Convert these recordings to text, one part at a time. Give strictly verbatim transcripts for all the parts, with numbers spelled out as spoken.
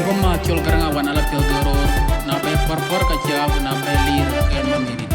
Ku ma col Garaŋ Awan ala piɔ̈u dhorou, na bɛ pɔ̈rpɔ̈r ka cï ɣap, na bɛ lir ke mamini.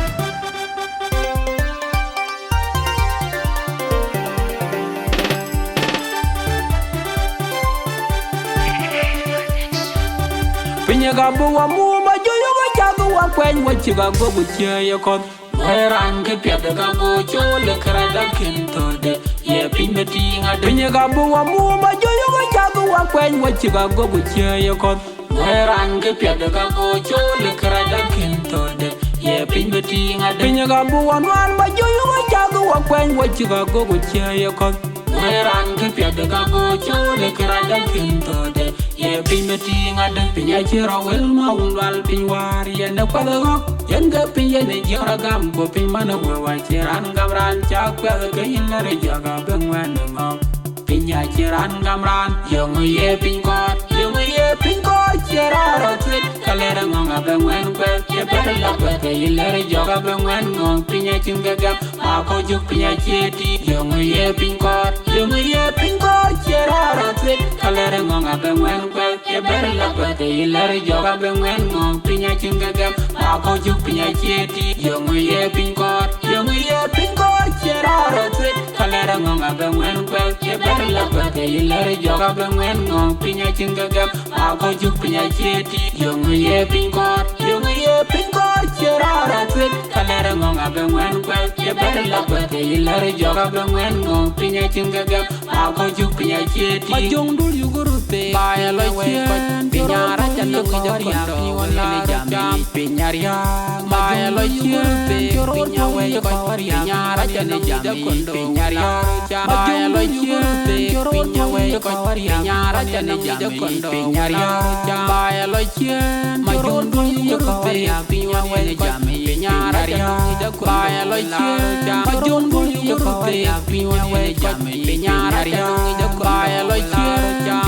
Pinye ka bï wa mum, a jɔ yök a cak wa kuɛny, wa cï ka gök ku cie ye kɔ̈th. Wëë raan kë piɛth ka go cool ë kërac akën thööde, ye piny bï tïŋ adï. Pinye ka bï wa mum, a jɔ yök a cak wa kuɛny, wa cï ka gök ku cie ye kɔ̈th. Wëë raan kë piɛth ka go cool ë kërac akën thööde, ye piny bï tïŋ adï. Pinye ka bï wa nuan, ba jɔ yök a cak wa kuɛny, wa cï ka gök ku cie ye kɔ̈th. Wëë raan kë piɛth ka go cool ë kërac akën thööde, ye piny bï tïŋ adï. Piny acï rɔ wël ma wun lual piny wäär, yen ë kuɛth ë ɣɔ̈k, yen ke piny yen ë jiëk rɔ gam, ku piny man ë wëu acï raan gam raan cak kuɛth, ke yïn lɛ̈r ë jɔk abï ŋuɛ̈n ë ŋɔ̈ŋ. Piny acï raan gam raan, yöŋ ye piny kɔɔr, yöŋ ye piny kɔɔr, cie raan rɔ thuet, ka lɛ̈r ë ŋɔ̈ŋ abï ŋuɛ̈n kuɛth, cie bɛ̈r la kuɛth, ke yïn lɛ̈r ë jɔk abï ŋuɛ̈n ŋɔ̈ŋ, piny acïn ke gam. Ma kɔc jök piny acie tik, yöŋ ye piny kɔɔr, yöŋ ye piny kɔɔr, cie raan rɔ thuet, ka lɛ̈r ë ŋɔ̈ŋ abï ŋuɛ̈n kuɛth, cie bɛ̈r la kuɛth, ke yïn lɛ̈r ë jɔk abï ŋuɛ̈n ŋɔ̈ŋ, piny acïn ke gam. Ma kɔc jök piny acie tik, yöŋ ye piny kɔɔr, yöŋ ye piny kɔɔr, cie raan rɔ thuet, ka lɛ̈r ë ŋɔ̈ŋ abï ŋuɛ̈n kuɛth, cie bɛ̈r la kuɛth, ke yïn lɛ̈r ë jɔk abï ŋuɛ̈n ŋɔ̈ŋ, piny acïn ke gam. Ma kɔc jök piny acie tik, yöŋ ye piny kɔɔr, yöŋ ye piny kɔɔr, cie raan rɔ thuet, ka lɛ̈r ë ŋɔ̈ŋ abï ŋuɛ̈n kuɛth, cie bɛ̈r la kuɛth, ke yïn lɛ̈r ë jɔk abï ŋuɛ̈n ŋɔ̈ŋ, piny acïn ke gam. Ma kɔc jök piny acie tik. Ma jöŋ dul yuk röt thek, ba ya lɔ ciëën, piny arac anɔŋ yic akɔ̈l dɔ̈ɔ̈r, yen ë jam yic piny ariääk. Ma jöŋ dul yuk röt thek, piny awɛc kɔc, piny arac anɔŋ yic akɔ̈l dɔ̈ɔ̈r, piny ariääk. Ma jöŋ dul yuk röt thek, piny awɛc kɔc, piny arac anɔŋ yic akɔ̈l dɔ̈ɔ̈r, piny ariääk. Ba ya lɔ ciëën, ma jöŋ dul yuk röt thek, piny awɛc kɔc, piny arac anɔŋ yic akɔ̈l dɔ̈ɔ̈r, piny ariääk. Ma jöŋ dul yuk röt thek, piny awɛc kɔc, piny arac anɔŋ yic akɔ̈l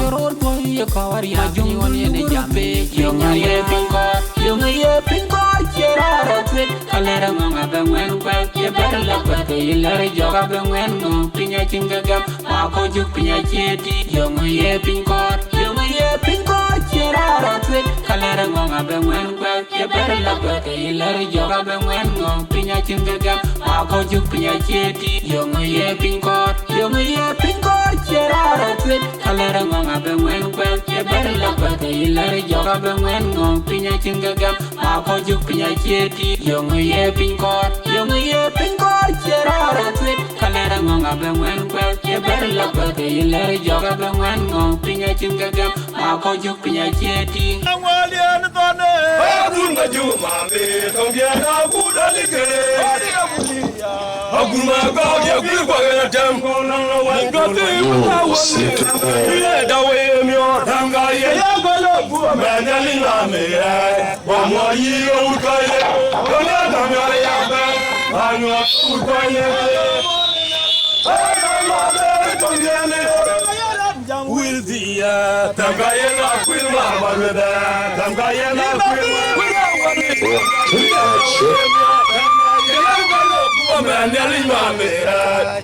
dɔ̈ɔ̈r, piny ariääk. Yöŋ ye piny kɔɔr, yöŋ ye piny kɔɔr, cie raan rɔ thuet, ka lɛ̈r ë ŋɔ̈ŋ abï ŋuɛ̈n kuɛth, cie bɛ̈r la kuɛth, ke yïn lɛ̈r ë jɔk abï ŋuɛ̈n ŋɔ̈ŋ, piny acïn ke gam. Ma kɔc jök piny acie tik, yöŋ ye piny kɔɔr, yöŋ ye piny kɔɔr, cie raan rɔ thuet, ka lɛ̈r ë ŋɔ̈ŋ abï ŋuɛ̈n kuɛth, cie bɛ̈r la kuɛth, ke yïn lɛ̈r ë jɔk abï ŋuɛ̈n ŋɔ̈ŋ, piny acïn ke gam. Ma kɔc jök piny acie tik, yöŋ ye piny kɔɔr, yöŋ ye piny kɔɔr, cie raan rɔ thuet, ka lɛ̈r ë ŋɔ̈ŋ abï ŋuɛ̈n kuɛth, cie bɛ̈r la kuɛth, ke yïn lɛ̈r ë jɔk abï ŋuɛ̈n ŋɔ̈ŋ, piny acïn ke gam. Ma kɔc jök piny acie tik, yöŋ ye piny kɔɔr, yöŋ ye piny kɔɔr, cie raan rɔ thuet, ka lɛ̈r ë ŋɔ̈ŋ abï ŋuɛ̈n kuɛth, cie bɛ̈r la kuɛth, ke yïn lɛ̈r ë jɔk abï ŋuɛ̈n ŋɔ̈ŋ, piny acïn ke gam. Ma kɔc jök piny acie tik. Aŋuɔl yen thɔn ee. Akun ka juma mi tɔŋ diɛn akun alike. Agun ma gɔɔk ye kuï kuak yen atɛm. Ye da wei miɔɔr. Tɛm ka ye ya gɔl abu mɛn ya liŋ la mi ɛ. Wa mɔ yi ye wut kɔc le. Kɔn ya kam ya le ya bɛ. Wa nyuɔɔr wut kɔc le. Ɛ, ya ma bɛ tɔŋ diɛn. Wil dhie, tɛm ka yen akuil ma ba lueth, tɛm ka yen akuil ma ba lueth. Mɛn Nhialic ma mera,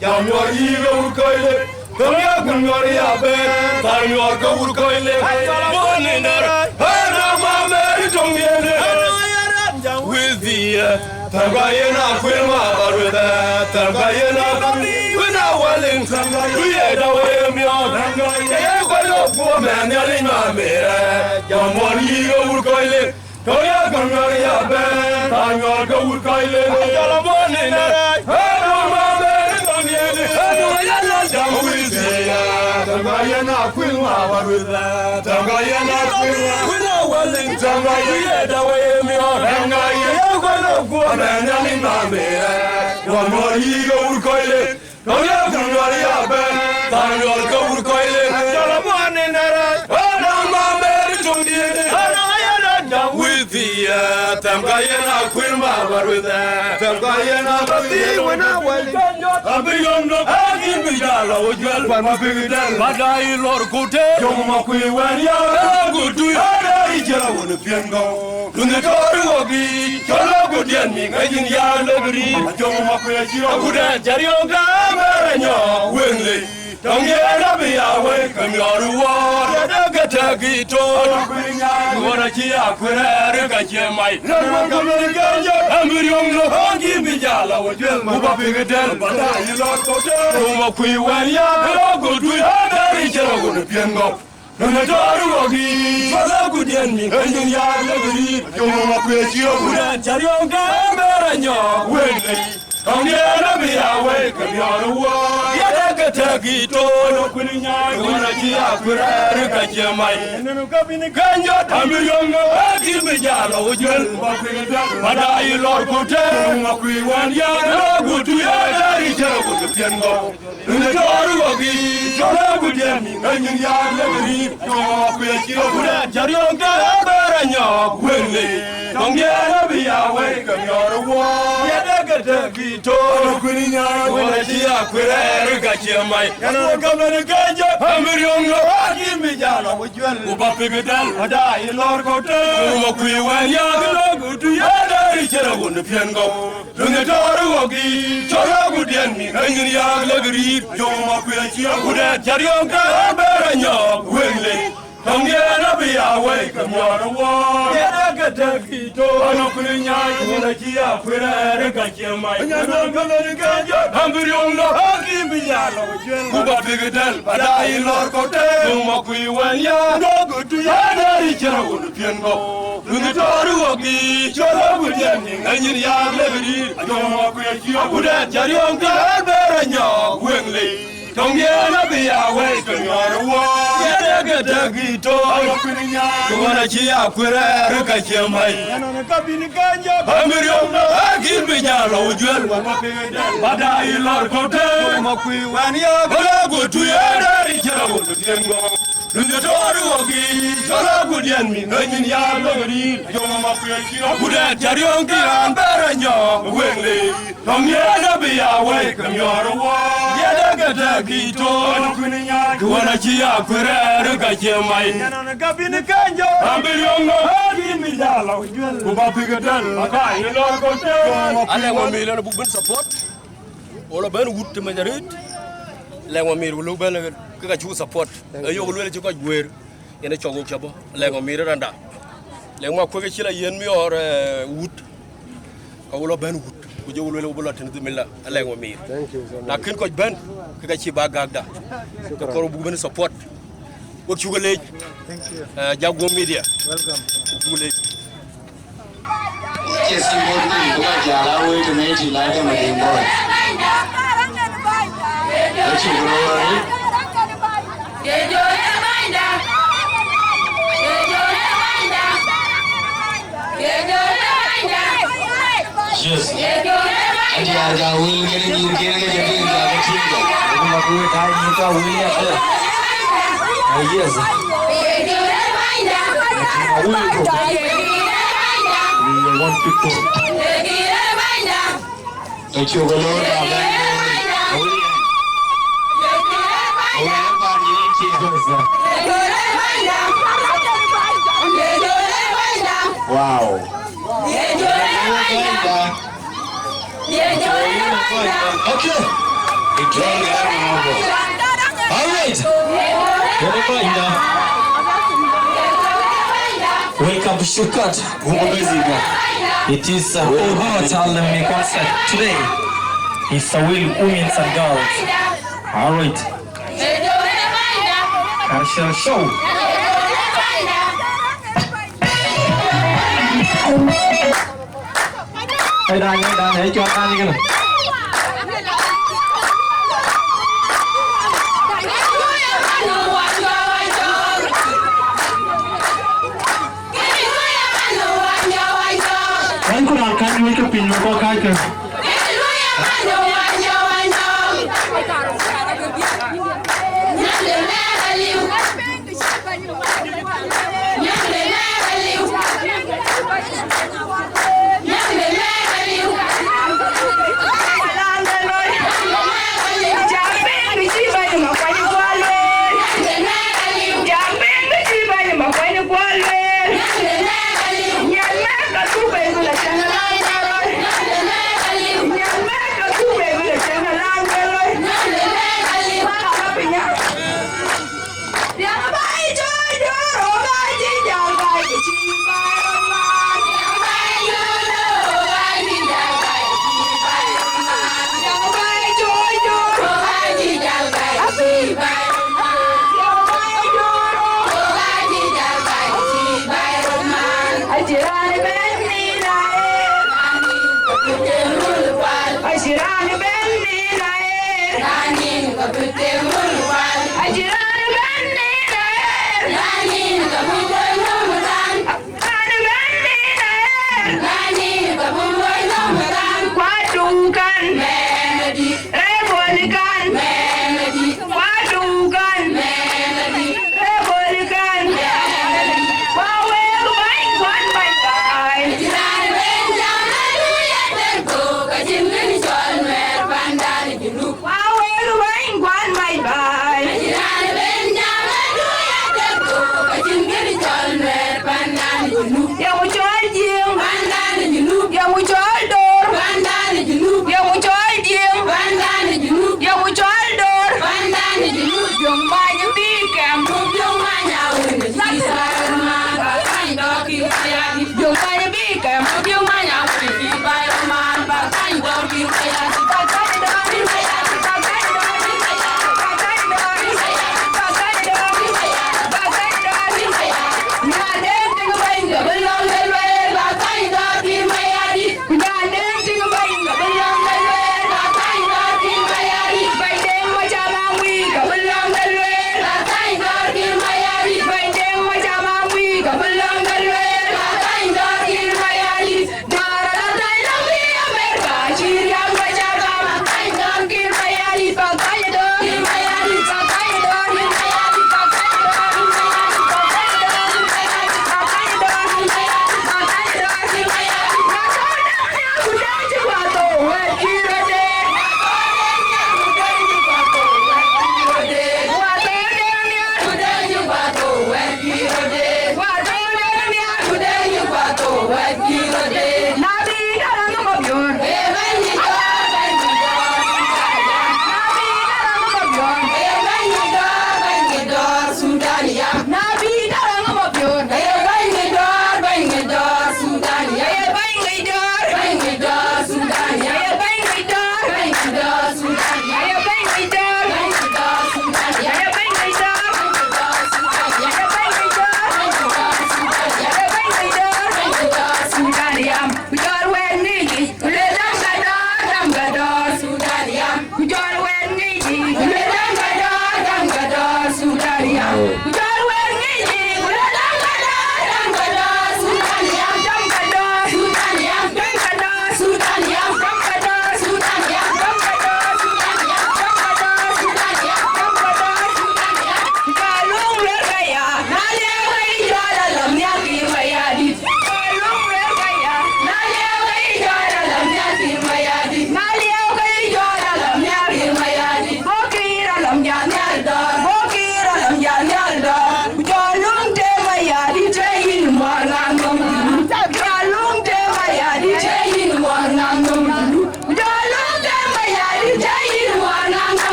jam yɔr yï ke wur kɔc le. Tɔŋ ya kun yɔr ya bɛ, tɔŋ yɔr ke wur kɔc le. Boni nɛr, ena ma meri tɔŋ yene. Wil dhie, tɛm ka yen akuil ma ba lueth, tɛm ka yen akuil. Wina waliŋ, tɛm ka yen, ye da we miɔɔr. Ye kɔc lo guɔ mɛn Nhialic ma mera, jam yɔr yï ke wur kɔc le. Tɔŋ ya kun yɔr ya bɛ, tɔŋ yɔr ke wur kɔc le. Jɔl boni nɛr. Ena ma meri tɔŋ yene. Ena ya la jam wil dhie, tɛm ka yen akuil ma ba lueth. Tɛm ka yen akuil ma. Wina waliŋ, tɛm ka yen, ye da we miɔɔr. Tɛm ka yen. Ye kɔc lo guɔ mɛn Nhialic ma mera, jam yɔr yï ke wur kɔc le. Tɔŋ ya kun yɔr ya bɛ, tɔŋ yɔr ke wur kɔc le. Jɔl boni nɛr. Ena ma meri tɔŋ yene. Ena ya la jam wil dhie, tɛm ka yen akuil ma ba lueth. Tɛm ka yen akuil. Abi yom no, abi yom no. Akin bi jala wo juɛl pan ma bi dal. Ma da i lor kute. Jom ma kui wen ya. Kutu ya da i jela won pian go. Tun de tori wo gi. Jolo gudian mi ngajin ya le bri. Jom ma kui ya jiro. Gudan jario ga. Mere nyo wen le. Tɔŋ diɛn abï ya wei ke miɔɔr wuɔɔr, yɛn ë ke tɛ̈k ë toor. Wën acï ya kuëër rɛ̈ɛ̈r ka cie mai. Rɛ̈ɛ̈r wën ke miɔɔr ke jɔt, abï riɔ̈ŋ lɔ ɣɔ̈k yïn bï jal a wä juël. Ku bä pïk dɛ̈l, bä daai lɔt kɔ̈k tëë. Ku bä kuc wɛ̈n ya, ku lɔ ku tui, ë dɛ̈r ë cï rɔt wun piɛ̈n gɔ̈k. Duŋ ë tɔɔr wok yiic, cɔl a kudiɛn mi, ë nyin yak lek riit. Jɔŋ wä kuëë ciök, ku dɛ̈t cä riɔ̈ŋ ke bɛ̈ɛ̈r anyɔɔk wël lei. Tɔŋ diɛn abï ya wei ke miɔɔr wuɔɔr, yɛn ë ke tɛ̈k ë toor. Wën acï ya kuëër rɛ̈ɛ̈r ka cie mai. Keny jɔt, abï riɔ̈ŋ ɣɔ̈k yïn bï jal a wä juël. Bä daai lɔt kɔ̈k tëë. Ku bä kuc wɛ̈n ya, ku lɔ ku tui, ë dɛ̈r ë cï rɔt wun piɛ̈n gɔ̈k. Duŋ ë tɔɔr wok yiic, cɔl a kudiɛn mi, ë nyin yak lek riit. Jɔŋ wä kuëë ciök, ku dɛ̈t cä riɔ̈ŋ ke bɛ̈ɛ̈r anyɔɔk wël lei. Tɔŋ diɛn abï ya wei ke miɔɔr wuɔɔr, yɛn ë ke tɛ̈k ë toor. Wën acï ya kuëër rɛ̈ɛ̈r ka cie mai. Yɛn ë ke mɛn keny jɔt, abï riɔ̈ŋ lɔ ɣɔ̈k yïn bï jal a wä juël. Ku bä pïk dɛ̈l, bä daai lɔt kɔ̈k tëë. Ku bä kuc wɛ̈n ya, ku lɔ ku tui, ë dɛ̈r ë cï rɔt wun piɛ̈n gɔ̈k. Duŋ ë tɔɔr wok yiic, cɔl a kudiɛn mi, ë nyin yak lek riit. Jɔŋ wä kuëë ciök, ku dɛ̈t cä riɔ̈ŋ ke bɛ̈ɛ̈r anyɔɔk wël lei. Tɔŋ diɛn abï ya wei ke miɔɔr wuɔɔr, yɛn ë ke tɛ̈k ë toor. Wën acï ya kuëër rɛ̈ɛ̈r ka cie mai. Abï riɔ̈ŋ lɔ ɣɔ̈k yïn bï jal a wä juël. Ku bä pïk dɛ̈l, bä daai lɔt kɔ̈k tëë. Ku bä kuc wɛ̈n ya, ku lɔ ku tui, ë dɛ̈r ë cï rɔt wun piɛ̈n gɔ̈k. Duŋ ë tɔɔr wok yiic, cɔl a kudiɛn mi, ë nyin yak lek riit. Jɔŋ wä kuëë ciök, ku dɛ̈t cä riɔ̈ŋ ke bɛ̈ɛ̈r anyɔɔk wël lei. Tɔŋ diɛn abï ya wei ke miɔɔr wuɔɔr, yɛn ë ke tɛ̈k ë toor. Wën acï ya kuëër rɛ̈ɛ̈r ka cie mai. Yɛn ë ke bïn keny jɔt, abï riɔ̈ŋ ɣɔ̈k yïn bï jal a wä juël. Bä daai lɔt kɔ̈k tëë. Ku bä kuc wɛ̈n ya, ku lɔ ku tui, ë dɛ̈r ë cï rɔt wun piɛ̈n gɔ̈k. Duŋ ë tɔɔr wok yiic, cɔl a kudiɛn mi, ë nyin yak lek riit. Jɔŋ wä kuëë ciök, ku dɛ̈t cä riɔ̈ŋ ke raan bɛ̈ɛ̈r anyɔɔk wël lei. Tɔŋ diɛn abï ya wei ke miɔɔr wuɔɔr, yɛn ë ke tɛ̈k ë toor. Wën acï ya kuëër rɛ̈ɛ̈r ka cie mai. Yɛn ë ke bïn keny jɔt, abï riɔ̈ŋ ɣɔ̈k yïn bï jal a wä juël. Ku bä pïk dɛ̈l, bä daai lɔt kɔ̈k tëë. Alɛŋ Wamir yen buk bɛ̈n support. Wala bɛ̈n wut të mec arëët. Alɛŋ Wamir, wala bɛ̈n ke ka cuk support. Ë yok lueel cï kɔc guëër. Yen ë cɔk wok cä bɔ̈, Alɛŋ Wamir randa. Alɛŋ Makuëk acï la yiɛ̈n miɔɔr, eh, wut, ka wo lɔ bɛ̈n wut, ku jɔ wo lueel wo bï lɔ tënë dhimila, Alɛŋ Wamir. Thank you so much. Na kën kɔc bɛ̈n, ke ka cï bä gäkda. Shukran. Ke kɔr buk bɛ̈n support. Wek cuk leec. Thank you. Eh, Jaguo Media. Welcome. Wek cuk leec. Yes, you want me to go to Jala, wait to make you like a Madingo. What you gonna Ye jɔl ë bänyda. Ye jɔl ë bänyda. Ye jɔl ë bänyda. Yes. Ye jɔl ë bänyda. Adiäär ka wël kën nyïïr kën ke jɔ piŋ ka ke tiŋ ka. Ku ma ku taai nyïïr ka wël ya ke. Ah, yes. Ye jɔl ë bänyda. Ku ma wël ku. Ye jɔl ë bänyda. We want people. Ye jɔl ë bänyda. Ë cuk ë loor bä bɛ̈n loor. Awël. Awël ë pan yïn cï. Wow. Okay. All right. Welcome to Shirkat. It is a Uhuru Talemi concert today. It's a will women's and girls. All right. Cultural show. Hey, dan, hey, dan, hey, cuat dan, hey, kena. Kan ku raan kan wec ke piny, kɔc kääc ke.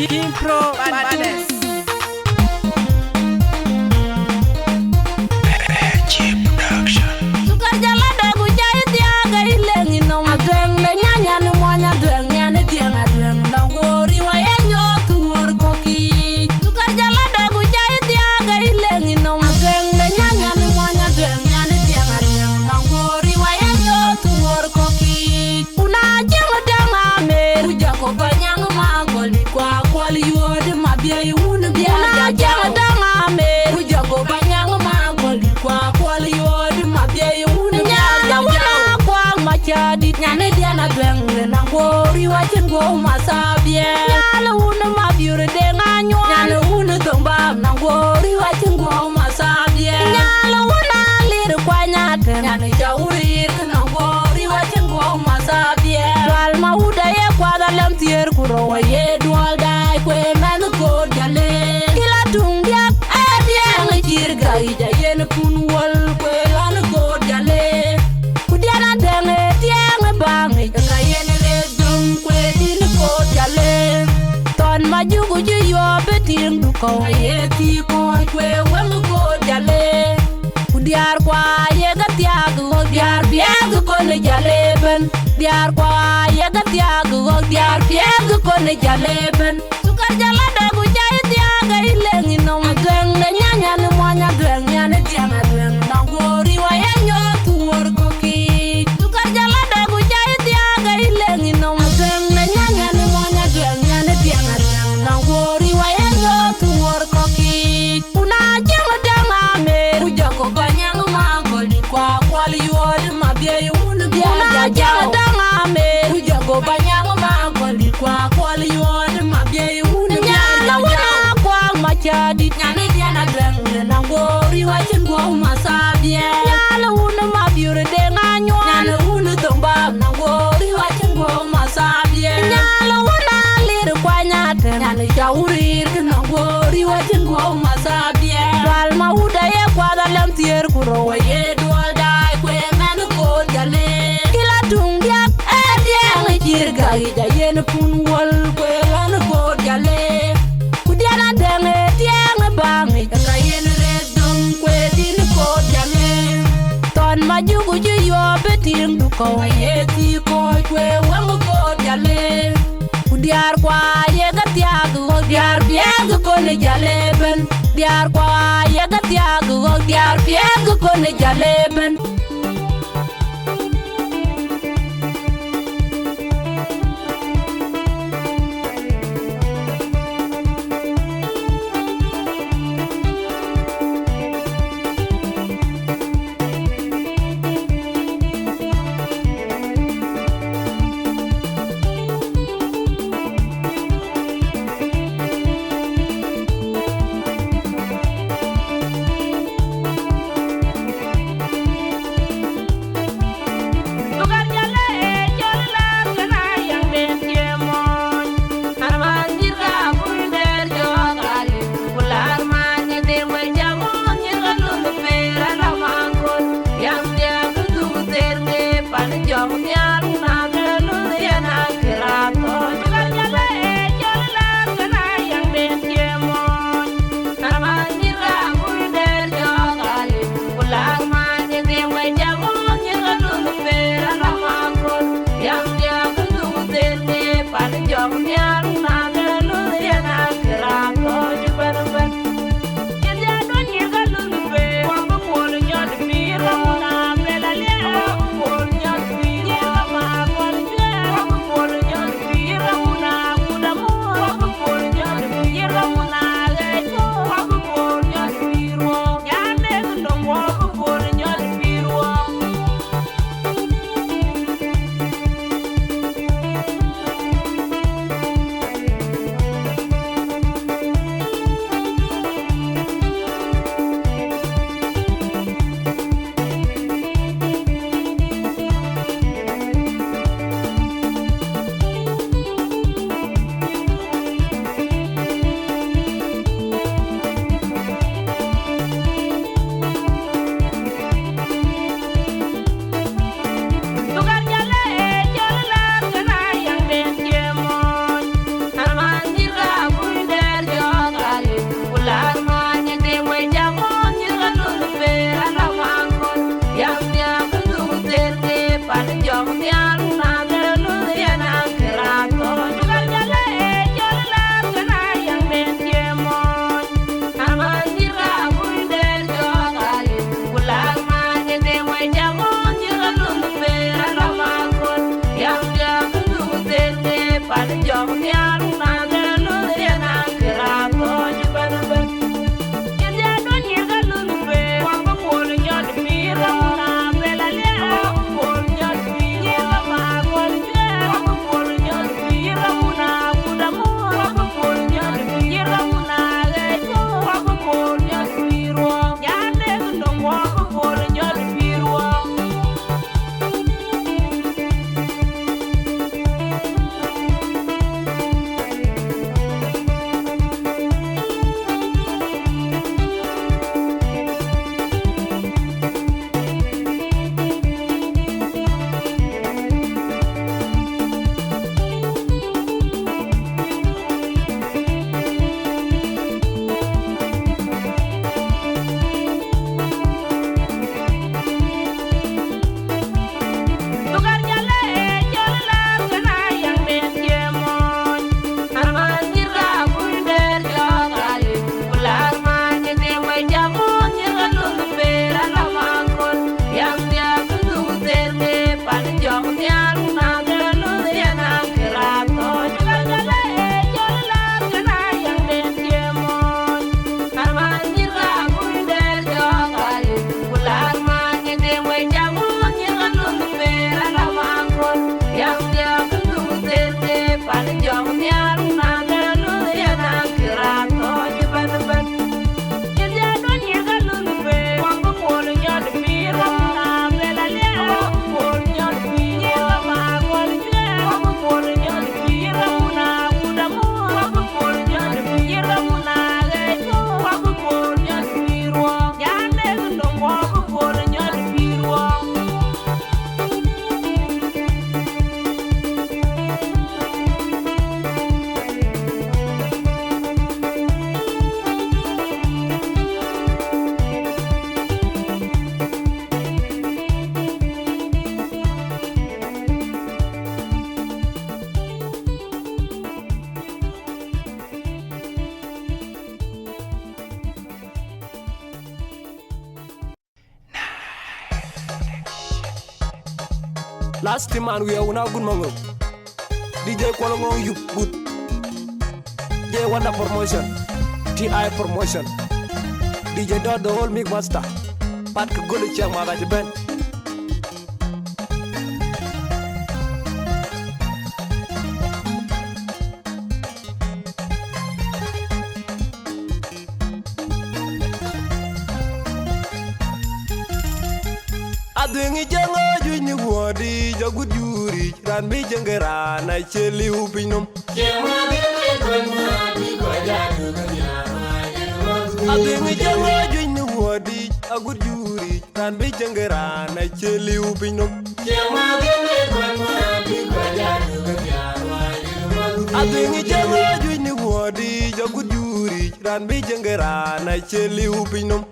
King Pro Badness. Sukar jala dɔk ku jai thiaga ileŋ inom. Adweŋ de nyanyan muɔny adweŋ nyan thiaŋ adweŋ lɔŋ wori wa ye nyɔk wor koki. Sukar jala dɔk ku jai thiaga ileŋ inom. Adweŋ de nyanyan muɔny adweŋ nyan thiaŋ adweŋ lɔŋ wori wa ye nyɔk wor koki. Kuna cieŋ däŋ amer, ku jɔku bä nyaŋ ma gɔl dït kua kuɔl yuööt ma biɛi wun biɛl. Kuna cieŋ däŋ amer, ku jɔku bä nyaŋ ma gɔl dït kua kuɔl yuööt ma biɛi wun biɛl. Nyal wun a kuak ma cä dït, nyan ë diɛn adweŋ, na goor yu acïn guɔ̈u ma thabiɛɛr. Nyal wun ma biur deŋ anyuɔɔn, nyan wun thöŋ bam, na goor yu acïn guɔ̈u ma thabiɛɛr. Nyal wun a lir kuany atɛm, nyan cä wun rir. Nɔŋ goor yu acïn guɔ̈u ma thabiɛɛr. Dual ma wut aye kuath alɛm thiëër ku rou aye duɔl daai, kue mɛnh koor jale. Kila tuŋ diäk ë diɛɛŋ ë cïr gäic ayen pun wöl, kue ɣän koor jale. Ku diɛn adɛŋ ë diɛɛŋ ë baaŋic ka yen rek döŋ, kue din koor jale. Thɔn ma juku cï yuɔɔp ë tiiŋdu kɔ̈u aye thii kɔ̈ɔ̈c, kue wëŋ koor jale. Ku diäär kua ye ke thiaak ɣöök diäär piɛth ke kɔn ë jal ëbën. Diäär kua ye ke thiaak ɣöök diäär piɛth ke kɔn ë jal ëbën. Sukar jala dɔk ku jai thiaak ë ileŋ inom. Adweŋ de nyanyan muɔny adweŋ nyan ë thiaŋ adweŋ. Na goor yu aye nyɔɔth ku wor koki. Sukar jala dɔk ku jai thiaak ë ileŋ inom. Adweŋ de nyanyan muɔny adweŋ nyan ë thiaŋ adweŋ. Na goor yu aye nyɔɔth ku wor koki. Kuna cieŋ däŋ amer, ku jɔku bä nyaŋ ma gɔl dït kua kuɔl yuööt ma biɛi wun biɛl. Kuna cieŋ däŋ amer, ku jɔku bä nyaŋ ma gɔl dït kua kuɔl yuööt ma biɛi wun biɛl. Nyal wun a kuak ma cä dït, nyan ë diɛn adweŋ, na goor yu acïn guɔ̈u ma thabiɛɛr. Nyal wun ma biur deŋ anyuɔɔn, nyan wun thöŋ bam, na goor yu acïn guɔ̈u ma thabiɛɛr. Nyal wun a lir kuany atɛm, nyan cä wun rir, na goor yu acïn guɔ̈u ma thabiɛɛr. Dual ma wut aye kuath alɛm thiëër ku rou aye duɔl daai, kue mɛnh koor jale. Kila tuŋ diäk ë diɛɛŋ ë cïr gäic ayen pun wöl, kue ɣän koor jale. Ku diɛn adɛŋ ë diɛɛŋ ë baaŋic ka yen rek döŋ, kue din koor jale. Thɔn ma juku cï yuɔɔp ë tiiŋdu Kɔc ye thii kɔc kue weŋ kɔɔr jale, ku diäär kua ye ke thiaak ɣɔ̈k diäär piɛth kɔn jale ëbën. Diäär kua ye ke thiaak ɣɔ̈k diäär piɛth kɔn jale ëbën. Last time an wiɛɛu na gut maŋö. D J Kuɔl Ŋɔŋ yup gut. J Wonder Promotion. T I Promotion. D J Dot the whole mix master. Pat ke gol ciɛŋ math acï bɛ̈n. Adhiŋ ë cäŋ ë juëc në wuɔ̈ɔ̈dic, agut juric, raan bï cäŋ ke raan acie liu piny nɔm. Adhiŋ ë cäŋ ë juëc në wuɔ̈ɔ̈dic, agut juric, raan bï cäŋ ke raan acie liu piny nɔm. Adhiŋ ë cäŋ ë juëc në wuɔ̈ɔ̈dic, agut juric, raan bï cäŋ ke raan acie liu piny nɔm.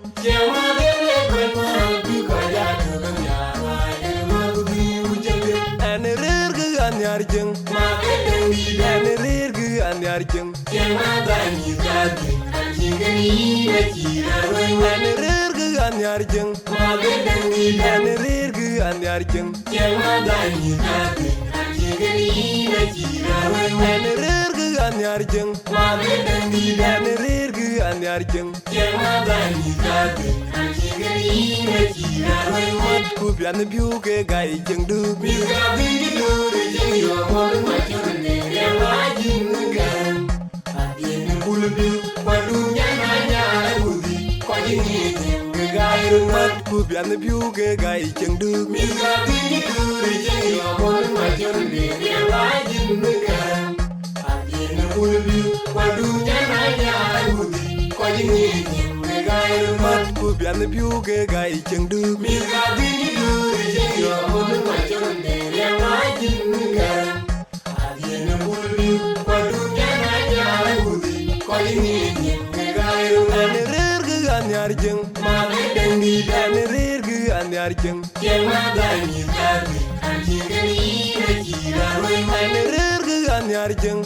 Ɛn ë rëër kë ɣa nhiaar cieŋ. Ɛn ë rëër kë ɣa nhiaar cieŋ. Ɛn ë rëër kë ɣa nhiaar cieŋ. Ɛn ë rëër kë ɣa nhiaar cieŋ. Ɛn ë rëër kë ɣa nhiaar cieŋ. Ɛn ë rëër kë ɣa nhiaar cieŋ. Mat ku piɛth piu ke gai cieŋ duk. Mat ku piɛth piu ke gai cieŋ duk. Mat ku piɛth piu ke gai cieŋ duk. Ɛn ë rëër kë ɣa nhiaar cieŋ. Ɛn ë rëër kë ɣa nhiaar cieŋ. Ɛn ë rëër kë ɣa nhiaar cieŋ.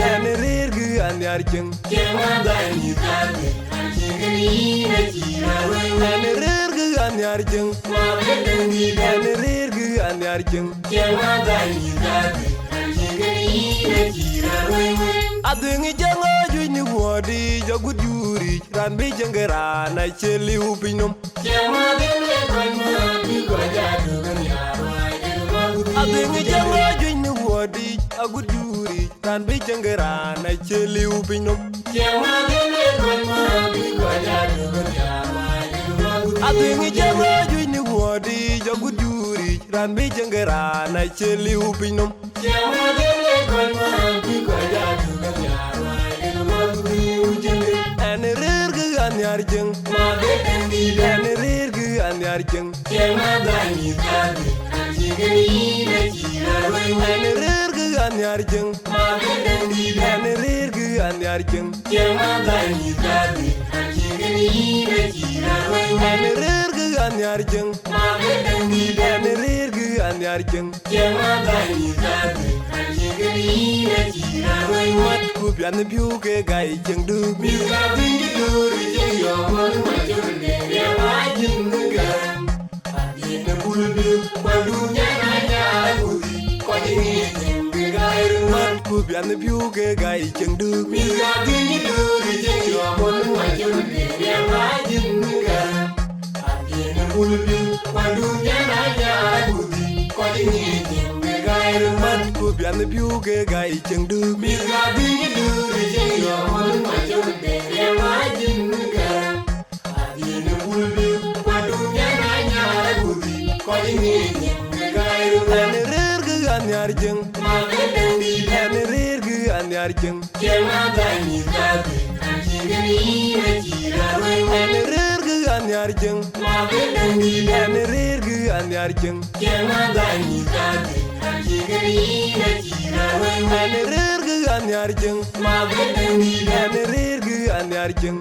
Ɛn ë rëër kë ɣa nhiaar cieŋ. Ɛn ë rëër kë ɣa nhiaar cieŋ. Ɛn ë rëër kë ɣa nhiaar cieŋ. Adhiŋ ë cäŋ ë juëc në wuɔ̈ɔ̈dic, agut juric, raan bï cäŋ ke raan acie liu piny nɔm. Adhiŋ ë cäŋ ë juëc në wuɔ̈ɔ̈dic, agut juric, raan bï cäŋ ke raan acie liu piny nɔm. Adhiŋ ë cäŋ ë juëc në wuɔ̈ɔ̈dic, agut juric, raan bï cäŋ ke raan acie liu piny nɔm. Ɛn ë rëër kë ɣa nhiaar cieŋ. Ɛn ë rëër kë ɣa nhiaar cieŋ. Ɛn ë rëër kë ɣa nhiaar cieŋ. Ɛn ë rëër kë ɣa nhiaar cieŋ. Ɛn ë rëër kë ɣa nhiaar cieŋ. Ɛn ë rëër kë ɣa nhiaar cieŋ. Mat ku piɛth piu ke gai cieŋ duk. Mat ku piɛth piu ke gai cieŋ duk. Mat ku piɛth piu ke gai cieŋ duk. Ɛn ë rëër kë ɣa nhiaar cieŋ. Ɛn ë rëër kë ɣa nhiaar cieŋ. Ɛn ë rëër kë ɣa nhiaar cieŋ. Ɛn ë rëër kë ɣa nhiaar cieŋ. Ɛn ë rëër kë ɣa nhiaar cieŋ. Ɛn ë rëër kë ɣa nhiaar cieŋ.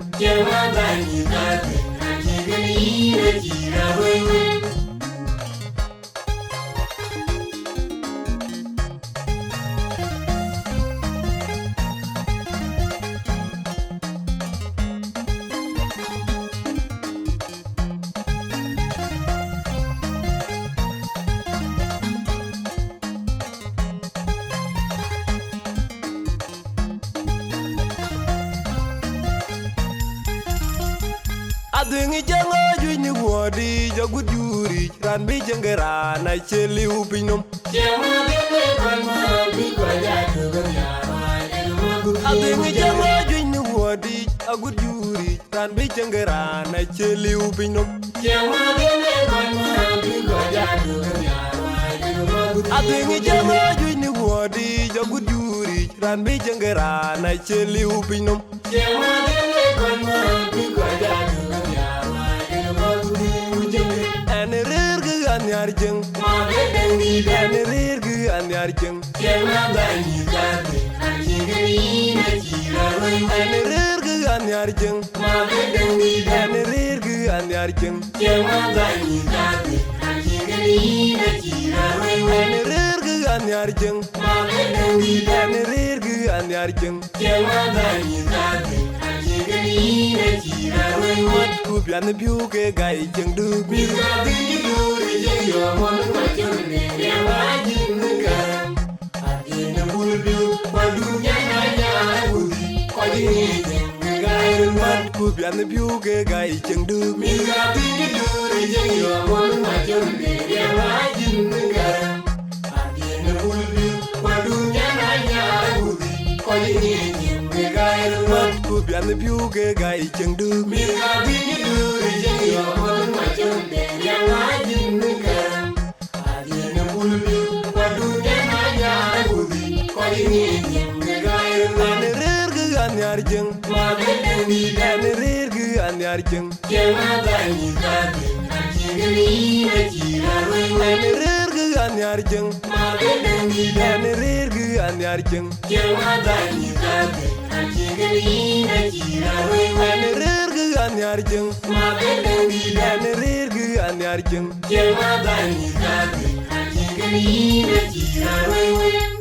Adhëŋ ë cäŋ ɣɔɔc juëc në wuɔɔt yiic, agut juur yic, raan bï cieŋ ke raan acie liu piny nɔm. Adhëŋ ë cäŋ ɣɔɔc juëc në wuɔɔt yiic, agut juur yic, raan bï cieŋ ke raan acie liu piny nɔm. Adhëŋ ë cäŋ ɣɔɔc juëc në wuɔɔt yiic, agut juur yic, raan bï cieŋ ke raan acie liu piny nɔm. Ɛn ë rëër kë ɣa nhiar cieŋ. Ɛn ë rëër kë ɣa nhiar cieŋ. Ɛn ë rëër kë ɣa nhiar cieŋ. Ɛn ë rëër kë ɣa nhiar cieŋ. Ɛn ë rëër kë ɣa nhiar cieŋ. Ɛn ë rëër kë ɣa nhiar cieŋ. Mat ku piath në piu ke gai cieŋ duk. Mat ku piath në piu ke gai cieŋ duk. Mat ku piath në piu ke gai cieŋ duk. Ɛn ë rëër kë ɣa nhiar cieŋ. Ɛn ë rëër kë ɣa nhiar cieŋ. Ɛn ë rëër kë ɣa nhiar cieŋ. Ɛn ë rëër kë ɣa nhiar cieŋ. Ɛn ë rëër kë ɣa nhiar cieŋ. Ɛn ë rëër kë ɣa nhiar cieŋ.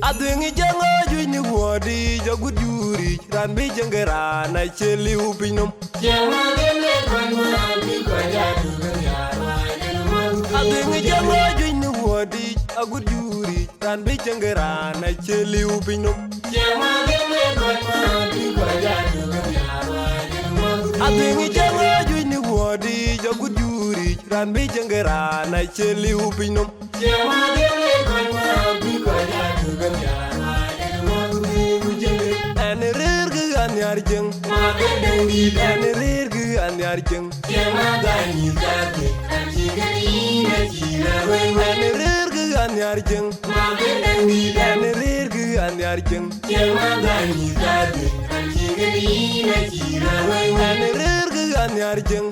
Adhëŋ ë cäŋ ɣɔɔc juëc në wuɔɔt yiic, agut juur yic, raan bï cieŋ ke raan acie liu piny nɔm. Adhëŋ ë cäŋ ɣɔɔc juëc në wuɔɔt yiic, agut juur yic, raan bï cieŋ ke raan acie liu piny nɔm. Adhëŋ ë cäŋ ɣɔɔc juëc në wuɔɔt yiic, agut juur yic, raan bï cieŋ ke raan acie liu piny nɔm. Ɛn ë rëër kë ɣa nhiar cieŋ. Ɛn ë rëër kë ɣa nhiar cieŋ. Ɛn ë rëër kë ɣa nhiar cieŋ. Ɛn ë rëër kë ɣa nhiar cieŋ. Ɛn ë rëër kë ɣa nhiar cieŋ.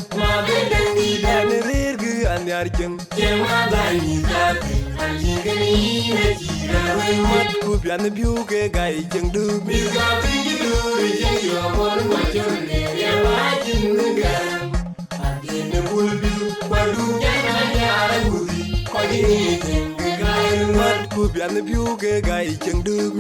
Ɛn ë rëër kë ɣa nhiar cieŋ. Mat ku piath në piu ke gai cieŋ duk. Mat ku piath në piu ke gai cieŋ duk.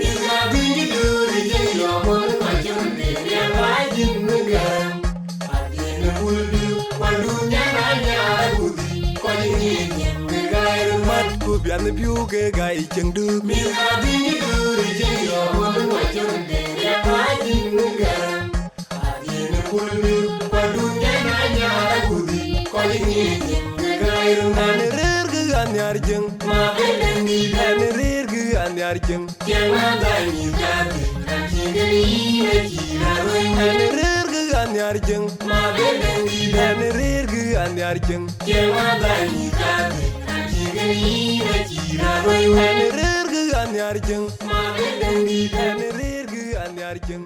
Mat ku piath në piu ke gai cieŋ duk. Ɛn ë rëër kë ɣa nhiar cieŋ. Ɛn ë rëër kë ɣa nhiar cieŋ. Ɛn ë rëër kë ɣa nhiar cieŋ. Ɛn ë rëër kë ɣa nhiar cieŋ. Ɛn ë rëër kë ɣa nhiar cieŋ. Ɛn ë rëër kë ɣa nhiar cieŋ.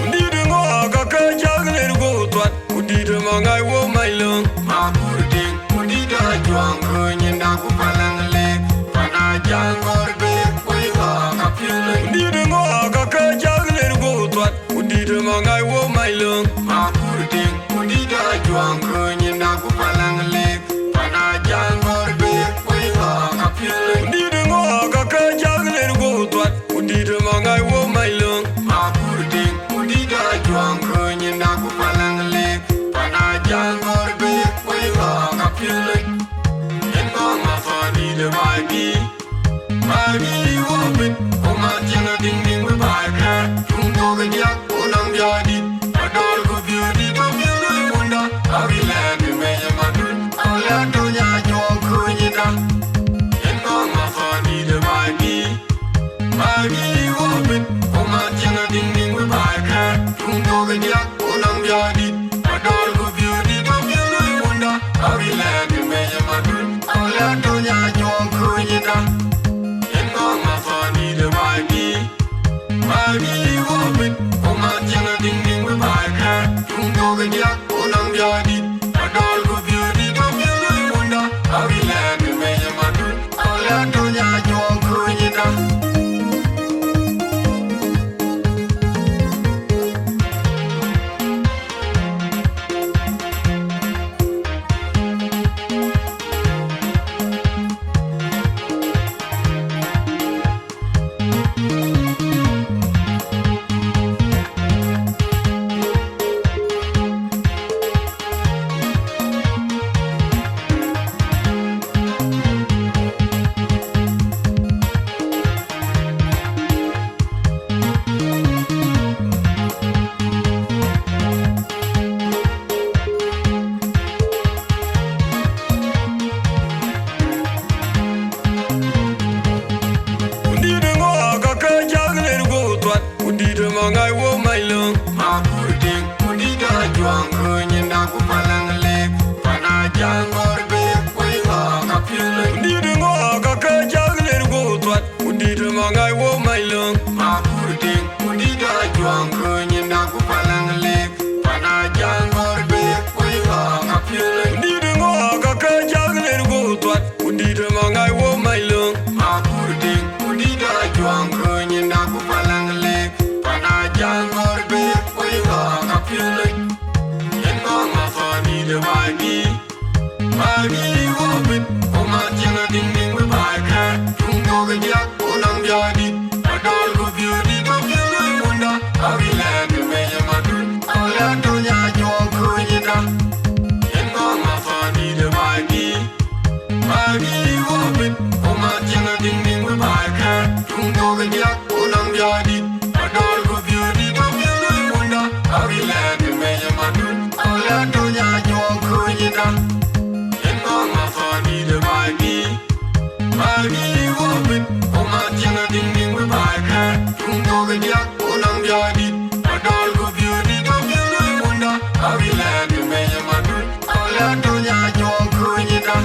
Ndït ŋö ka ke cäk ler go thuat, ku dït maŋ ai wo mac löŋ. Ma kur tiŋ, ku dït ajuaŋ kööny inda ku palaŋ lek. Pan ajaŋ gɔ̈r ber, wei ɣɔ̈k apiöl. Ndït ŋö ka ke cäk ler go thuat, ku dït maŋ ai wo mac löŋ. Ma kur tiŋ, ku dït ajuaŋ kööny inda ku palaŋ lek. Pan ajaŋ gɔ̈r ber, wei ɣɔ̈k apiöl. Ndït ŋö ka ke cäk ler go thuat, ku dït maŋ ai wo mac löŋ. Ma kur tiŋ, ku dït ajuaŋ kööny inda ku palaŋ Bäny wɔ bit, ku man cieŋ adiŋdiŋ bï bäny kɛ̈ɛ̈r. Cuŋ thok ë diäk, ku naŋ biäk dït. Adɔl ku biöördït, ku biöör lui wunda. Abï lɛ̈ɛ̈t bï mec ë madun. Alɛ töny acuɔɔk kööny ëda. Yen ŋɔ̈ŋ athɔ̈ɔ̈ndït ë bäny dït. Bäny wɔ bit, ku man cieŋ adiŋdiŋ bï bäny kɛ̈ɛ̈r. Cuŋ thok ë diäk, ku naŋ biäk dït. Adɔl ku biöördït, ku biöör lui wunda. Abï lɛ̈ɛ̈t bï mec ë madun. Alɛ töny acuɔɔk kööny ëda. Yen ŋɔ̈ŋ athɔ̈ɔ̈ndït ë bäny dït. Bäny wɔ bit, ku man cieŋ adiŋdiŋ bï bäny kɛ̈ɛ̈r. Cuŋ thok ë diäk, ku naŋ biäk dït. Adɔl ku biöördït, ku biöör lui wunda. Abï lɛ̈ɛ̈t bï mec ë madun. Alɛ töny acuɔɔk kööny ëda. Kundït ŋɔɔk ka ke cäk ler guɔ thuat, kundït maŋ ai wo mac löŋ. Ma kur tiŋ, kundït ajuɔŋ kööny ëda ku palaŋ lek. Pan ajaŋ gɔ̈r bek, wei ŋɔɔk ka piöl. Kundït ŋɔɔk ka ke cäk ler guɔ thuat, kundït maŋ ai wo mac löŋ. Ma kur tiŋ, kundït ajuɔŋ kööny ëda ku palaŋ lek. Pan ajaŋ gɔ̈r bek, wei ŋɔɔk ka piöl. Kundït ŋɔɔk ka ke cäk ler guɔ thuat, kundït maŋ ai wo mac löŋ. Ma kur tiŋ, kundït ajuɔŋ kööny ëda ku palaŋ lek. Pan ajaŋ gɔ̈r bek, wei ŋɔɔk ka piöl. Yen ŋɔ̈ŋ athɔ̈ɔ̈ndït ë bäny dït. Bäny wɔ bit, ku man cieŋ adiŋdiŋ bï bäny kɛ̈ɛ̈r. Cuŋ thok ë diäk, ku naŋ biäk dït. Adɔl ku biöördït, ku biöör lui wunda. Abï lɛ̈ɛ̈t bï mec ë madun. Alɛ töny acuɔɔk kööny ëda. Yen ŋɔ̈ŋ athɔ̈ɔ̈ndït ë bäny dït. Bäny wɔ bit, ku man cieŋ adiŋdiŋ bï bäny kɛ̈ɛ̈r. Cuŋ thok ë diäk, ku naŋ biäk dït. Adɔl ku biöördït, ku biöör lui wunda. Abï lɛ̈ɛ̈t bï mec ë madun. Alɛ töny acuɔɔk kööny ëda. Yen ŋɔ̈ŋ athɔ̈ɔ̈ndït ë bäny dït. Bäny wɔ bit, ku man cieŋ adiŋdiŋ bï bäny kɛ̈ɛ̈r. Cuŋ thok ë diäk, ku naŋ biäk dït. Adɔl ku biöördït, ku biöör lui wunda. Abï lɛ̈ɛ̈t bï mec ë madun. Alɛ töny acuɔɔk kööny ëda.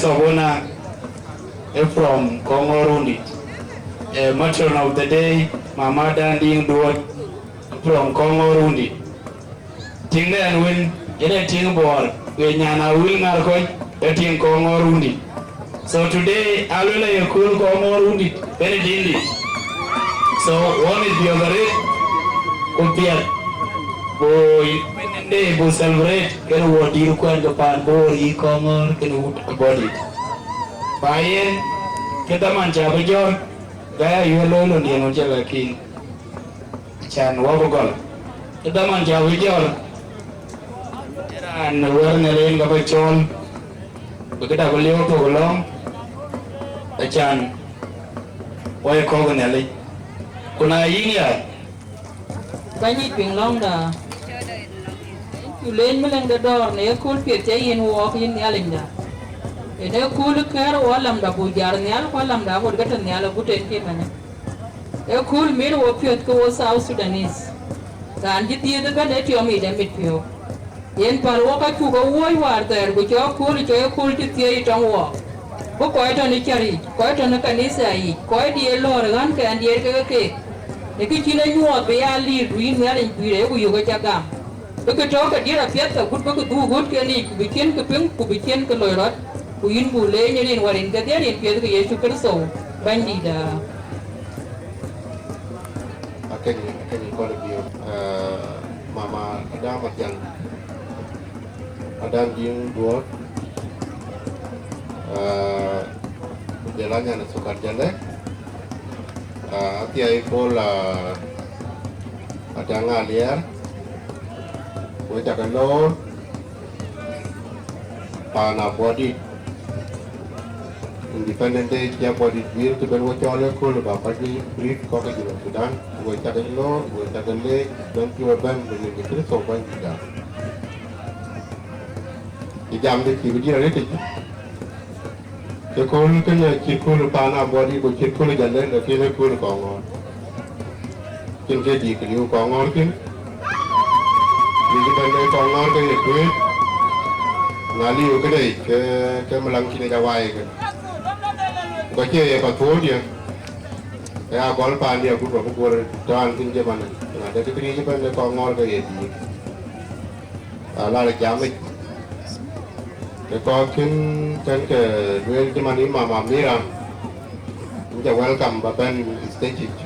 Sabona, eh, from Kongor Wundit. Eh, matron of the day, Mama Dandiŋ Duot, from Kongor Wundit. Tiŋ dɛn wën, yen ee tiŋ Bor, we nyan Awil Ŋarkɔc, ee tiŋ Kongor Wundit. So today, aluel aye kööl Kongor Wundit, kënë dindi. So, wɔ mit biɔ̈k arëët, ku piɛth, bu Independent Day bu celebrate, kënë wɔ dït kuɛn ke paan Bor yï Kongor, kënë wut abɔ̈ dït. Pa yen, ke dhaman ca bï jɔ̈ɔ̈r, gaya yuel looi lon diɛn wën cï la kiŋ. Can wɔ bï gɔl. Ke dhaman ca bï jɔ̈ɔ̈r, raan wɛ̈r Nhialic yen ka bï cɔɔl, bï këda bï liɔ̈u thok lɔ̈ŋ, acan wɔ ye kɔ̈k Nhialic. Ku na yïn ya, ka nyic piŋ lɔ̈ŋda, cu leec meleŋ de dɔ̈ɔ̈r në ye kööl piɛth ca yïn wɔɔk yïn Nhialicda. Yen ee kööl kɛ̈ɛ̈r wɔ alamda bu jar nhial, ku alamda agut ke tɔ̈ nhial agut en cï mɛnë. Ee kööl miɛt wɔ piɔ̈th ke wɔ South Sudanese. Raan cï dhiëëth ëbɛ̈n ee tiɔm yic amit piɔ̈u. Yen päl wɔ ka cuk awuɔ̈c wäär thɛɛr, ku cɔk kööl cɔk ye kööl cï thiëëc tɔŋ wɔ. Bï kɔc tɔ̈ në cär yic, kɔc tɔ̈ në kanitha yic, kɔc diëër lɔ̈ɔ̈r ë ɣänken diëër keke keek. Në kë cïn e nyuɔɔth bï ya liir, ku yïn Nhialic guiir ayeku yök ë ca gam. Bï ke tɔ̈ ke diëër apiɛth agut bï ke dhuk ɣöötken yic, ku bï ciɛ̈n ke piŋ, ku bï ciɛ̈n ke loi rɔt, ku yïn buk leec rin wär rin kedhie rin piɛth ke Yecu Kërtho, Bɛ̈nydïïtda. Akëc, akëc kɔn biöök, eh, mama Adama Jal, Adam Diŋ Duɔɔt, eh, ku jɔl a nyan Thukar Jale, eh, athiɛɛi Pol, eh, Ataŋ Aliɛɛr, ku cakë loor, Paan Abuɔdït, Independent Day cï Abuɔdït guiir, cï ben we cɔɔl ëkööl ba kɔc bï rit kɔ̈k ke Junub Thudan, we cakë loor, we cakë leec, ben cï we bɛ̈n, bï rin ke Kërtho Bɛ̈nydïtda. Cï jam de cï bï dït arëtic. Ëkööl kënë acït kööl Paan Abuɔdït, ku cït kööl Jale, lakin ëkööl Kɔŋɔ̈ɔ̈r. Cïn kë dïït kë liu Kɔŋɔ̈ɔ̈r thïn. Bï cï bɛ̈n bei Kɔŋɔ̈ɔ̈r ke ye tueet. Na liu këde yic, ke, ke melaŋ cïn yic awai ke. Ku acie ye kɔc thuɔɔu dië. Ke ya gɔl paandië agut ba bï guöl tɔ̈ an thïn cï man. Na de kë këriëëc ëbɛ̈n de Kɔŋɔ̈ɔ̈r ke ye dïït. Alar jamic. Ke kɔc kën tɛ̈n ke lueel cï man yï Mama Mira, yïn ca welcome ba bɛ̈n stage yic.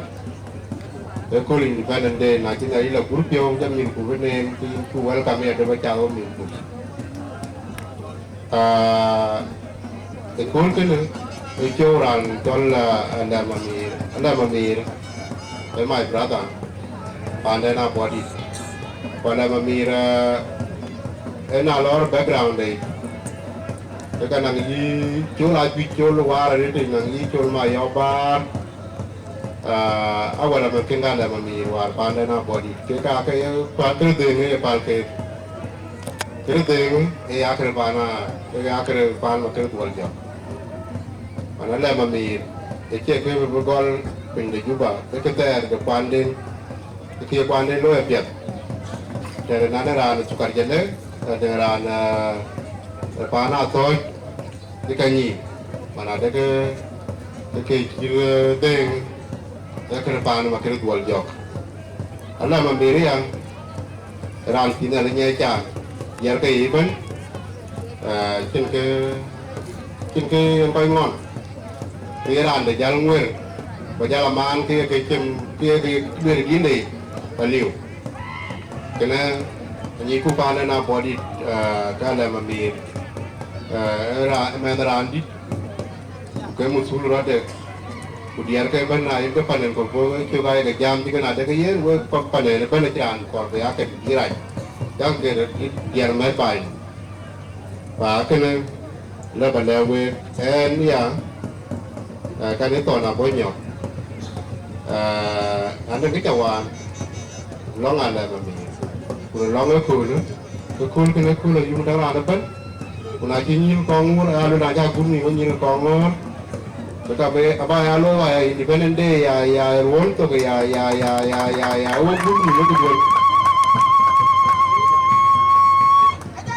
Ëkööl Independent Day, na cïn ayï la group piɔ̈u, ca mïthku bï neem, ku yïn cu welcome ya de ba ca ɣo mïthku. Ah, ëkööl kënë, ë cöök raan cɔl, ah, Alɛm Amir, Alɛm Amir, ë my brother, panden Abuɔdït. Ku Alɛm Amir, ah, ë na lɔɔr background de, ke ka naŋ yï cöl ajuëc cöl waar arëtic, naŋ yï cöl ma yɔ baar, ah, awär amɛn kën ka Alɛm Amir waar panden Abuɔdït. Ke ka ke ye pal kërë dhëëŋ ye pal ke. Kërë dhëëŋ ë ya kërë paan, ë ya kërë paan ma kërë dhuɔl jɔk. Man Alɛm Amir, ë cie kë bï gɔl piny de Juba, ë kë thɛɛr de kuanden, ë kë ye kuanden looi apiɛth. Tëde nan ë raan Thukar Jale, tëde raan, eh, paan Athɔ̈ɔ̈c, ë ka nyic. Man adekë, ë kë cït, eh, dhëëŋ, ë kërë paan ma kërë dhuɔl jɔk. Alɛm Amir ya, raan cï Nhialic ŋiɛc caan, diɛɛr ke yic ëbɛ̈n, eh, cïn kë, cïn kë yen kɔc ŋɔn. Ke ye raan de jäl ŋuër, ku jäl amaan ke ye ke cem, ke ye ke lueel dïïtde yic, aliu. Kënë, anyicku panden Abuɔdït, eh, ke Alɛm Amir, eh, ra-, mɛnh raan dït, ku ke muthul rɔt de, ku diɛɛr ke ëbɛ̈n na yen ke panen kɔ̈k, ku cök ayek jam cï kën adekë yen, wek pa-, panen ëbɛ̈n acï raan kɔɔr bï ya ke dït rac, yak ke diɛɛr mɛ̈th baai. Pa kënë lë ba lɛ̈k wek, ɛn ya, eh, kan ë thɔn abɔ̈ nyɔk. Eh, an de kë ca waan, lɔ̈ŋ Alɛm Amir. Ku lɔ̈ŋ ëköölë, ëkööl kënë ëkööl ayum däŋ raan ëbɛ̈n. Ku na cï nyïïn Kɔŋɔ̈ɔ̈r, aya luel na ca gut nhïïm we nyïïn Kɔŋɔ̈ɔ̈r. Ke ka bï, aba ya looi wa ya Independent Day ya, ya ruɔ̈ɔ̈n thok ya, ya, ya, ya, ya, ya, wok gut nhïïm we ku duɔ̈l.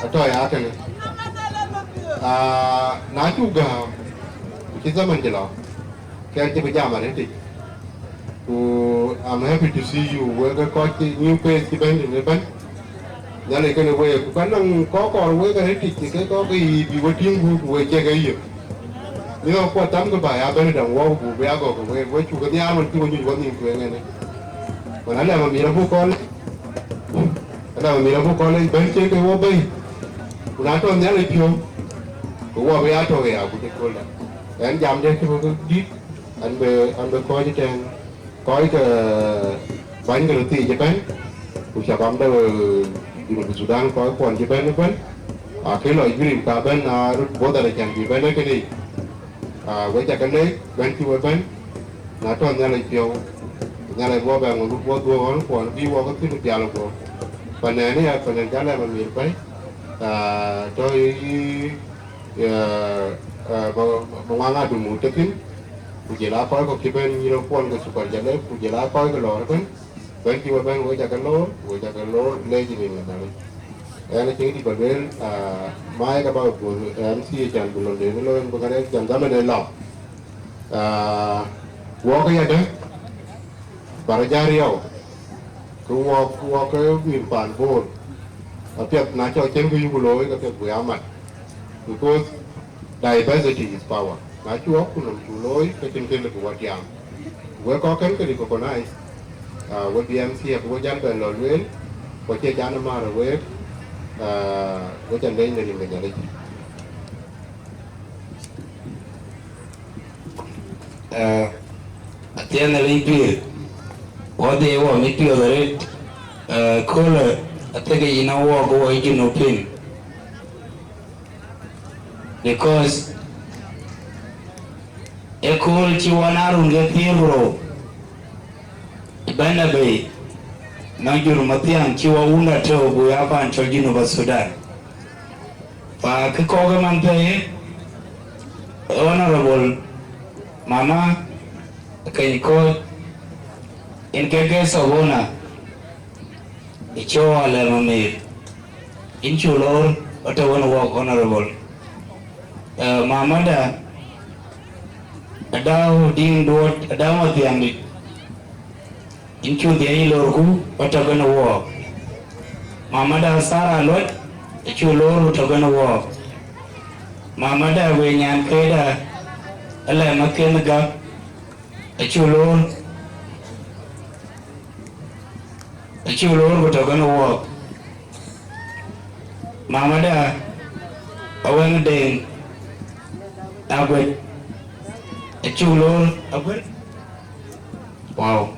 Atɔ̈ ya kënë. Ah, na cuk gam, ku cï zaman cï lɔ, kɛn cï bï jam arëtic. Ku I'm happy to see you, wek kɔc cï new face cï bɛ̈n tënë bɛ̈n. Nhialic kënë wek, ku ka nɔŋ kɔc kɔɔr wek arëtic, ke kɔc ke yiic bï we tïŋ gup, ku we cek ë yök. Ni ɣɔn kuɔ tham ke bä ya bɛ̈n däŋ wɔ, ku bï ya gɔk ke wek, we cuk ke nhiaar man cï we nyuc wɔ nhïïm tueŋ ënë. Wën alɛ̈m amïr abuk kɔn lec, alɛ̈m amïr abuk kɔn lec bɛ̈n cek ke wɔ bɛ̈i. Ku na tɔ Nhialic piɔ̈u, ke wɔ bï ya tɔ ya ku cï kööldä. Ɛn jam de cï bï dït, an bï, an bï kɔc ëtɛ̈ɛ̈n. Kɔc ke bäny ke röt thiic ëbɛ̈n, ku shabab de Junub Sudan kɔc kuɔn cï bɛ̈n ëbɛ̈n, akë lɔ juëc ka bɛ̈n, a röt buɔth arëcan bï bɛ̈n ë kënë yic. Ah, we ca ke leec bɛ̈n cï we bɛ̈n, na tɔ Nhialic piɔ̈u, Nhialic bɔ̈ bɛ ŋö röt buɔth dhuɔ̈k ɣɔn kuɔn bï wɔ ke thïn pial guɔ. Panɛn ya, panɛn ca lɛ̈m amïr bɛ̈i, ah, tɔ yï, eh, eh, ba, ba ŋuaŋ adum mut tëthin, ku jël aa kɔc kɔ̈k cï bɛ̈n nyïïn kuɔn ke Thukar Jalep, ku jël aa kɔc ke lɔɔr ëbɛ̈n, bɛ̈n cï we bɛ̈n, we ca ke loor, we ca ke loor, leec ë nïn ë Nhialic. Ɛn acïn dït ba lueel, ah, maai ka ba ke puɔ̈th, eh, M C A can bï lon den looi, en bï ka rɛɛc can dhaman ë lɔ. Ah, wɔ ke yadë, ba rɔ jal riɔu, ke wɔ, wɔ ke mïth paan Bor, apiɛth na cɔk cïn kë yuku looi, ke piɛth bï ya mat, because diversity is power. Na cuk ku nɔm cuk looi, ke cïn kë lëu bï wɔ tiaam. Wek kɔc kën ke recognize, ah, we B M C abï we jal bɛn lɔ lueel, ku acie jal ë määr ë week, ah, we ca leec në rin ke Nhialic. Eh, athiɛɛn ë riny pïïr, wɔ dhiëëi wɔ mit piɔ̈ɔ̈th arëët, eh, köölë athekë yïn awɔɔk wɔ yï Junubin. Because ë kööl cï wɔ na run ke thiëër ku rou, ëbɛ̈n abei, nɔŋ jur mathiaŋ cï wɔ wun atɔ̈u ku ya pan cɔl Junub Sudan. Fa kë kɔ̈k ë man thëi, Honorable Mama Keny Koc, in ke guest of honor, ë cɔɔl ë mamir, in cuk loor ëtök wën wɔk, Honorable. Eh, Mamada Adau Diŋ Duɔt, Adau Mathiaŋdït, in cuk dhiɛc lorku ëtök wën wɔk. Mamada Sarah Luɔt, ë cuk loor ëtök wën wɔk. Mamada wëë nyan këda, Alɛm Akën Gak, ë cuk loor, ë cuk loor ku tɔ̈ kën wɔɔk. Mamada Awɛŋ Deŋ Aguet, ë cuk loor, Aguet. Wow.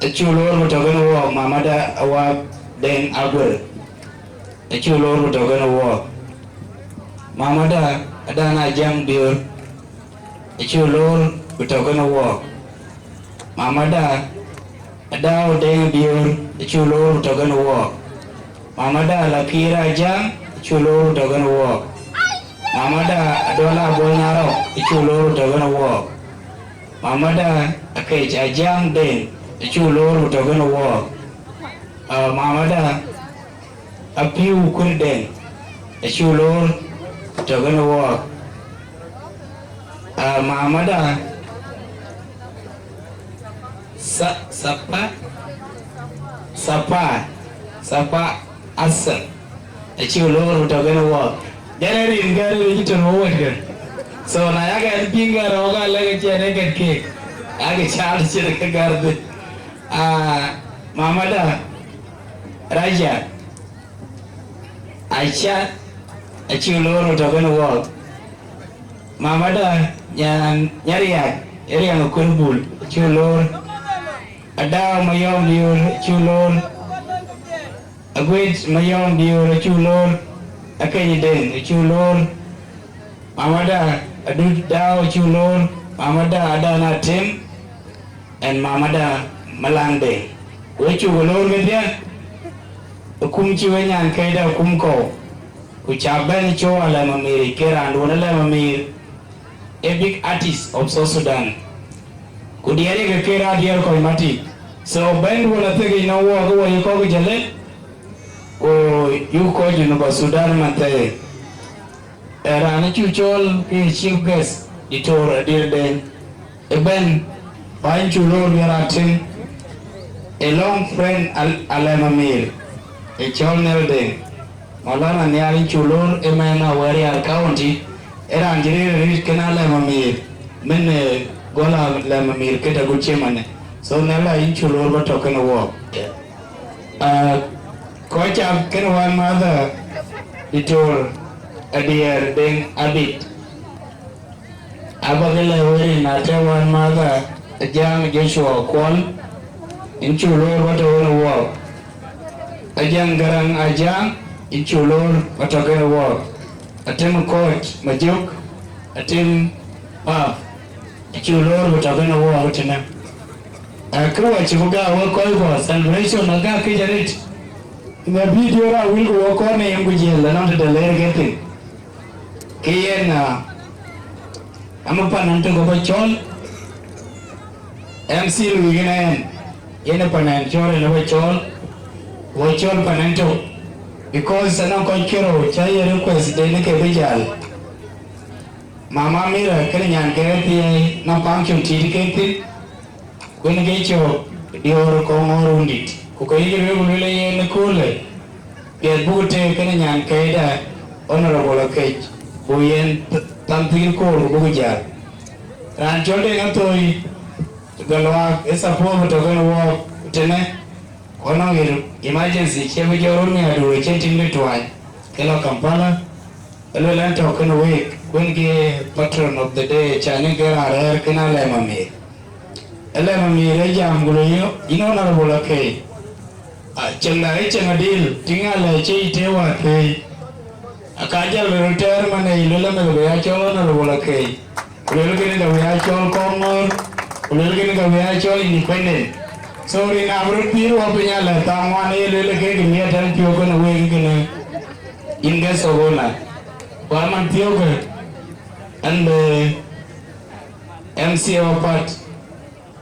Ë cuk loor ku tɔ̈ kën wɔɔk, Mamada Awak Deŋ Aguer. Ë cuk loor ku tɔ̈ kën wɔɔk. Mamada Adan Ajaŋ Biöör. Ë cuk loor ku tɔ̈ kën wɔɔk. Mamada Adau Deŋ Biöör, ë cuk loor ku tɔ̈ kën wɔɔk. Mamada Lakir Ajaŋ, ë cuk loor ku tɔ̈ kën wɔɔk. Mamada Aduɔl Abol Nyarɔk, ë cuk loor ku tɔ̈ kën wɔɔk. Mamada Akec Ajaŋ Deŋ, ë cuk loor ku tɔ̈ kën wɔɔk. Ah, Mamada Apiu Kur Deŋ, ë cuk loor ku tɔ̈ kën wɔɔk. Ah, Mamada Sa-, Sapa, Sapa, Sapa Asen, ë cuk loor ku tɔ̈ kën wɔɔk. Jɛn ë rin gɛ̈r ë rin cï tön wɔ wɛ̈t kën. So, na yak ɛn piŋ gɛ̈r ë wɔ ka lɛ̈k ë ciɛn ë gɛ̈t keek, yak ë caar cïn ke gɛ̈r dhil. Ah, Mamada Raja, Aca, ë cuk loor ku tɔ̈ kën wɔɔk. Mamada Nya-, Nyariak, ë Riɛŋ ë Kuël Bul, ë cuk loor. Adau Mayɔm Biöör, ë cuk loor. Aguet Mayɔm Biöör, ë cuk loor. Akeny Deŋ, ë cuk loor. Mamada Adut Dau, ë cuk loor. Mamada Adan Atem, ɛn Mamada Malaŋ Deŋ. We cuk loor kedhie, ë kum cï we nyan këda kum kɔ̈u. Ku ca bɛ̈n cɔɔl Alɛm Amir, ke raanduɔ̈n Alɛm Amir, a big artist of South Sudan. Ku diɛɛr ye ke ke raan diɛɛr kɔc matic. So bɛ̈nduɔ̈n athek yic nɔn wɔɔk ke wɔ ye kɔ̈k Jalep, ku yuk kɔc Junub Sudan man thɛɛr. Ee, raan ë cuk cɔɔl ke ye chief guest, Diktor Adiɛr Deŋ, ëbɛ̈n, bä yïn cuk loor miɛt atïŋ, a long friend Al-, Alɛm Amir, ë cɔl Nhial Deŋ. Maulana Nhial, yïn cuk loor, ë mɛn Awerial County, ë raan cï rëër arëët kenë Alɛm Amir, min, ee, gɔl Alɛm Amir këdë agut cï manë. So, Nhial, yïn cuk loor bä tɔ̈ kenë wɔɔk. Ah, kɔc cath kenë wänmäthda, Diktor Adiɛr Deŋ Abit. Abä ke lɛ̈k wël rin, na tɛ̈ wänmäthda, Ajaŋ Joshua Kuɔl, yïn cuk loor bä tɔ̈ kenë wɔɔk. Ajaŋ Garaŋ Ajaŋ, yïn cuk loor bä tɔ̈ kenë wɔɔk. Atem Kɔc Majök, Atem Pap, yïn cuk loor bä tɔ̈ kenë wɔɔk tënë. Ee, kë wä cï bï gäk wek kɔc kuɔ, celebration agäk këc arëët. Në video raan wïl ku wä kɔn në yen ku jiël, anɔŋ tëde lɛɛr ke thïn. Ke yen, ah, amï pan ɛn tök abä cɔl, M C lui kën ɛn, yen ë pan ɛn cɔl, yen abä cɔl, wä cɔl pan ɛn tök. Because anɔŋ kɔc kerou cä ye request den ke bï jäl. Mama Mira, kënë nyan ke thiëi, na paŋ cök tiit ke thïn. Kuën ke cök diöör kɔŋ ŋɔ̈ɔ̈r rundït, ku ke yic lueel, ku lueel ë yen ëköölë, piɛth buk tëëk kenë nyankɛɛda, Honorable Akec, buk yen th-, tham thiir koor ku buk jäl. Raan cɔl Deŋ Athoi, Galuak, ë support bï tɔ̈ kenë wɔɔk tënë, ku anɔŋ emergency, cie bï jɔ röt miäkduur, cie tiŋ de tuany, ke lɔ Kampala, Aluel an, tɔ̈ kenë week, kuën ke patron of the day, cän ke raan rɛ̈ɛ̈r kenë Alɛm Amir. Alɛm Amir ë jam, ku lueel, yïn Honorable Akei, a, cieŋda ë cieŋ adil, tïŋ alɛ̈ cï yic tëë wäär pei. Aka jäl röt tɛ̈ɛ̈r man ë luel ameth bï ya cɔl Honorable Akei. Ku luel kënë ka wï ya cɔl kɔŋ ŋɔ̈ɔ̈r, ku luel kënë ka wï ya cɔl independent. So, rin abï röt pïïr wɔ piny alɛ̈ thaŋ ŋuan ë luel ke kë miɛt ɛn piɔ̈u kenë week kënë. Yïn guest of honor. Ku aman thiɔ̈kë, ɛn bï M C ë wä pat,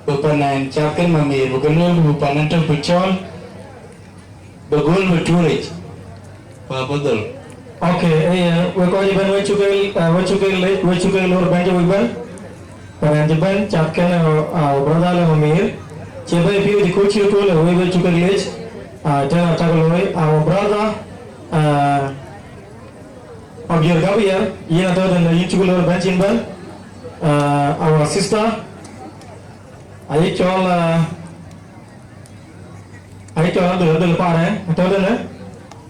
bï pan ɛn cath kenë Mamir, bï ke lueel, ku bï pan ɛn tök bï cɔɔl, bï göl bï tuuric, ku abï dhöl. Okay, ëë, wek kɔc ëbɛ̈n, wek cuk ke, ah, wek cuk ke lec, wek cuk ke lor bɛ̈ny cï wek bɛ̈n. Pan ɛn cï bɛ̈n cath kenë, ah, brother Alɛm Mamir. Cie bɛ̈i piööcë ku cï köölë, wek, wek cuk ke lec, ah, tɛ̈n atak looi, our brother, ah, Abier Gabriel, yen atɔ̈ tënë, yïn cuk lor bɛ̈n cïn bɛ̈n, ah, our sister, ayï cɔl, ah, ayï cɔl Abdul, Abdul Pare, atɔ̈ tënë,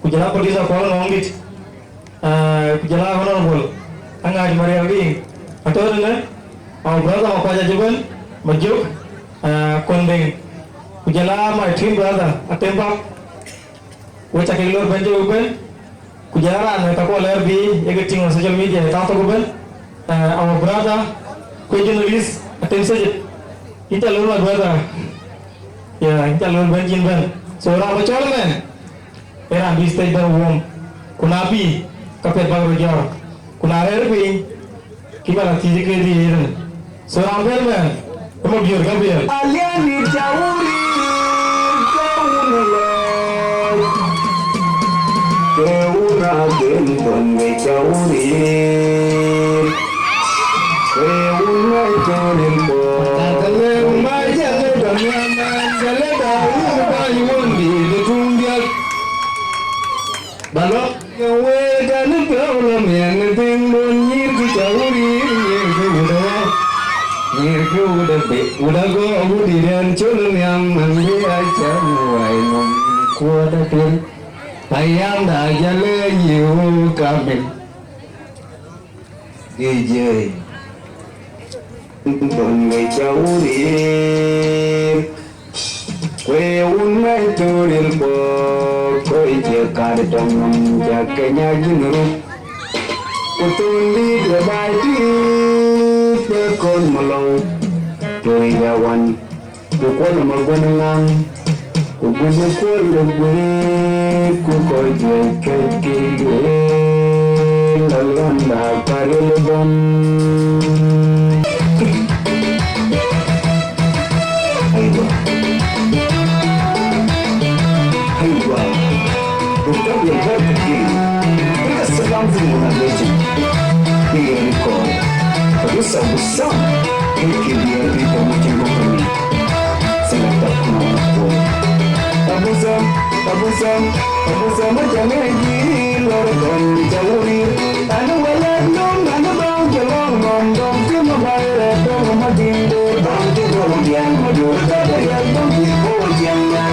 ku jɔl a producer Kuɔl Ŋɔŋdït, ah, ku jɔl a Honorable Aŋaac Marial Diŋ, atɔ̈ tënë, our brother Makuac Ajibel, Majök, ah, Kuɔn Deŋ, ku jɔl a my twin brother, Atem Bak, wek ca kek lor bɛ̈n cï wek bɛ̈n, ku jɔl a raan ë ka kuɔ lɛɛr bï ye ke tïŋ on social media ë thathok ëbɛ̈n, eh, our brother, kuec journalist, Atem Sajid, yïn ca lor my brother. Yeah, yïn ca lor bɛ̈n cïn bɛ̈n. So, raan bä cɔl mɛn, ee raan bï stage bɛ̈n wuɔm, ku na bï, ka piɛth bäk röt jɔ̈ɔ̈r, ku na rɛ̈ɛ̈r piny, kï bä la thiëëc ke dhil yen. So, raan bɛ̈n mɛn, ë Mabior Gabriel. Aliani cawuri, cawuri lɔ. Ke wun a ben thon we cawuri. Ke wun a cawuri lɔ. Kale ma jale da mi aman, jale da wun ba yi won di de tung diak. Ba lɔ. Ke wek an piɔ̈u lɔ miɛn në piŋdun, nyïïr kë cä wur yïr, nyïïr kë wut awä, nyïïr kë wut abë, wut agɔ, wut dït ɛn col nhiam, man bï a cam wai nɔm kuɔt apiɛl, payamda jalë yiu kamil. D J. Don we cä wur yïr. Kue wun mɛn tuuril bɔɔk, kɔc cie kat dɔm nɔm, cak ke nya jin ruk. Ku thun dït ë baai dït, ke kɔn malou, tuur ya wan, ku kuɔn ma guën ŋaŋ, ku guën kuɔn de guëët, ku kɔc juëc kec ke duëër, la lɔnda paril bɔn. Aiwa. Aiwa. Dr. Wilbert Kipkirui. Big Salam Foundation. Sabusa, wicked dear people, we can go for me. Selector Kumar Paul. Sabusa, Sabusa, Sabusa, majangeji, Lord, don't be sorry. Anu wala nom, anu bang jalong nom, dong ti mabai re, dong mading de, dong ti dong diang, madu kada ya, dong ti ko diang ya.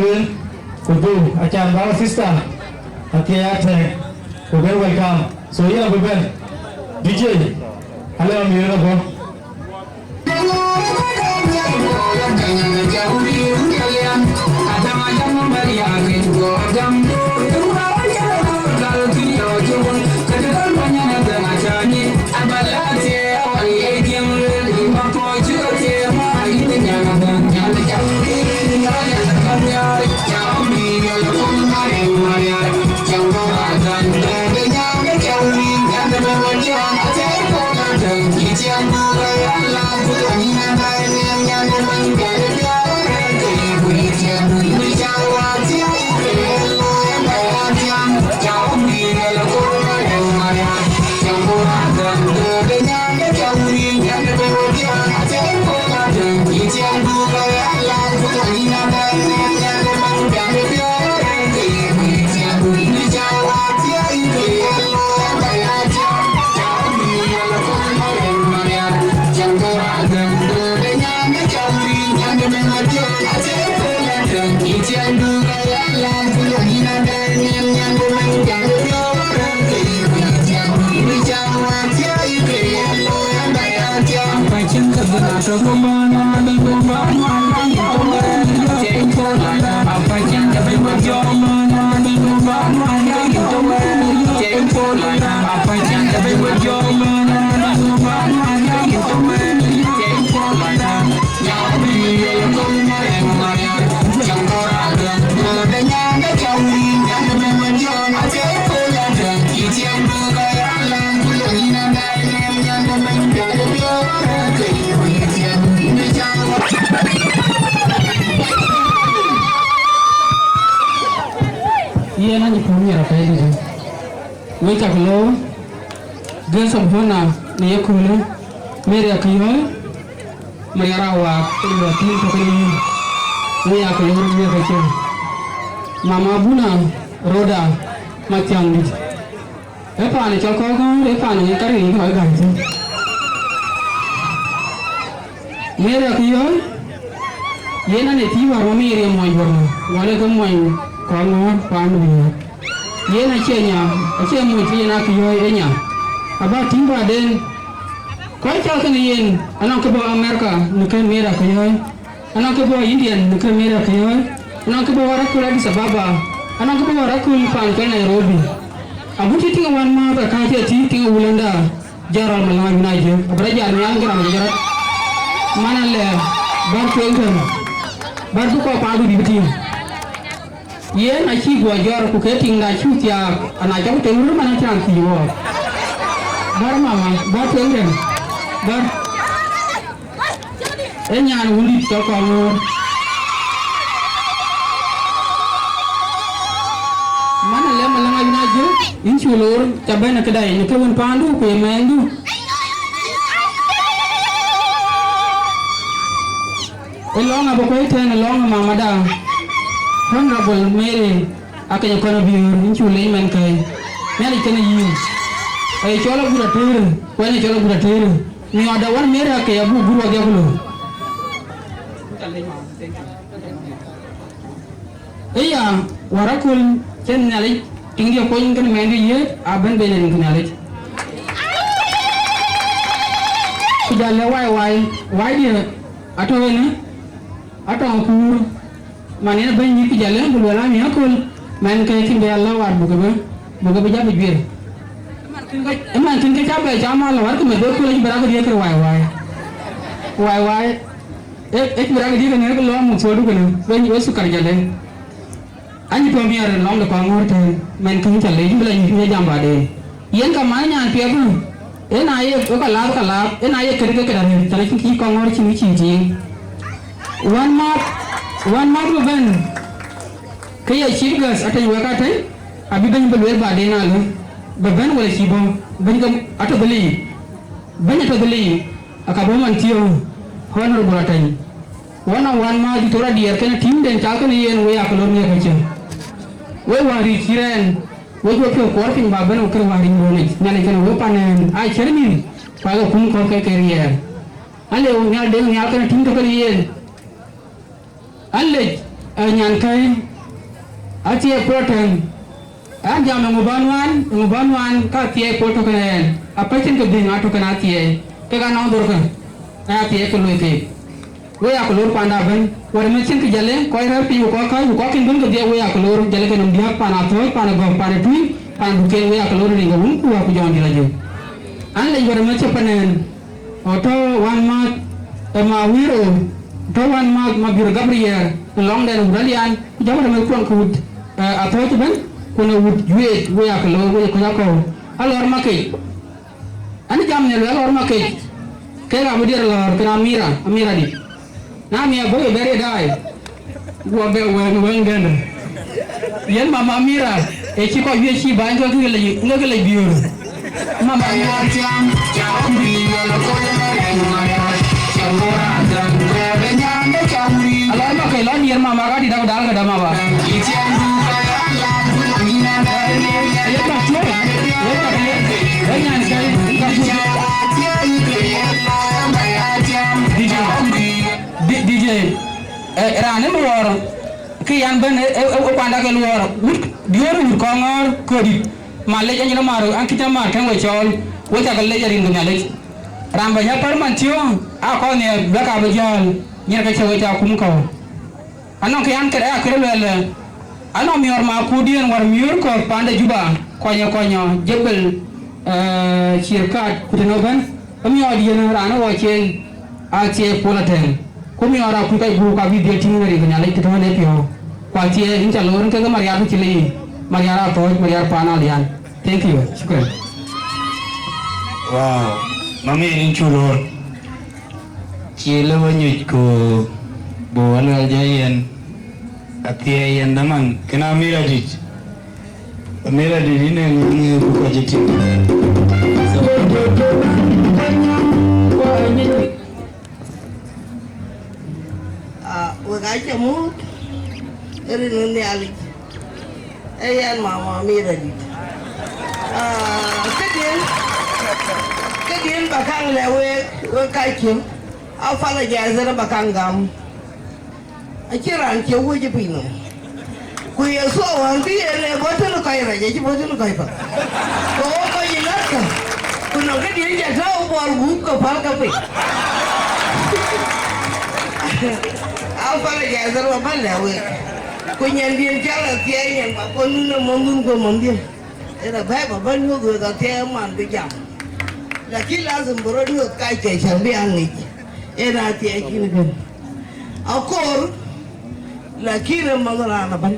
Luel, ku du, acan ba sister, athiɛɛi atɛ̈ɛ̈k, ku gɛ̈t welcome. So, yɛn abï bɛ̈n. D J, alë amiëër abɔ̈. Yen anyï puɔ̈u miɛt apɛidït. Wek cak loor, guest of honor në yeköölë, Mary Akiyɔ̈ɔ̈i, Maria Rawaak, Elua Tim tɔ̈ ke yïn, wek yak loor miɛt kecin. Mama Buna, Rhoda, Mathiaŋdït. Ee paan ë cɔl Kɔŋɔ̈ɔ̈r, ee paan ë yen karic kɔc gäi thïn. Mary Akiyɔ̈ɔ̈i, yen anë thii wäär Mama Mary ë muɔny Bor, wälë ke muɔny Kɔŋɔ̈ɔ̈r paan Bor. Yen acie nya, acie muɔny thii, yen Akiyɔ̈ɔ̈i ë nya. Aba tïŋ baden, kɔc cɔl kënë yen, anɔŋ kë bɔ̈ America në kën Mary Akiyɔ̈ɔ̈i. Anɔŋ kë bɔ̈ Indian në kë Mary Akiyɔ̈ɔ̈i, anɔŋ kë bɔ̈ wäär aköl Addis Ababa, anɔŋ kë bɔ̈ wäär aköl paan cɔl Nairobi. Agut cï tïŋ wän määth, aka cï tïŋ, tïŋ wulënda, General Malany Najiëk, abï rɔt jat nhial ke ram jɔt. Man alɛ, bär tueŋ tën, bär bï kɔc paandu bï bï tïŋ. Yen acï guɔ jɔt, ku ke tiŋda cuk thiaak, ana cɔk tëŋ röt man acï raan thiëc wɔɔk. Bär mama, bär tueŋ tën, bär. Ee nyan wundït cɔl Kɔŋɔ̈ɔ̈r. Man alɛ Malany Najiëk, yïn cuk loor, ca bɛ̈n ë këdai, në ke wën paandu, ku ye mɛɛndu. Ë lɔ̈ŋ abï kuɔ̈c tɛ̈n, ë lɔ̈ŋ ë mamada, Honorable Mary Akeny Akɔn Abiöör, yïn cuk leec mɛnhkɛi. Nhialic kenë yïn. Ee cɔl agut atëërë, ku ɛn ee cɔl agut atëërë. Miɔɔrda wän Mary Akeny abuk guur wadhiɔ̈k lɔ. Ëya, wäär aköl cïn Nhialic tiŋdiɛ̈ kony kën mɛnhdiɛ̈ yiëët, abɛ̈n bei në rin ke Nhialic. Ku jɔl lɛ̈k wai wai, wai diɛ̈ atɔ̈ ënë, atɔ̈ akuur, man yen abɛ̈ny yïk ku jɔl lɛ̈k ku lueel an, aköl, mɛnhkɛi kën bï ya lɔ war buk ëbë, buk ëbë jɔ bï juëër. Ëman kën ke ca bɛ cam alɔ, warkï meth ë köl acï bï rak riëëk kë wai wai. Wai wai. Ë, ë cï bï rak riëëk në kë lɔ̈ɔ̈m muk thuɔɔdu kënë, weny we sukar jɔl lɛ̈k. Anyï tuɔ̈m miɛt lɔ̈ŋ de Kɔŋɔ̈ɔ̈r tɛ̈n, mɛnhkï ca leec, bï la nyuc ë jam baden. Yen ka man nyan piɛth, ë na ye, ë ka lath ka lath, ë na ye këdë ke këdë arëët, tën acïn kï Kɔŋɔ̈ɔ̈r cïn kï cïï tiiŋ. Wän mäth, wän mäth bï bɛ̈n, ke ye chief guest ateny wek ateny, abï bɛ̈ny bï lueel baden alë, bï bɛ̈n wala cïï bɔ̈, bɛ̈ny ke atɔ̈ dhil yic, bɛ̈ny atɔ̈ dhil yic, aka bɔ̈ man thiɔ̈ɔ̈ŋ, Honorable Ateny. Wän a wän mäth Diktor Adiɛɛr kenë team den cal kenë yen, wek aa ke lor miɛt kecin. Wek wäär riëëc cï rɛɛn, wek we piɔ̈u kuɔɔr piny ba bɛ̈n ë kër wäär riëëc duɔ̈ɔ̈nic, Nhialic kenë wek pan ɛn aa ciɛ̈t nïn, ku aake kun kɔ̈k ke ke riɛɛr. Alëu Nhial Deŋ Nhial kenë team tɔ̈ kenë yen. Alec, Ë nyankäi, athiɛɛi puɔl tɛ̈n. An jam eeŋö bä nuan, eeŋö bä nuan, ka athiɛɛi puɔl tɔ̈ kënë ɛn. Apɛcin ke dhïŋ atɔ̈ kënë athiɛɛi. Kek anɔŋ dhorkë, ë athiɛɛi ke loi keek. Wek aa ke loor panda ëbën. Wär ëmën cïn kë jäl, kɔc rɛ̈ɛ̈r piny ku kɔc kääc ku kɔc kën bën kedhie, wek aa ke loor, jäl ke nɔm diäk, pan Athɔ̈ɔ̈c, pan Agɔ̈k, pan Tuïc, pan Duken, wek aa ke loor rin ke Wun ku Wät ku Jɔŋdït Lajik. An lec wär ëmën cï pan ɛn. Ɣɔn tɔ̈ wän mäth ë ma Wiro, tɔ̈ wän mäth ma Biöör Gabriel, ë lɔŋdɛn wut Alian, ku jɔkï rɛ̈ɛ̈r kuɔn ke wut, eh, Athɔ̈ɔ̈c ëbën, ku në wut Juëc, wek aa ke loor, wek kɔc akɔ̈u. Alɔr Makec. An jam në luɛl Alɔr Makec, kek abï diɛɛr lɔ̈ɔ̈r kën Amira, Amira dït. Na miɛt bɔ̈ ke bɛ̈r ye daai, guɔ bɛ wëŋ wëŋ dɛ̈n. Yen Mama Mira, ë cï kɔc wiëc cï bäny ke ke lec, ke ke lec biöör. Mama Mira. Alɔr Makec lɔ diɛɛr mama ka dït, dal ke däm aba. Ye ka tuɔ̈c, ye ka tuɔ̈c, ye nyan kɛ̈i, ye ka tuɔ̈c. D J, D-, D J, eh, raan ë luɔɔr, kë yan bɛ̈n ë, ë, ë, ë kuanda ke luɔɔr, wut, diöör wut kɔŋ ŋɔ̈ɔ̈r, köödït, malec, an cïn amär, an kïc amär kën we cɔɔl, we cä ke lec arin ke Nhialic. Raan bɛ̈ny apär man thiöŋ, aa kɔn nhiɛɛr bɛ̈k abï jäl, nyiɛr ke cä we cä kum kɔ̈u. Anɔŋ kë yan kërɛ, akërë luɛl, eh, anɔŋ miɔɔr ma kuurdiɛ̈n wär miöör kɔ̈th paan de Juba, kɔnyɔ, kɔnyɔ, Jebel, eh, Cirkat, ku tënou bɛ̈n, ke miɔɔr yen raan ë ɣɔɔc cieŋ, athiɛɛi puɔl atɛ̈ɛ̈n. Ku miɔɔr akuc kɔc gup, ka bï dhiël tïŋ në rin ke Nhialic të tɔ̈u në piɔ̈u. Ku athiɛɛi, yïn cä loor, yïn kekë Mariar ku cï lei, Mariar Athɔ̈ɔ̈c, Mariar paan Alian. Thank you. Shukran. Wow. Mami, yïn cuk loor. Cï lëu anyuc ku buk aluɛl jɔ yen, athiɛɛi yen dhaman, kën Amira dït. Amira dït, yïn ee ŋö ŋiëë buk kɔc ë tïŋ? So, ah, wek acä muk ë rin ë Nhialic. Ee yɛn Mama Amira dït. Ah, këdiɛ̈n, këdiɛ̈n ba kaŋ lɛ̈k wek, wek kackiɛ̈, apologize ënë ba kaŋ gam. Acïn raan cie wec ë piny nɔm. Ku Yecu awään bï en ee bɔ̈ tënë kɔc rac, acï bɔ̈ tënë kɔc path. Ku wok kɔc ë lat kä, ku nɔŋ këdiɛ̈n cä tääu bɔɔl gup ke päl ke piny. Apologize ënë ba bɛ̈n lɛ̈k wek. Ku nyandiɛ̈n cä lɔ thiɛɛi, nyan ba kɔn nu në mɔ̈nhdun ku mɔ̈nhdiɛ̈n. Ënë bɛ̈ɛ̈i ba bɛ̈n nyuɔ̈th wek athiɛɛi man bï jam. Lakin lazim bï rɔt nyuɔ̈th kackë cän bï a ŋic. Ënë athiɛɛi cïn kën. Akoor, lakin ë manh raan ëbɛ̈n.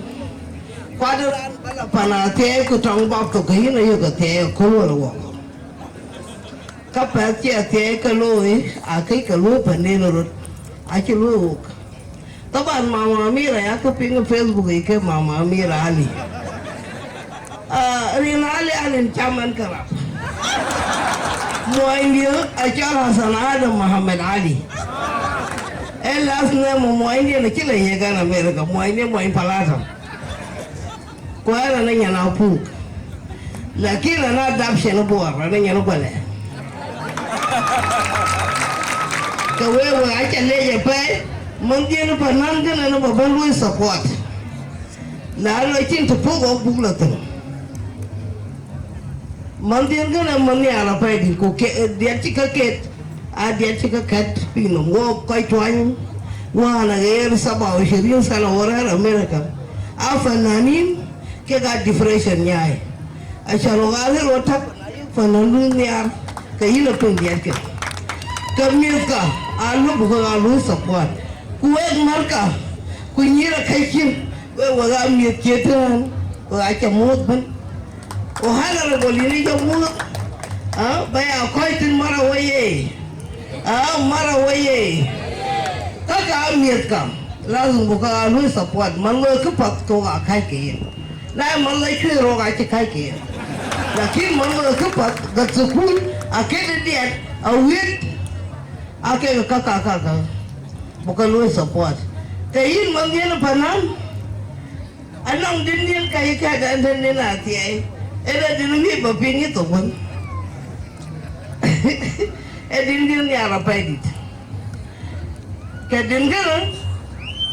Kuat raan ba la pan athiɛɛi ku tɔŋ bap thok ke yïn ayök athiɛɛi aköl wär wɔk. Ka pɛ̈th cï athiɛɛi ke looi, akëc ke luöi panden röt, acï luöi wok. Taban, Mama Amira, yakë piŋ ë Facebook yic ke Mama Amira Ali. Ah, rin Ali, Ali cam ɛn ke rap. Muɔnydiɛ̈ acɔl Hassan Adam Mohamed Ali. Ee last name muɔnydiɛ̈ acï la yiëk ɛn America, muɔnydiɛ̈ muɔny Palata. Ku ɣɛn ë nyan Apuk. Lakin ɣɛn adoption Bor, ɣɛn ë nyan Guɛlɛ. Ke wek, wek acä leec apɛi, manhdiɛ̈n ë Panam kënë ënë ba bɛ̈n luöi support. Na lɔ cïn të puk ɣɔk buk lɔ thïn. Manhdiɛ̈n kënë ë manh nhiaar apɛidït, ku ke, diɛt cï ke ket, aa diɛt cï ke kɛ̈t piny nɔm. Wok kɔc tuany, wään aɣeer saba wa ishirin sana wa rɛ̈ɛ̈r America, aa fananin, kek aa depression nyaai. Acan wok aa rëër ɣöt täk, na yök fanandun nhiaar, ke yïn apiŋ diɛt ke. Ke mïthka, aa lɔ buk ke aa luöi support. Ku wek märka, ku nyïïr akëckiɛ̈, wek, wek aa miëth ciëtëën, wek acä muɔ̈th ëbɛ̈n. Honorable, yïn ë jɔ muɔ̈th, ah, ba ya kɔc thïn mara wei ye. Ah, mara wei ye. Kaka aa miɛ̈thka, lazim buk ka aa luöi support, man loi këpath ke wok aa kääc ke yen. Na ye man lɔ cuëër wok acï kääc ke yen. Lakin man loi këpath, gät thukul, akëde diɛt, awït, akek kaka, kaka, buk ka luöi support. Ke yïn manhdiɛ̈n ë Panam, anɔŋ dïndiɛ̈n ka yï kɛ̈t ɛn tënë athiɛɛi, ënë dïn ŋic ba piŋ yï thok wën. Ee dïndiɛ̈n nhiaar apɛidït. Ke dïn kënë,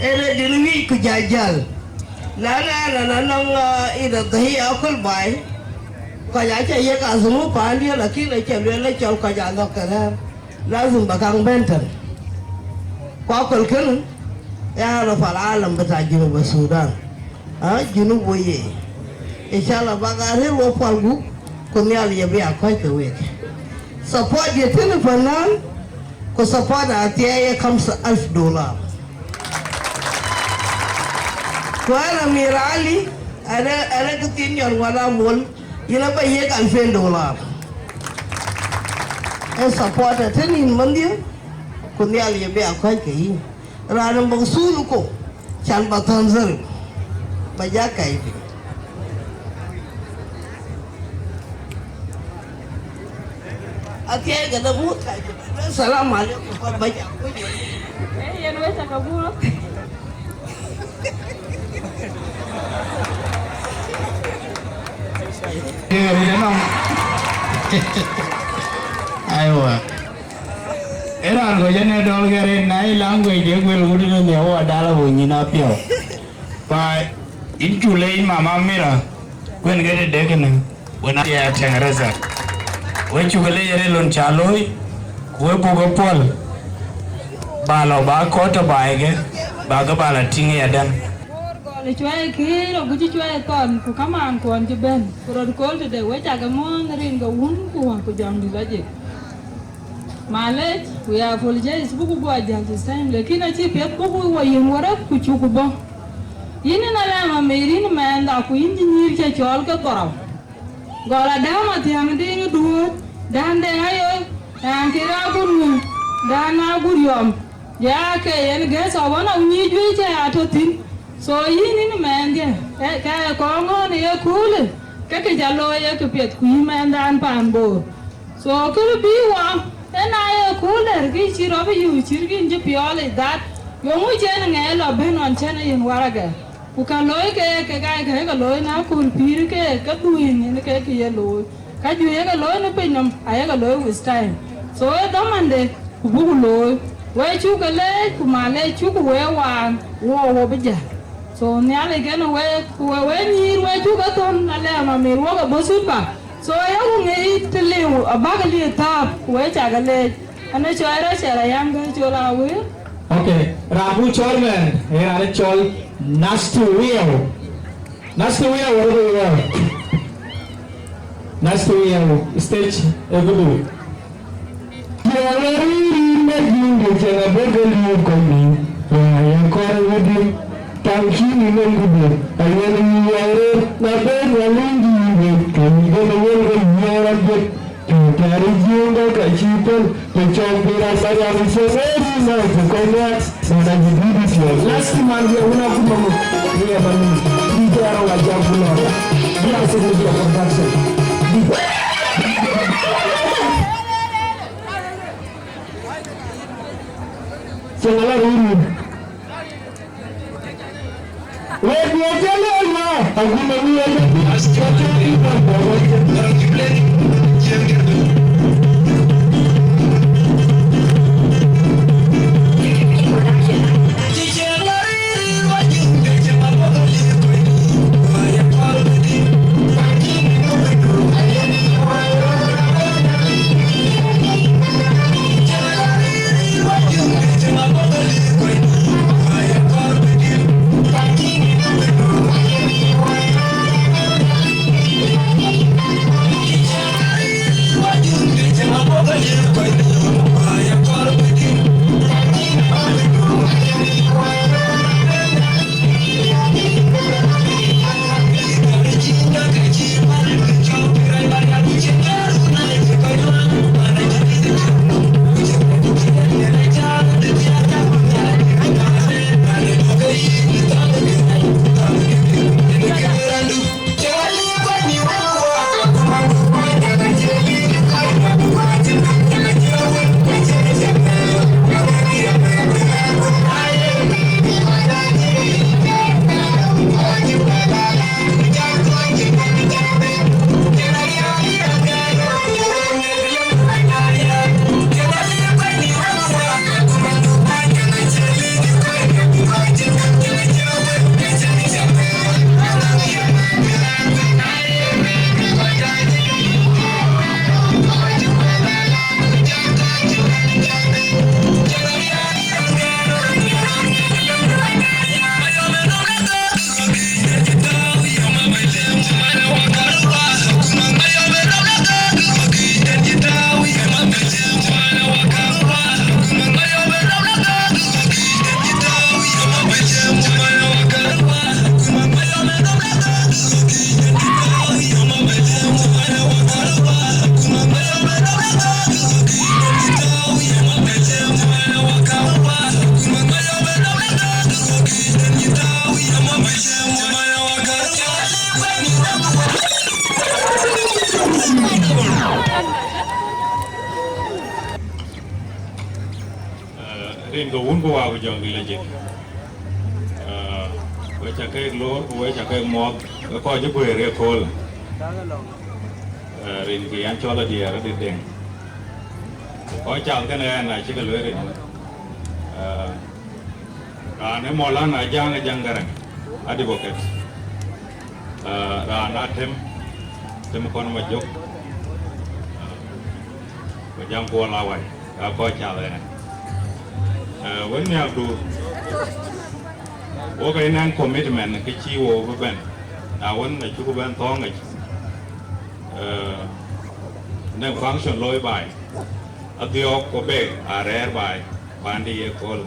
Ënë dïn wïc ku jäl jäl. Lana ënë na nɔŋ ïdë dhëi aköl baai. Kɔc acä yek adhum paandiɛ̈, lakin acä lueel ë cɔl kɔc a lɔ̈k ke rɛ̈ɛ̈r. Lazim ba kaŋ bɛ̈n tën. Ku aköl kënë, ya rɔt pal alam bï ta Junub Thudan. Ah, Junub wo ye. Inshallah, bak a rëër wo pal gup, ku Nhialic abï a kɔc ke wek. Support ye tënë panan, ku support athiɛɛi ye kamsa alf dolar. Ku ɣɛn Amir Ali, ënë, ënë kë thiin nyɔn wala mol, yïn aba yek alfen dolar. Ë support atënë yïn manhdiɛ̈, ku Nhialic abï a kɔc ke yïn. Raan ë bɔ̈ thul ku can ba thɔ̈n dhël, ba ja kɛ̈i piny. Athiɛɛi ke de mut kɛ̈i piny. Salam alaikum, kɔc ba ja kuc. Eh, yen wec aka guɔ. Aiwa. Ë raan kɔc ënë dɔl ke rin, na ye language de guel wut ënë nhiaar wa dal abï nyin apiɔ̈u. Pa yïn cu leec mama Mira, kuën ke tëde kënë, wën a ya Kiingereza. We cuk leec ë ril lon ca looi, ku we buk ë puɔl, ba lɔ ba kɔ̈t tɔ̈ baai ke, ba ke ba la tïŋ ë yadɛ̈ŋ. Gɔl cuai kïïr, aguc cuai thɔn, ku kamaan kuɔn cï bɛ̈n, ku röt kööl tëde, we cak ë muɔ̈ɔ̈n rin ke wun, ku wä, ku jɔŋdït lɔ jik. Malec, we are apologize, buku guɔ jäl this time, lakin acï piɛth buku wɔ yiën wärëk ku cuk bɔ̈. Yïn ënë Alɛm Amir, yïn mɛɛnda ku yïn cï nyïïr cä cɔɔl ke dhorou. Gɔl adäm athiäŋ diŋ duööt, dän de ayo, dän kï ragut ŋö, dän agut yɔm. Ya ke yen gɛ̈th ɣɔn a nyïïc juëc cä ya tɔ̈ thïn. So yïn yïn mɛɛndiɛ̈, ke, ke kɔŋ ɣɔn ë ye köölë, ke kë ca looi ye kë piɛth ku yï mɛɛndan paan Bor. So kë bï wɔ, ëna ye kööl dɛ̈r kï cï rɔt bï yök cït kïn cï piɔl ë that, yöŋ cïn ŋɛɛc lɔ bɛ̈n ɣɔn cïn yen waragɛ. Ku ka looi ke, ke gaaikë ke looi na kööl pïïr ke, ke dhuëëŋ yen ke kë ye looi. Ka juëc ye ke looi në piny nɔm, aye ke looi with time. So ë dhamande, ku buk looi. We cuk ke leec, ku malec cuk we waan, wo, wo bï jäl. So Nhialic kenë wek, ku we, we nyïïr, we cuk ë thon, Alɛm Amir, wok ë bɔ̈ thut ba. So, ya ku ŋic të liu, abäk liu thääp, ku we cak leec. Ënë cɔl Rachel Ayaŋ ke cɔl Awir. Okay, raan bu cɔl mɛn, ee raan cɔl Nasty Wieu. Nasty Wieu, wërë ku yɔ̈ɔ̈k. Nasty Wieu, stage ë këdu. Cieŋ la rïïr rïïr Majuŋ, cieŋ abɔ̈ ke liu kɔc nïïm, wä ya kɔɔr ë wëdï, taŋ cï nïn en këdï, ayen yï ya rëër, na ben wä luny dïït wek, ke yï ben ë yen ke yï ya rɔt jëk, të tɛ̈r ë Jiëëŋ bä ka cï pɛ̈l, të cɔk bï raan Mariam cieŋ ë rïïr na të kɔc nɛ̈ɛ̈k, na na jï bï bï cieŋ. Last man, we are una kuma mo, we are banu, we are our Jaguar, we are Segovia production. Cieŋ ala rïïr. Wek ye jël ëlä, agum ë wiëc. Rin ke wun ku wä ku jɔŋdït lajik. Ah, we ca keek loor ku we ca keek muɔɔth, we kɔc cï guëër ëkööl. Ah, rin ke yɛn cɔl Adiɛɛr Adït Deŋ. Ku kɔc cath kënë ɣɛn acï ke lueel rin. Ah, raan ë Maulana Ajaŋ, Ajaŋ Garaŋ, advocate. Ah, raan Atem, Tem Kɔn Majök. Ah, ku Ajaŋ Kuɔl Awai, ka kɔc cath ɣɛn. Eh, wën nhiäkdu, wok ë nɛŋ commitment kë cï wo bï bɛ̈n, na wën acuk bɛ̈n thɔ̈ɔ̈ŋ yic. Eh, nɛŋ function looi baai, adhiɔ̈ɔ̈k ku bek arɛ̈ɛ̈r baai, pandï ye kööl.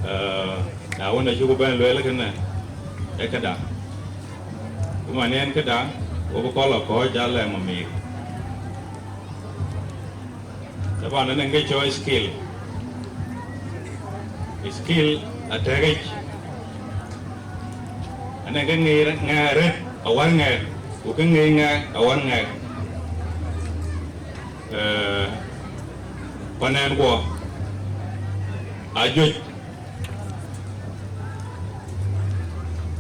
Eh, na wën acuk bɛ̈n lueel kënë, ee këda. Ku man en këda, wo bï kɔl akɔ̈ɔ̈c alɛ̈m amïïr. Taban, anɛŋ kë cɔl skill. Skill atɛ̈k yic. Anɛŋ kë ŋic ŋɛk arëët awär ŋɛk, ku kë ŋic ŋɛk awär ŋɛk. Eh, panɛn guɔ ajuëc.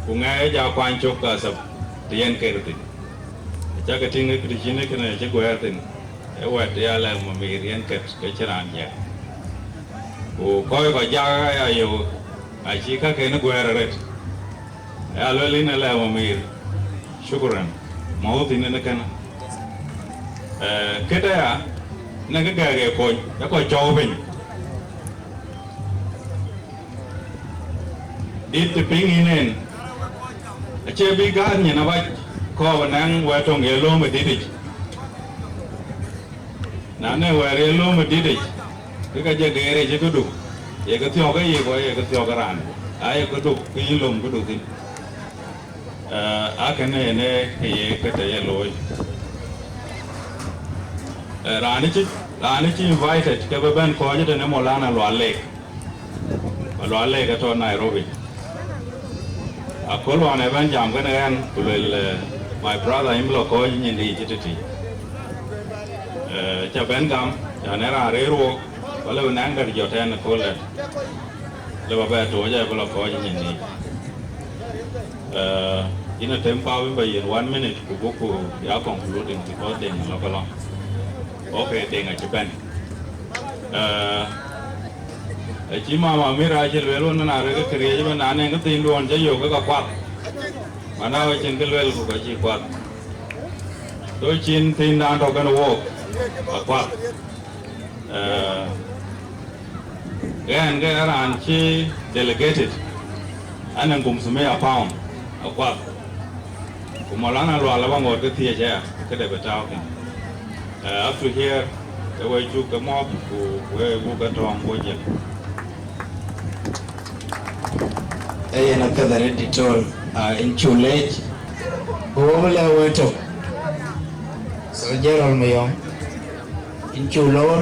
Ku ŋɛk ë ja kuany cök ka thap të yen ker thïn. Acä ke tïŋ ë këdï cïn ë kënë cï guɛɛr thïn. Ë wɛ̈t ë alɛ̈m amïïr yen ket ke cïn raan jiɛk. Ku kɔc kɔc jak aya yök, acï käkken guɛɛr arëët. Aya lueel yïn alɛ̈m amïïr, shukran, mawuth yïn ënë kënë. Eh, këde aya, nɛŋ kë gɛ̈ɛ̈k ë kony, ë kɔc cɔu piny. Dït të piŋ yïn en, acie bï gäär nyin abac kɔɔr bï nɛŋ wɛ̈t töŋ ye lööm ë dït yic. Na në wɛ̈t ye lööm ë dït yic, ke ka jɔ geer yic ë këdu, ye kë thiɔ̈k ë yïk, ku ye kë thiɔ̈k ë raan, aye këdu, ke yïn lööm këdu thïn. Eh, akënë en ee kë ye kë të ye looi. Eh, raan cï, raan cï invited ke bï bɛ̈n kɔ̈ɔ̈c tënë Maulana Lual Lek. Lual Lek atɔ̈ Nairobi. Aköl wään ë bɛ̈n jam kënë ɣɛn, ku lueel, eh, my brother, yïn bï lɔ kɔ̈ɔ̈c nyin dï cï tëtï. Eh, ca bɛ̈n gam, ca në raan rëër wook, ku lëu nɛŋ dɛ̈t jɔt ɛn ëkööl dɛ̈t. Lëu ba bɛ tooc, ë bï lɔ kɔ̈ɔ̈c nyin dï. Eh, yïn Atem Pau, yïn ba yiën one minute, ku buk ku ya concluding, because Deŋ lɔ ke lɔ. Okay, Deŋ acï bɛ̈n. Eh, acï mama Mira acï lueel wën, na rek këriëëc ëbɛ̈n, na nɛŋ kë thiinduɔn cä yök ke ka kuath. Mana we cïn kë lueel ku ka cï kuath. Tɔ cïn thiindan tɔ kën wook, akuath. Eh, ɣɛn ke raan cï delegated, anɛŋ khumsumia pound, akuath. Ku Maulana Lual aba ŋoot ke thiëëc aya, këde bï tääu kënë. Eh, up to here, ke we cuk ke mɔ̈ɔ̈th, ku we buk ke tɔ̈ɔ̈ŋ wo jël. Ee yen apiɛth arëët Dïtol, ah, yïn cuk leec, ku wo bï lɛ̈k wek tök. So, General Mayɔm, yïn cuk loor,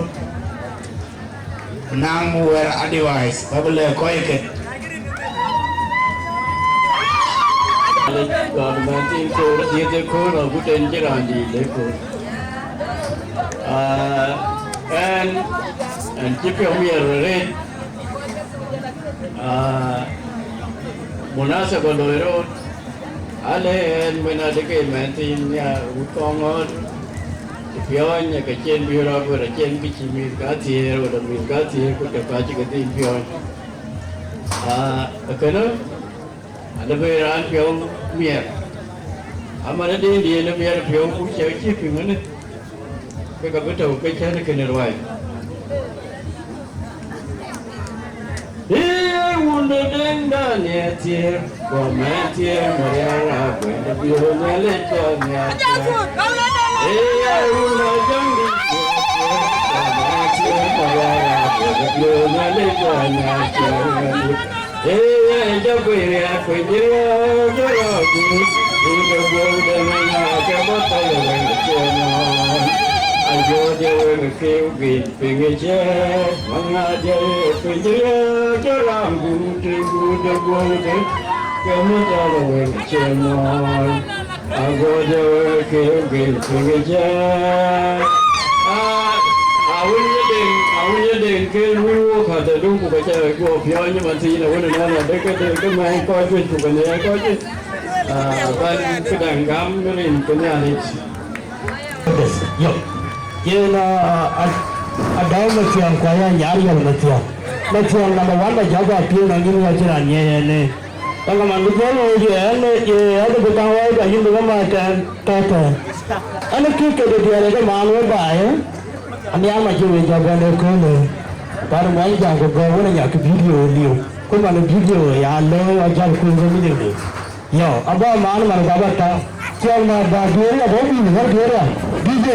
ku naŋ wɛ̈t advice, ba bï lɛ̈k kɔc ëkën. Raan mɛn thiin koor dhiëth ëkööl, agut en cï raan dïït ëkööl. Ah, ɛn, ɛn cï piɔ̈u miɛt arëët. Ah, munasaba loi rot, ale en wën adï ke mɛn thiin ya wut kɔŋ ŋɔ̈ɔ̈t, cï piɔ̈ɔ̈ny ë ke cïn bï rɔt wën acïn kë cï mïth ka thiëër, wën mïth ka thiëër, ku të ka cï ke dhil piɔ̈ɔ̈ny. Ah, kënë, alë bë raan piɔ̈u miɛt. Aman ë dïn diën ë miɛt piɔ̈u, ku cï cï piŋ ënë. Ke ka bï tɔ̈u ke cän kënë ruai. Ee wun de Deŋ Daniel thiëër, kɔmɛ thiëër, Mariara, Gwenda Biol, Nyalic, Nyalic. Ee wun de Jɔŋdït thiëër, kɔmɛ thiëër, Mariara, Gwenda Biol, Nyalic, Nyalic. Ee, jɔ kuiria, kuiria, jɔ rɔɔku, ku jɔ guɔ̈u de ŋanya ke bɔ̈ thɔl wëŋ ciëmɔn. Ajuɔ̈ɔ̈c de wëŋ kiu gin piŋ cë, maŋa de kuiria, jɔ rɔɔku, ku jɔ guɔ̈u de ke bɔ̈ thɔl wëŋ ciëmɔn. Aguɔ̈ɔ̈c de wëŋ kiu gin piŋ cë. A, a wun ye Deŋ, a wun ye Deŋ ke wun wo. Të duk ku ka cä guɔ piɔ̈ɔ̈ny ëmën thiin awën ënɔɔnë, adekë de ke mɛɛny kɔc juëc ku ke nhiɛɛr kɔc juëc. Ah, bän këdäŋ gam rin ke Nhialic. Yes, yo. Yen, ah, ah, adau Mathiang ku aya nyar yɔl Mathiang. Mathiang number one ba jɔk ba piŋ nɔn yïn wɔ cï raan nyiɛɛi ɛn ee. Ka man bï jɔl wɔ ye ɛn ee, ye adhë bï kaŋ wɔ ba yïn bï ke mac tɛɛn tɔ̈ tɛɛn. Ɛn ee kï ke de diɛɛr ke man wɔ ba ye. Amiaŋ ma cï wec jɔk bɛn ee köölë. Pan muɔny jaŋ ku gɔ̈k wën anya kï video liu. Ku man video ya looi wa jɔl kuc ke mïdhëkde. Yo, abä man man baba ta. Tiang na ba dueria, ba bi na dueria. D J.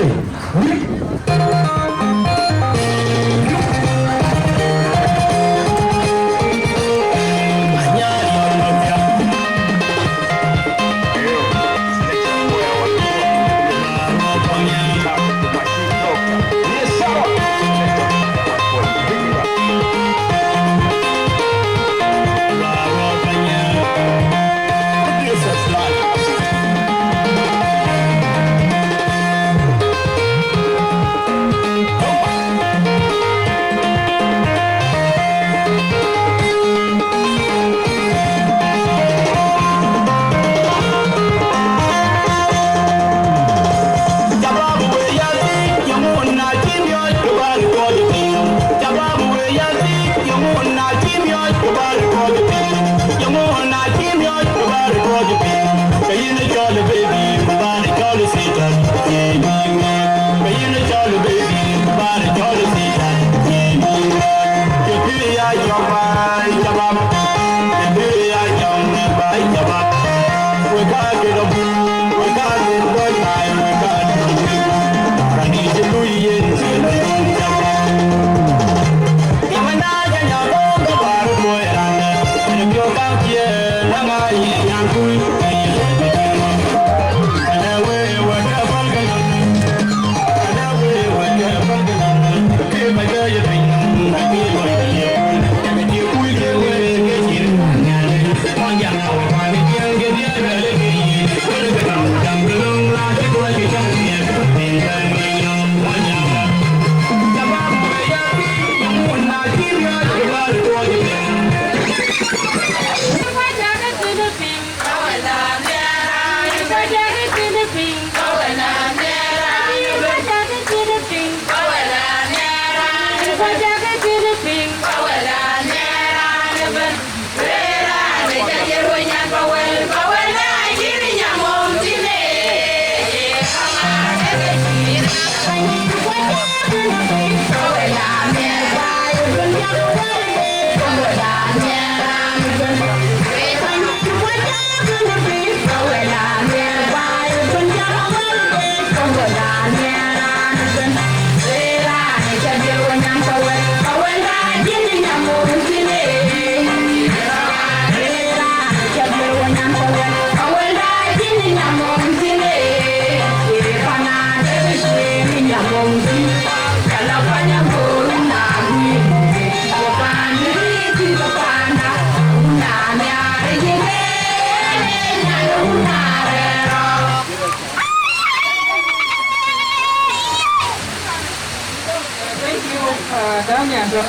Thank you, uh, Daniel.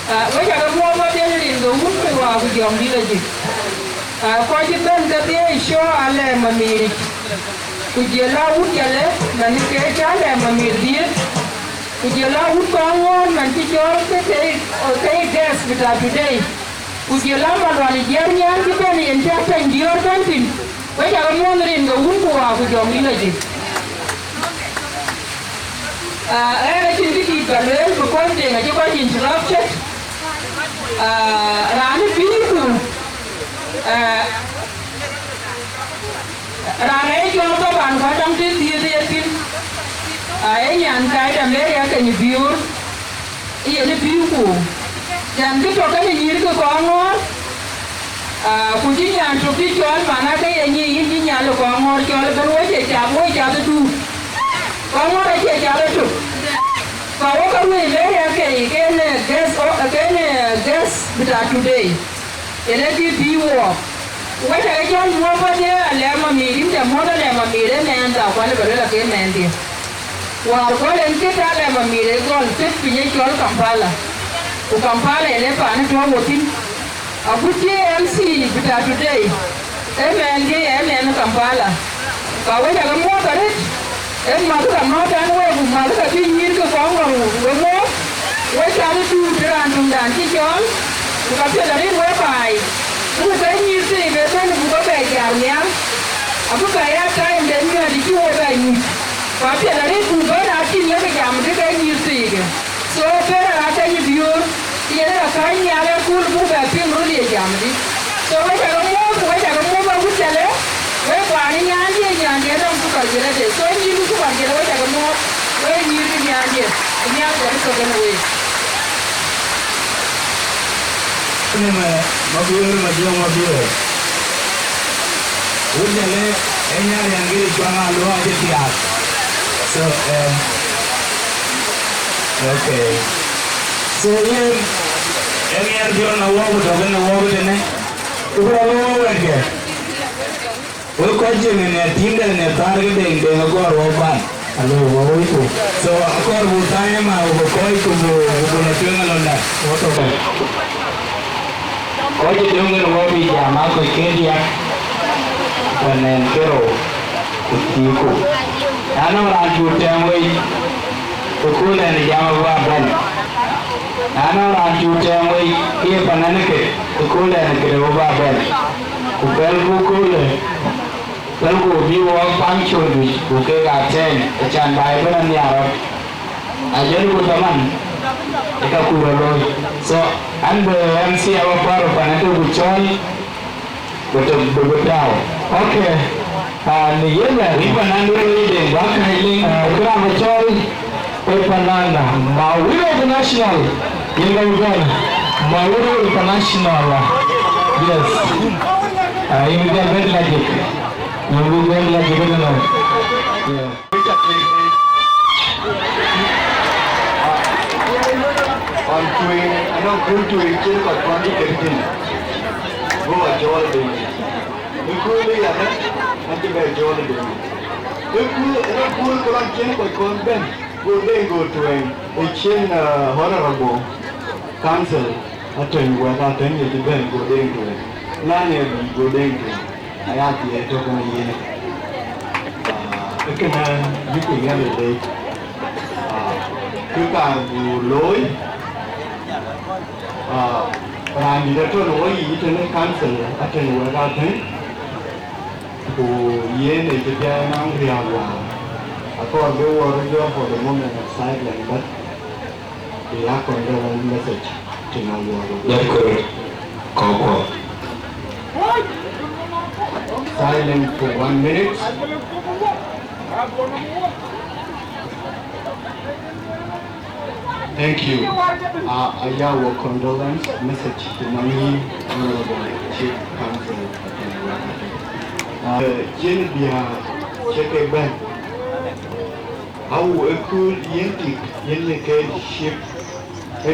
Uh, we cakë muɔ̈ɔ̈th wadhiɛ në rin ke wun ke wa ku jɔŋdït ajik. Uh, kɔc cï bɛ̈n kedhie ë cɔɔl alɛɛm amïric. Ku jël a wut jale, man ke cä alɛɛm amïr dhiëëth. Ku jël a wut kɔŋ ŋɔ̈ɔ̈r man cï cɔɔl ke ke, ke guest bï ta today. Ku jël a Malual ë jiɛɛr nyan cï bɛ̈n yen cä pɛ̈ny diöör bɛ̈n thïn. We cakë muɔ̈ɔ̈th rin ke wun ku wa ku jɔŋdït ajik. Ah, ɣɛn acïn kë dït ba lueel, because deŋ acï kɔc interrupted. Ah, raan ë pïïrku, ah, raan ë cɔl Thaban ku adɔŋ të thiëëth ye thïn. Ah, ee nyan kaai America keny biöör, yen ë pïïrku. Then kë tök kenë nyïïrkï kɔŋ ŋɔ̈ɔ̈r. Ah, ku cï nyan tök cï cɔɔl man ake ye nyic yïn cï nyan lë kɔŋ ŋɔ̈ɔ̈r cɔɔl ëbɛ̈n, we cie cath, we cath ë duut. Kɔŋ ŋɔ̈ɔ̈r acie cath ëtök. Ka wok ke ruëëc Mary akei kenë guest, o, kenë guest bï ta today. Yen ee kë pïïr wɔɔk. Ku we cakë cɔl muɔ̈ɔ̈th wadhiɛ alɛɛm amïr, yïn cä muɔ̈ɔ̈th alɛɛm amïr ë mɛɛnda, ku alë bä luel ake mɛɛndiɛ. Wäär gɔl en kët alɛɛm amïr ë gɔl kët piny ë cɔl Kampala. Ku Kampala yen ee paan ë tɔ̈u wo thïn. Agut cï M C bï ta today, ee mɛɛn ke ye mɛɛn Kampala. Ka wek cä ke muɔ̈ɔ̈th arëët, ee mäth ka mäth ɛn week, ku mäth ka bï nyïïr ke kɔŋ ŋɔ̈ŋ we muɔ̈ɔ̈th, wek cä ke duut ë raan töŋdan cï cɔɔl, ku ka piɛth arëët wek baai, ku ke nyïïr thii ke bɛ̈n buk ke bɛ jam nhial, abï bɛ ya time den miɔ̈ɔ̈c cï wo bɛ nyuc, ku apiɛth arëët buk bɛ̈n aa cïn lëkë jam ke ke nyïïr thii ke. So, bɛ̈n aa ke yï biöör, yen ë ka kääc nhial ë kööl buk bɛ piŋ röl ye jamdï. So, wek cä ke muɔ̈ɔ̈th, wek cä ke muɔ̈ɔ̈th awut cä le, wek kuaan ë nyaandië, nyaandië dɔm ku kɔc jël ade. So, nyïïn ku kɔc jël, wek cä ke muɔ̈ɔ̈th, wek nyïïr ke nyaandië, ë nhial kɔc ë thok en ë week. Ni mɛ, Mabiöör, Mabiöör, Mabiöör. Wut jale, e nyar yan giri chwang a lua je tiak. So, eh, okay. So, yen, e nyar bion na wo, to gana wo tene. Ubra wo weke. Wek kɔc cï ŋɛn ë tïŋ dɛn ë thar ke deŋ deŋ agɔɔr wɔ ban, alo wɔ woi ku. So akɔɔr bu thaany ëma ku bï kɔc ku bu, ku bu lɔ tueŋ alɔnda, wɔ tɔ̈ kɔc. Kɔc cï döŋ ŋɛn wɔ bï jam aa kɔc ke diäk, ku nɛn ke rou, ku thiiku. Na nɔŋ raan cu tɛ̈ɛ̈m wei, ku kööl ɛn jam abä bɛ̈n. Na nɔŋ raan cu tɛ̈ɛ̈m wei, ke ye panɛn ke, ku kööl ɛn këde wɔ bä bɛ̈n. Ku pɛlku köölë, pɛlku bï wɔ paŋ col juëc, ku kek aa tɛɛny, acan baai ëbɛ̈n anhiar rɔt. Ajɔl ku thaman, ë ka kuc rɔt looi. So, an bï M C aba pär ë pan ëtök ku cɔɔl, bï tök bï bï tääu. Okay. Ah, ni yen, eh, wïc panan duööny de bä kääc liŋ, eh, këraŋ acɔl, eh, panan, ah, Mawiu International, yen ka wïc bɛ̈n, Mawiu International, ah, yes. Ah, yen wïc bɛ̈n bɛ̈n lajik. Yen wïc bɛ̈n lajik, you know. Yeah. Ɣɔn tueŋ, anɔŋ kööl tueŋ cïn kɔc kɔn cï kek thïn. Go acɔɔl ë döŋ. Ë kööl ë yadë, an cï bɛ cɔɔl ë döŋ. Ë kööl, ë kööl ku rɔt cïn kɔc kɔn bɛ̈n, go deŋ go tueŋ, ë cïn, ah, honorable council, Ateny wɛ̈t Ateny ye cï bɛ̈n, go deŋ tueŋ. Lan ë bï go deŋ tueŋ. Aya thiëëc tök në yen. Ah, ë kënë yïku Nhialic leec. Ah, kë kaar buk looi, ah, raandït atɔ̈ në wɔ yiic tënë council Ateny wɛ̈t Ateny, ku yen ë cï piac naŋ riääk wäär. Akɔɔr bï wɔ röt jɔt for the moment of silence, but we are condolence message to know wɔ röt. Jɔt kor kɔ̈k kuɔ. Silence for one minute. Thank you. Uh, aya wɔ condolence message to nɔŋ yï Honorable Chief Council. Uh, cïn biäk cï ke bɛ̈n. Awu ë kööl yen tik, yen ë ke Chief, ë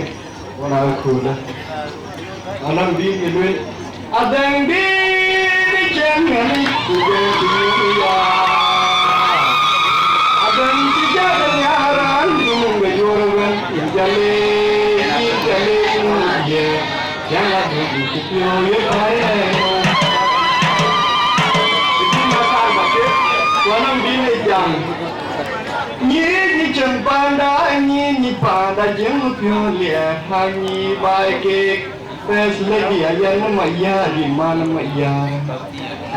ɣɔn aa ë köölë. Anɔŋ bï ke lueel, adɛ̈ŋ dïït ë cïn ŋɛ̈nic, ku jɔ cïn ŋɛ̈nic ya. Adɛ̈ŋ cï jat ë nhiaar raan, ku mum ke juöör ëbɛ̈n, yïn ca leec, yïn ca leec, nu ye, yɛn adï cï piɔ̈u ye päl ë. Ë tïŋ na kaar ba ke, ku anɔŋ bï në jam. Nyi, nyi cieŋ panda, nyi, nyi panda, cieŋ piɔ̈u liɛɛr, ha, nyi baai keek. First Lady, ayen Mayardit, man Mayardit.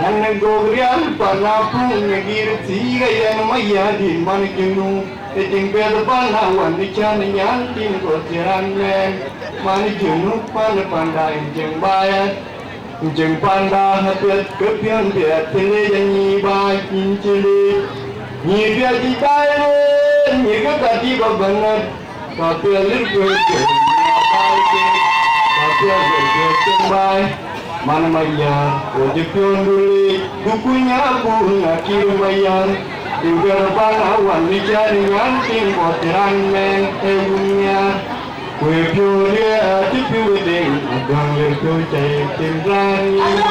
Nyan ë gok rial pan Apuk në gir thiik, ayen Mayardit, man Junub. Ë tiŋ piɛth pan Awan, ë cän ë nyan tim kɔ̈th cï raan mɛɛn, man Junub, pan panda, ë cieŋ baai. Cieŋ panda apiɛth ke piɔ̈n piɛth, cï leec anyï baai cïn cï leec. Nyï piɛth cï baai ɣööt, nyï ke ka dïp abäŋät, ka piɛth lir kueet ke baai ke, ka piɛth lir kueet ke baai. Man Mayar, wo cï piɔ̈ndu leec, du kuny abun akïr Mayar. Cieŋ piɛth pan Awan, cän ë nyan tim kɔ̈th cï raan mɛɛn, ee wun nhiaar. Ku ë piɔ̈u liɛɛr cï piɔ̈u ë deŋ, adɔ̈ŋ le piɔ̈u cä ye cin raan yic.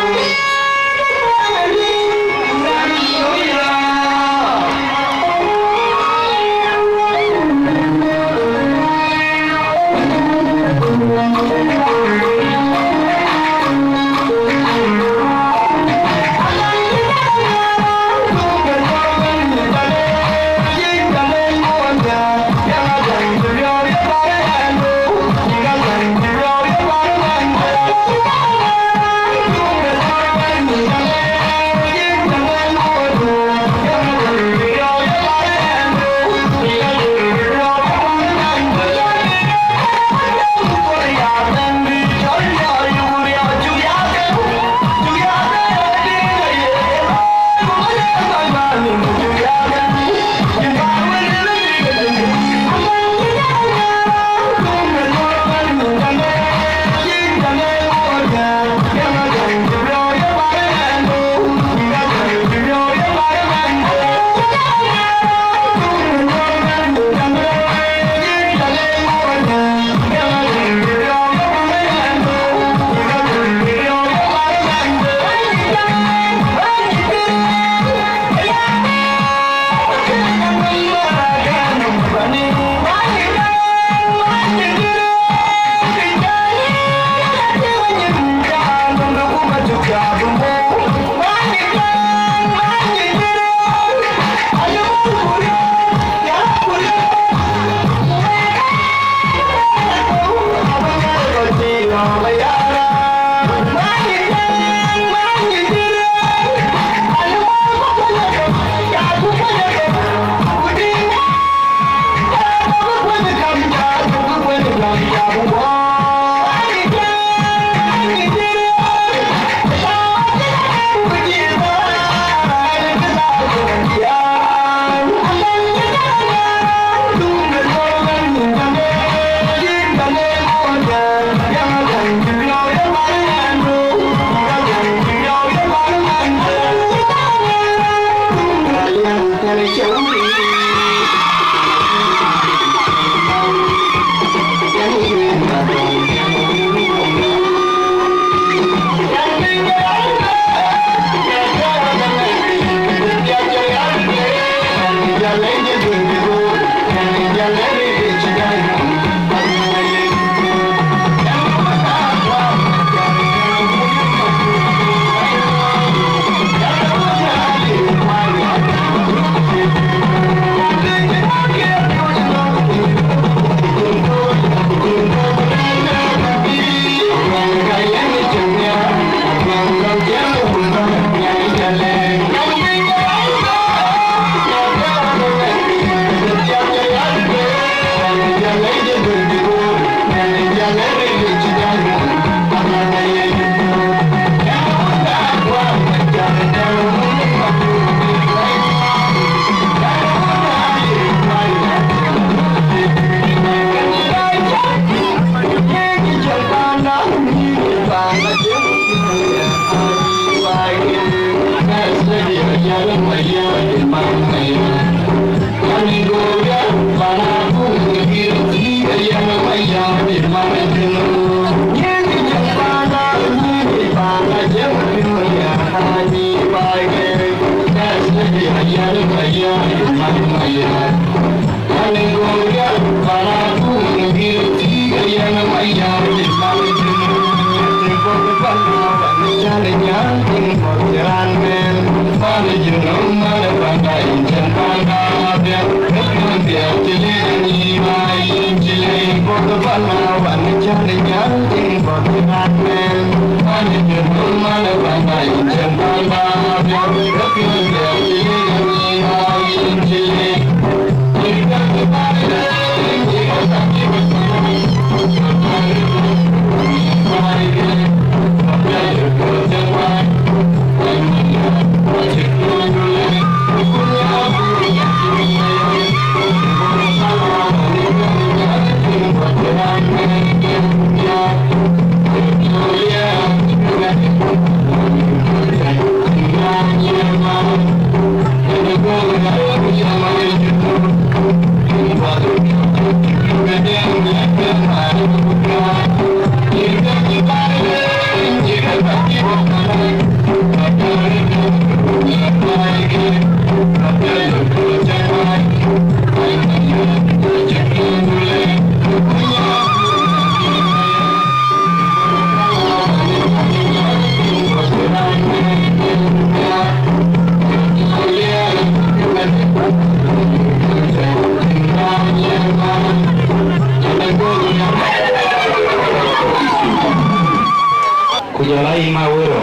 Ku jɔl a yïn Mawero.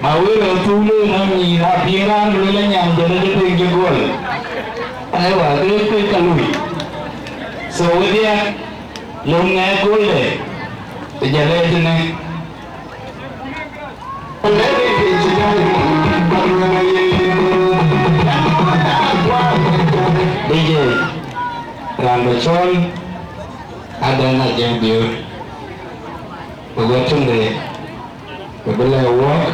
Mawero thuk lëu nɔm nyïïn apiɛŋ raan lueel anyan jɔl ade tueŋ cï gɔl. Aywa, ke ke ka lui. So, wedhia, lom ŋɛk gɔlde, ë jɔl ë tënë. D J, raan bä cɔl, Adan Ajiëŋ Biöör, bï wɛ̈t töŋ de, bï bï lɛ̈k wɔɔk.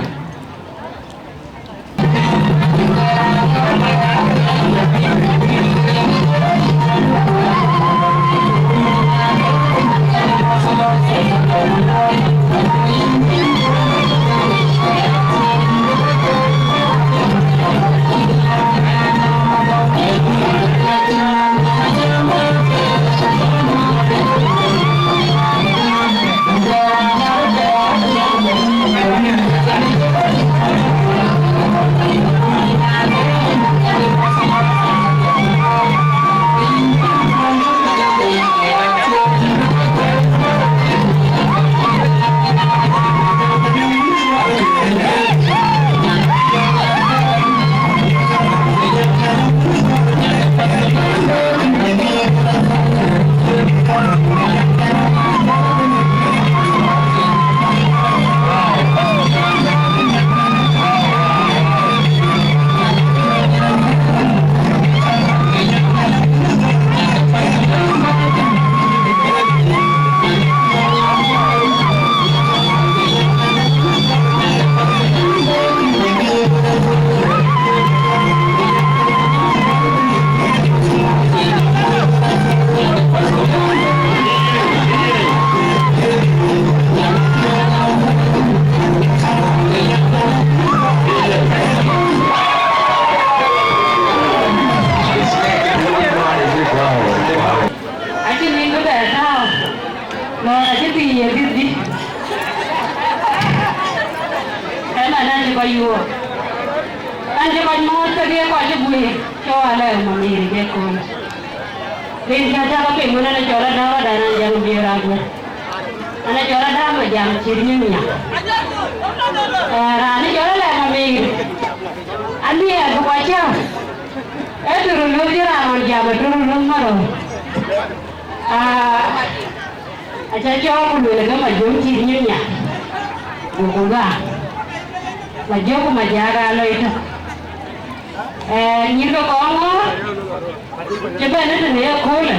ye dhil dhïc. Ëmën an cï kɔc yuɔ̈ɔ̈k, an cï kɔc mɔ̈ɔ̈th kedhie kɔc cï guiir, cï wä lɛ̈k Mamïïr ë Jekol. Rin cä cä ke piŋ wën, an ë cɔl Adau Adan Ajam Biöör Aguër. An ë cɔl Adau Ajam Cït Nyunya. Ee, raan ë cɔl Alɛ̈k Mamïïr, anhiɛɛr bï kɔc cäu. Ee turu löm cï raan ɣɔn jam, ee turu löm ŋɔ̈rou. Aa, acä cɔɔk ku luelë ke Majök Cït Nyunya. Goku gam. Majök ku Majak aa loi tök. Ee, nyïïr ke Kɔŋɔ̈ɔ̈r, cï bɛ̈n ë tënë ye köölë,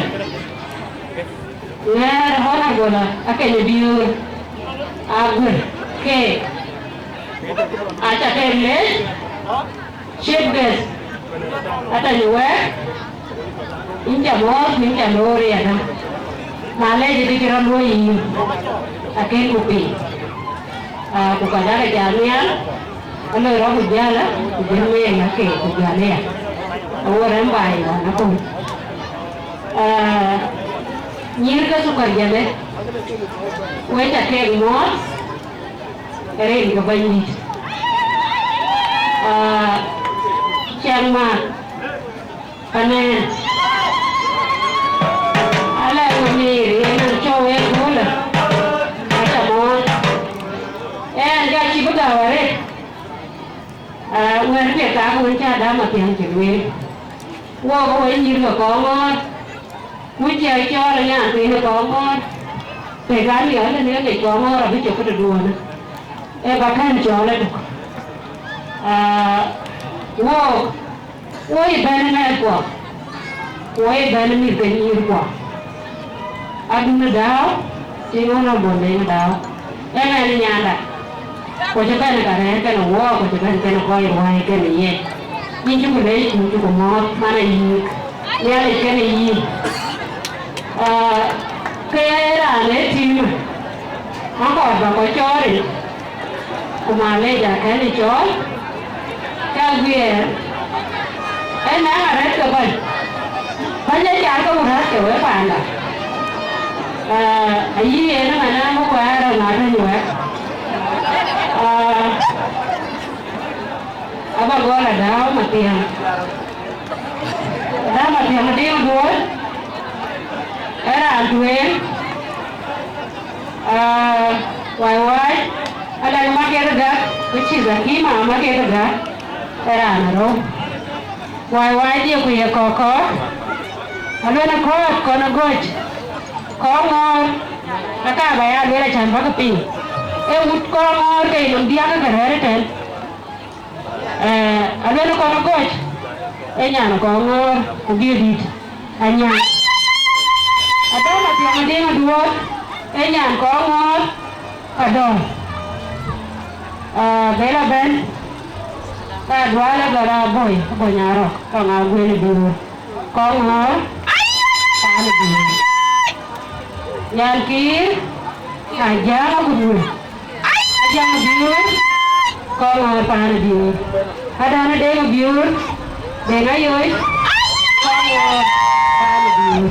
ŋɛ̈ɛ̈r Honourable Akeny Biöör Aguër keek, acä ke leec, Chief Guest, atany wɛ̈ɛ̈k, yïn cä mɔ̈ɔ̈th, yïn cä loor yadäŋ. Malec, kë cï rɔt luɔ̈i yïn, akënku piŋ. Aa, ku kɔc aake jal nhial, aloi rɔt ku jäl, ku jël mɛɛn ake ku jäl aya. Awär ɛn baai wään aköl. Aa, nyïïr ke Thukar Jale, wek ca keek muɔɔth, rin ke Bɛ̈nydït. Aa, ciɛɛŋ määth, Amen. Alɛ̈k Mamïïr, yen an cɔu ë köölë, acä mɔ̈ɔ̈th. Ɛn ka cï bï gäu arëët, aa, wɛ̈t piɛth kak wën cä Adau Mathiaŋ cï lueel. Wok ë wec nyïïr ke Kɔŋɔ̈ɔ̈r, ku cï cɔɔl ë nyan piny ë Kɔŋɔ̈ɔ̈r, të ka miɔl ë ŋic Kɔŋɔ̈ɔ̈r abï cök këtëduɔ̈ɔ̈në, ee bä kɛ̈n cɔɔl ëtök. Aa, wok, Woi bɛ̈n ë mɛɛthkuɔ, woi bɛ̈n ë mïth ke nyïïrkuɔ. Adun ë Dau, tiŋ Honourable Deŋ Dau, ëmɛn ë nyanda, ku cï bɛ̈n ka rɛ̈ɛ̈r kenë wɔ, ku cï bɛ̈n kenë kɔc ruääi kenë ye. Yïn cuk leec, ku cuk mɔ̈ɔ̈th, man ayïk, Nhialic kenë yï. Aa, ke ye raan ë tïïmë, akɔɔr bä kɔc cɔɔl rin, ku malec akɛ̈n ë cɔɔl, ka guiɛɛr, ë naŋ arëët ke bäny, bäny ë car ke wun rɛ̈ɛ̈r ke wek paanda. Aa, ayï en ëmɛn, aa, bï wɛ̈ɛ̈r ë ŋa tɔ̈ wɛ̈ɛ̈r. Aa, aba gɔl Adau Mathiaŋ. Adau Mathiaŋ Deŋ Duɔ̈ɔ̈r, ee raan tueŋ, aa, wai wai, Alɛ̈k Maket Gak, which is Akima Maket Gak, ee raan arou. Wai wai, dië ku ye kɔ̈k kɔ̈k, aluɛn akɔ̈ɔ̈th kɔn agöc, Kɔŋɔ̈ɔ̈r, aka bä ya lueel acän bäkï piŋ, ee wut Kɔŋɔ̈ɔ̈r ke nɔm diäk ke rɛ̈ɛ̈r ëtɛ̈ɛ̈n. Ee, aluɛn kɔn agöc, ee nyan Kɔŋɔ̈ɔ̈r ku Biöördït Anyaŋ. Adau Mathiaŋ Deŋ Duɔ̈ɔ̈r, ee nyan Kɔŋɔ̈ɔ̈r ka dɔ̈ɔ̈r. Ee, bɛ̈n abɛ̈n, ka Dual Agär Aboi, Abony Arɔ̈k, tɔŋ Aguel Biöör. Kɔŋɔ̈ɔ̈r, paan ë Biöör. Nyankïïr, Ajäŋ Agut Wël, Ajäŋ Biöör, Kɔŋɔ̈ɔ̈r, paan ë Biöör. Adan Deŋ Biöör, Deŋ Ayoc, Kɔŋɔ̈ɔ̈r, paan ë Biöör.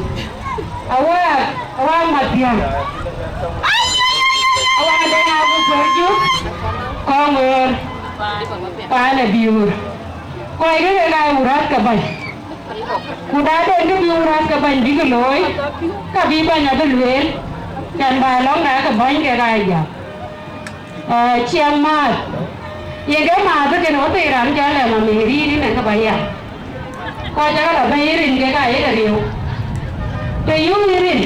Awaak, Awaak Mathiäŋ, Awaak Deŋ Agut Pärjuk, Kɔŋɔ̈ɔ̈r, paan ë Biöör. Kɔc ke kek aa wurath ke bäny. Ku na den kë bï wurath ke bäny bïk looi, ka bï bäny abï lueel, can bä lɔ̈ŋda ke bäny kek aa jam. Ee, ciɛɛŋ määth, ye ke määth ëkënë wä thëi raan cɔl Alɛ̈k Mamïïr, yïn ënɛn kë bä ya. Kɔc cä ke lɔ bɛ̈i rin kek aa ye ke riëëu. Të yöŋ yï rin,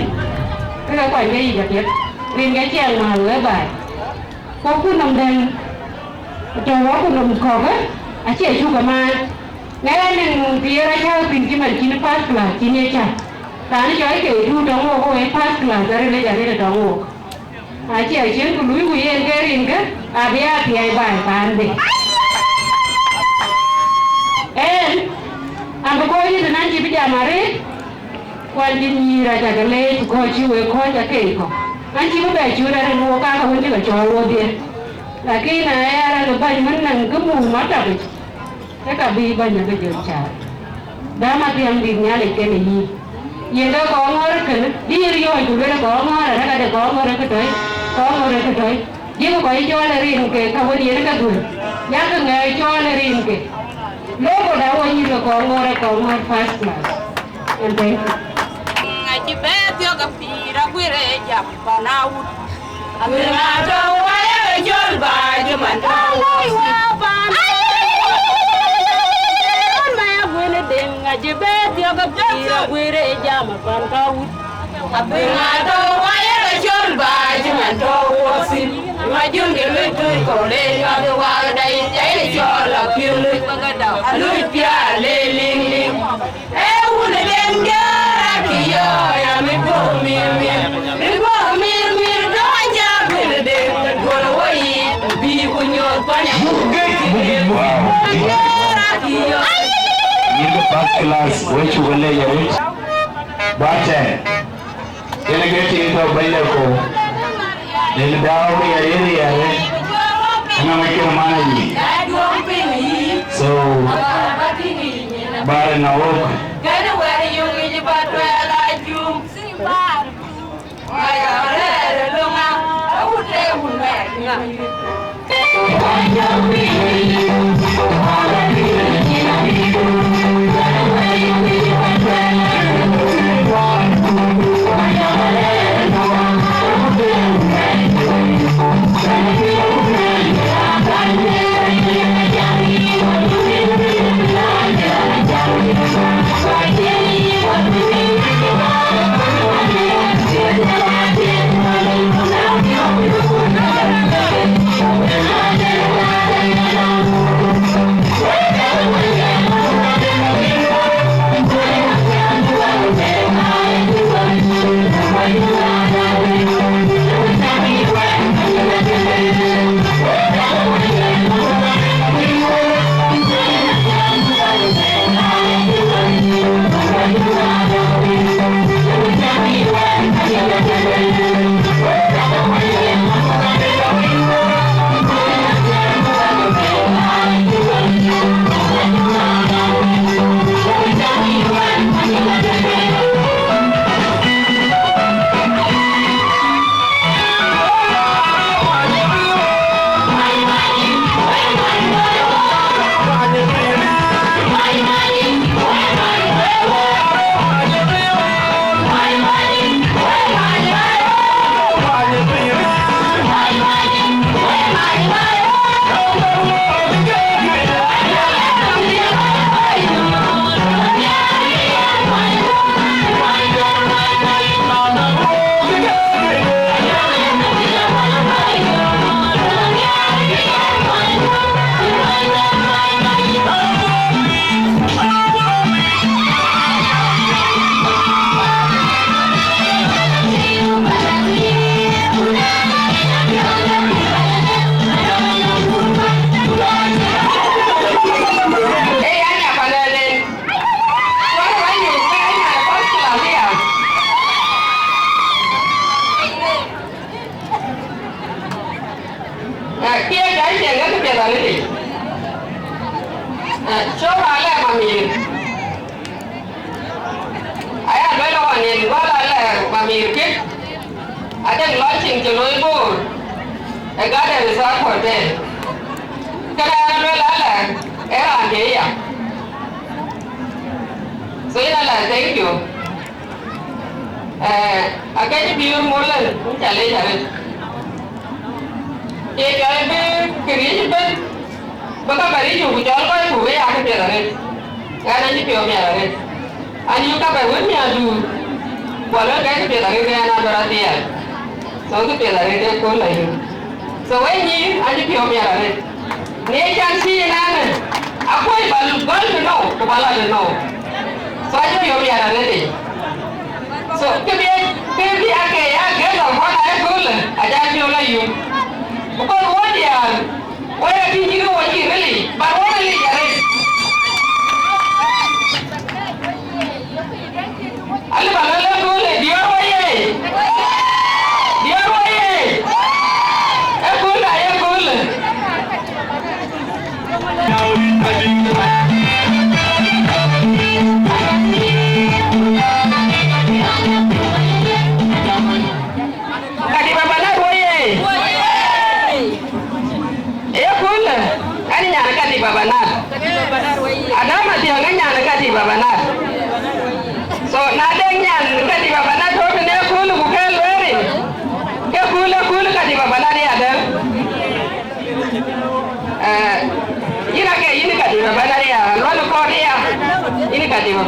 ke ke kuany ke yic apiɛth, rin ke ciɛɛŋ määth wek baai. Ku akutnɔm dɛ̈ŋ, tɔ̈ akutnɔm kɔ̈k, acie cuk ë maan. Ŋɛk anɛŋ thiëër acäk thïn cï man cïn first class cïn ye cäk. Raan cɔl ke tu tɔŋ wok, wok ë first class arëët, arëët tɔŋ wok. Acie acïn ku luui ku yen ke rin kë, abï aa thiɛɛi baai paan bï. Ɛn, abï kɔc yï tënan cï bï jam arëët. Kuan cï nyïïr aca ke leec, ku kɔc cï wek kɔc akei kɔ̈k. An cï bï bɛ cut arëët wok, ka ke wën cï ke cɔɔl wodhie. Lakin na ë arëët bäny wën nɛŋ kë muk matɔkic, ke ka bï bäny abï jɔt caar. Däm athiäŋdït Nhialic kenë yï. Yen ke kɔŋ ŋɔ̈ɔ̈r kënë, bï riɔ̈ɔ̈c ku luel kɔŋ ŋɔ̈ɔ̈r arëk ade kɔŋ ŋɔ̈ɔ̈r ë kë tɔ̈c, kɔŋ ŋɔ̈ɔ̈r ë kë tɔ̈c. Diëkë kɔc cɔɔl ë rinke, ka wën yen ke dhul, yakë ŋɛk cɔɔl ë rinke. Lok kɔn aa wɔ nyïïr ke kɔŋ ŋɔ̈ɔ̈r ë kɔŋ ŋɔ̈ɔ̈r first class. And thank you. Acï bɛ thiɔ̈k ë pïïr aguiir ë jam pan awut. Abï ŋa tɔ̈u wayë ke cɔl bä cï man tɔ̈u wɔ. Pan awut. Mɛ wën deŋ acï bɛ thiɔ̈k ë pïïr aguiir ë jam pan ka wut. Abï ŋa tɔ̈u wayë ke cɔl bä cï man tɔ̈u wɔ thïn. Ma jun ke luc tui kɔ̈u le nyuak ë wak dai, dai cɔl apiöl. Aluc piaar le liŋ liŋ. Ee wun ë den gɛ̈ɛ̈r akï yɔ̈ɔ̈c, amit guɔ mir mir, mit guɔ mir mir, dɔ̈ɔ̈c cak wun ë den, duɔ̈n ë woi yiic, bï ku nyuɔ̈th kuany. Muk, muk, muk, muk. Gɛ̈ɛ̈r akï yɔ̈ɔ̈c. Yïn ke first class, we cuk leec arëët. Ba tɛ̈ɛ̈n. Yen ke tiŋ tɔ̈ bɛ̈ny de kɔ̈u. Yen dau ke ya yen ya re. Ënɔɔnë cïn man a yic. So, bär ë na wok. Kiɛ jai cieŋ ë këpiɛth arëëtic. Cɔk alɛ mamir. Aya luel ɣɔn yen gɔl alɛ mamir kit. Adek lɔc cieŋ cï looi Bor ë Garden Resort Hotel. Kënë aya luel alɛ ë raan ke ya. So yen alɛ, thank you. Ee, akëc biöör mol lɛn, ku ca leec arëët. Ye jɔl bï këriëëc ëbën, bï ka bɛ ric ku jɔl kɔc ku bï ya këpiɛth arëët. Ɣɛn acï piɔ̈u miɛt arëët. An yök ka bɛ wën miäkduur, ku aluel ke këpiɛth arëët ɣɛn abï rɔt dhiɛl. So këpiɛth arëët ë kööl ayï. So wek nyïïr, acï piɔ̈u miɛt arëët. Në can cï yen anë, akuɔ̈c ba gɔl tënou, ku ba la tënou. So acï piɔ̈u miɛt arëët. So kë bï, kë bï ake ya guest of honour ë köölë, aca piɔ̈u la yum. Because wɔ diäär, wɔ ya tïŋ cï ke wɔ cï ril yic, but wɔ ril yic arëët. Alë ba lɔ lɛ̈k köölë, diäär wɔ ye! Diäär wɔ ye! Ee köölë aye köölë.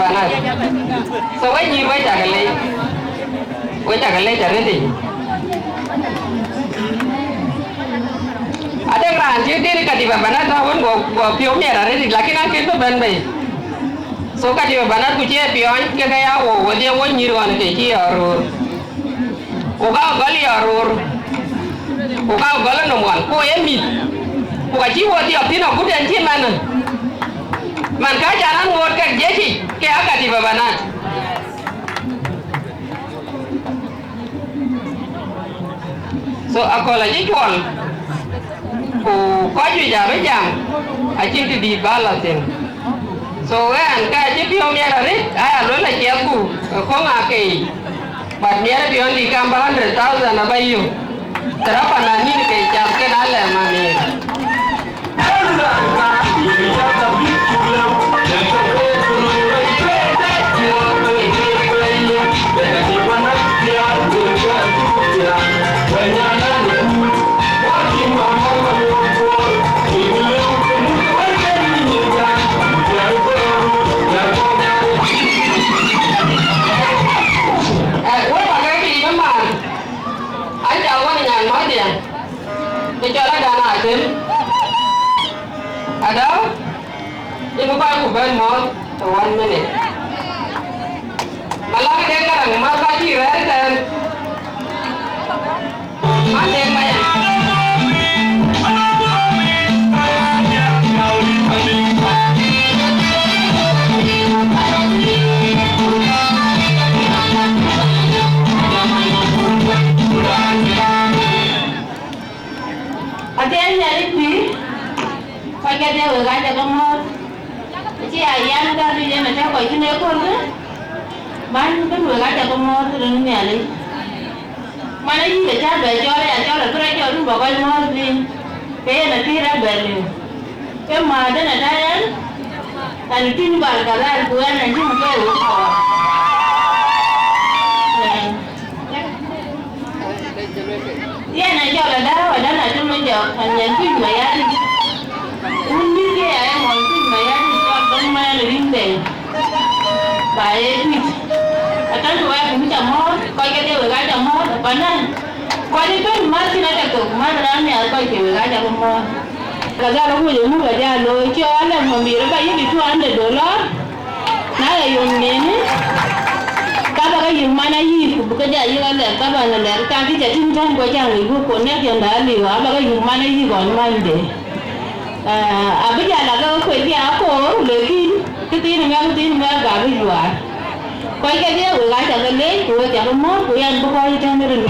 Banat. So we nyïïr we cak lec. We cak lec arëëtic. Adek raan cï dït Katiba Banat tɔ̈ wën, go, go piɔ̈u miɛt arëëtic, lakin akën bï bɛ̈n bei. So Katiba Banat ku cie piɔ̈ɔ̈ny ke ke ya wo, wo dhie wo nyïïr ɣɔn ke cï ya röör. Ku ka gɔl ya röör. Ku ka gɔl nɔm wan, ku ye mïth. Ku ka cï wo dhiɔp thïn agut en cï man. Man ka jan an ŋoot kek jeci ke a Katiba Banat. So akɔl acï cuɔl, ku kɔc juëc abï jam, acïn të dït bä lɔ thïn. So ɣɛn ka cï piɔ̈u miɛt arëët, aya luel aciɛthku ë kɔ̈ŋ ake yic. But miɛt piɔ̈n dït kam bä hundred thousand abä yök. Tëra pan anïn ke cath kën alɛm anïn. Ë, wek bä ke piny ëmën, an, cä ɣɔn nyan mäthdiɛn, kë cɔl Adan Atem. Adau, yïn bï kɔc ku bɛ̈n mɔ̈ɔ̈th ë one minute. Malak Deŋ Garaŋ, mäth ka cï rɛ̈ɛ̈r ëtɛ̈ɛ̈n. Mäth Deŋ Mayen. Athiɛɛn Nhialic pïïr, kɔc kedhie wek aa cä ke mɔ̈ɔ̈th. Acï ya yɛn ka bï yen atɔ̈ kɔc cïn ee köölkë, bäny bï wek aa cä ke mɔ̈ɔ̈th rin Nhialic. Man ayï ke cä bɛ cɔl aya cɔl abï rɔt cɔl bï bä kɔc mɔ̈ɔ̈th piny, ke yen akïïr abɛ liu. Ke määth ënë tɔ ɣɛn, ɣɛn ë tïŋ bal kadhal ku ɣɛn ë tïŋ ke wek kɔɔr. Yɛn ë cɔl Adau Adan Atem ë jɔk, ɣɛn nyan Tuic Mayardit. Wun mïth ke ya ë mɔny Tuic Mayardit cɔl Dɔŋ Mɛɛn ë Riŋdɛŋ. Ba ye Tuic. Atäl ku wɛ̈ɛ̈k ku cä mɔ̈ɔ̈th, kɔc kedhie wek aa cä mɔ̈ɔ̈th, panan. Kɔc ëbën mäth cïn aca thok, mäth raan nhiaar kɔc ke wek aa cä ke mɔ̈ɔ̈th. Ka dhal awuc ë muk ajal looi, cï ɣɔn lɛ̈k Mambir ë ba yïk two hundred dollar, na ye yom neni, ka ba ke yïk man ayïk, ku bï ke jɔ yïk alɛ̈k gabana lɛ̈k, ka kï ca tïŋ tɛ̈n ku acaŋ ŋic gup connection da aliu, aba ke yïk man ayïk on Monday. Ah, abï jal a ke kuec ke akoor, lekin këthiin ŋɛk, këthiin ŋɛk abï juaar. Kɔc kedhie wek aa cä ke leec, ku wek cä ke mɔ̈ɔ̈th, ku yɛn bï kɔc ëtɛ̈ɛ̈n rin.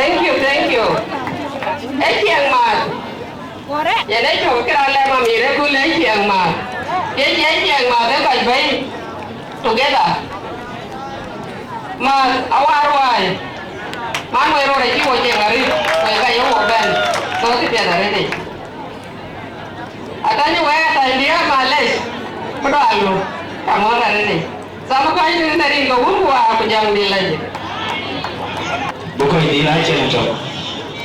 Thank you, thank you. Ë ciɛɛŋ maath. Yɛn ë cök kë raan lɛ̈k Mambir ë köl ë ciɛɛŋ maath. Ye cie ciɛɛŋ maath ë kɔc bɛ̈i together. Maath awär ruääi. Man wek röt acï wo ciɛɛŋ arëët, wek ka ye wo bɛ̈n. So, kë piɛth arëëtic. Atany wek atany diɛ̈ malec. Bï dɔ alu. Ka mɔ̈ɔ̈th arëëtic. Sama kɔc rin na rin ke wun ku waa ku jam di la jik. Bï kɔc dhil aa cieŋ tök.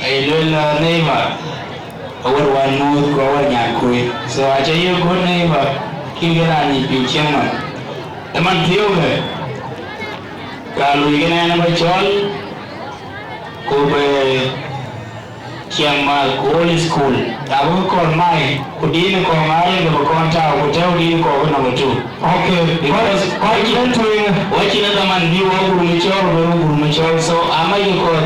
Aye luel, uh, neighbor, awär wän muɔ̈th ku awär nyan kuöc. So aca ye good neighbor, kïn ke raan yic piny cieŋ nɔm. Ëman thiëëukë, ka luɔi kënë ɛn ë ba cɔl, ku bë ciɛɛŋ mal ku all school. Na bï kɔn mai, ku din kɔn ŋaar yen ke bï kɔn tääu, ku tɛ̈u din kɔn ke number two. Okay. Because kɔc, kɔc cïn tueŋ. Wacïn ë dhaman bï wɔ gurum cɔɔl, bï wɔ gurum cɔɔl. So, amac kɔc.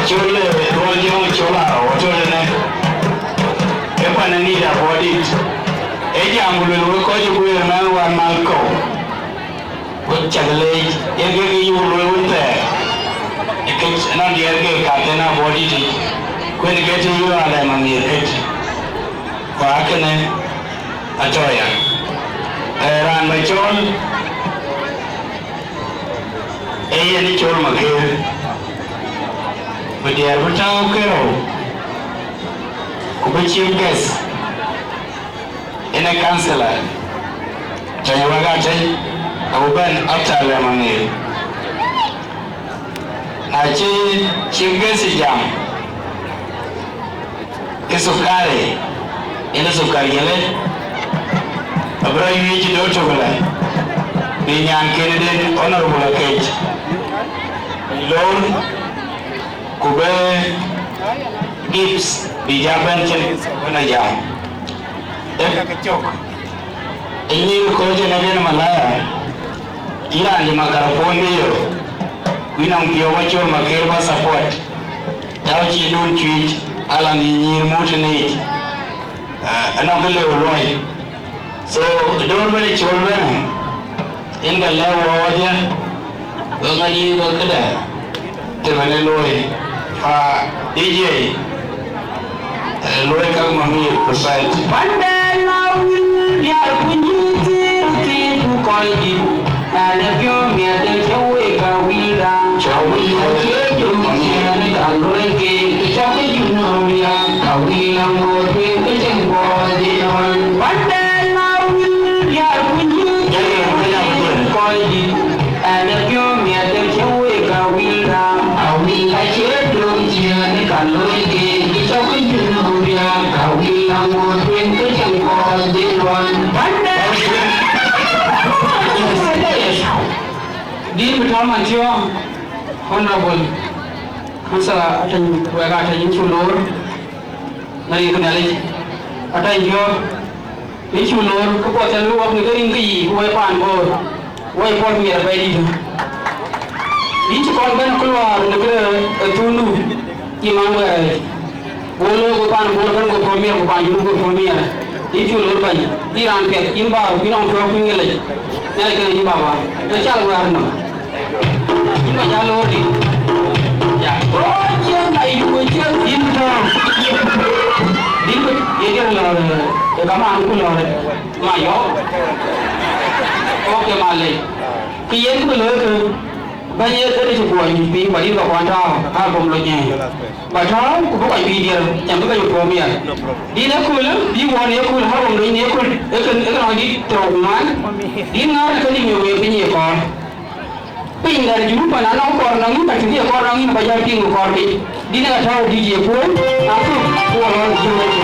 Col, eh, duɔl jɔŋ col a rɔu atɔ̈ tënë. Ee pan ë ŋic abɔ̈dït. Ee jam ku luel wek kɔc ë guëër mɛn wan mal kɔ̈u. Wek cäk leec, yen kek yï ku luel wën thɛɛr. Ee kec nɔn diɛɛr ke kathen abɔ̈dït yic. Kuën ke të yï raan lɛ̈m aŋiɛth këc. Ku akënë atɔ̈ ya. Eh, raan bä cɔl, ee yen ë cɔl Makër, bï diɛɛr bï tääu kerou, ku bï chief guest, yen ë councillor, tɛ̈ny wek atɛ̈ny, abï bɛ̈n after lɛ̈m aŋiɛth. Na cï chief guest jam, ke sukari, yen ë sukari jëlë, abï rɔt yuic ë döt tök ëlä, bï nyankënë den honorable akec, bï lor, ku bï gifts bï ja bɛ̈n cïn bï na jam. Ee ka ke cök. Ee nyïïr kɔc ënë den malaya, yïn raan de makarapon de yo, ku yïn nɔŋ piɔ̈u wä col Makër bä support. Tääu cï dun cuic, ala ŋic nyïïr mut ënë yic. Ah, anɔŋ kë lëu luɔi. So, döör bɛ̈n ë col bɛ̈n, yen ka lɛ̈k wɔ wadhia, we ŋa yï we këdë, të bɛ̈n ë looi. Fa D J, eh, luɔi käk mamir ku sait. Pandɛ la wil diaar ku nyïïr thïn ku kɔc dït. Ade piɔ̈u miɛt de cä wek ka wilda. Cä wek ka cï jɔ miɛt ka luɔi ke, ke cä ke jɔ nɔm ya. Ka wil aŋoot ke, ke cïn kuɔɔth de nɔn. Wande la wil ya ku nyïïr kɔc dït. Ade piɔ̈u miɛt de cä wek ka wilda. Ka wil acie döŋ ciɛɛn ka luɔi ke, ke cä ke jɔ nɔm ya. Ka wil aŋoot ke, ke cïn kuɔɔth de nɔn. Wande. Dït bï tɔ̈ man thiɔ̈ɔ̈ŋ, Honorable Councillor Ateny, wek Ateny yïn cuk loor, në rin ke Nhialic. Ateny thiɔ̈ɔ̈ŋ, yïn cuk loor, kë puɔth cän bï wok në ke rin ke yiic, ku wɛ̈i paan Bor, wɛ̈i puɔth miɛt apɛidït. Yïn cï kɔn bɛ̈n kë luaar në këde, ë thundu, yï man wɛ̈ɛ̈r. Go looi, go paan Bor bɛ̈n, go puɔ̈u miɛt, go paan Junub, go puɔ̈u miɛt. Yïn cuk loor bɛ̈ny, yïn raan piɛth, yïn bä, yïn nɔŋ piɔ̈u, yïn ŋic lec. Nhialic kënë yïn baba. Ke cal wɛ̈ɛ̈r nɔm. Yïn bä ja loor dï. Ya. Go ciëŋ ka yï ku ciëŋ. Yïn tɔ̈. Yïn ku ye jël lɔ̈ɔ̈r, ë, ë kamaan ku lɔ̈ɔ̈r, ma yɔ̈ɔ̈k. Oke, ma lec. Kë yen kë bï looi kë, bɛ̈ny ë kënë cï kuɔny piny, bä dït bä kuɔny tääu, aa bom lɔ nyiɛɛny. Bä tääu, ku bï kɔc bï diɛɛr, cam bï kɔc bï puɔ̈u miɛt. Dït ë köölë, bï wɔn ë kööl, aa bom lɔ nyiɛɛny ë kööl, ë kën, ë kën ɣɔn dït thou ŋuan. Dït ŋaar ë kënë nyuöök ye piny ye kɔɔr. Piny dɛ̈t Junub pan anɔŋ kɔɔr nɔŋ yïn, ka cïn ye kɔɔr nɔŋ yïn, bä jäl piŋ kɔɔr piny. Dït ë ka tääu dït ye puɔ̈u, athuk, ku wä lɔ jël wec.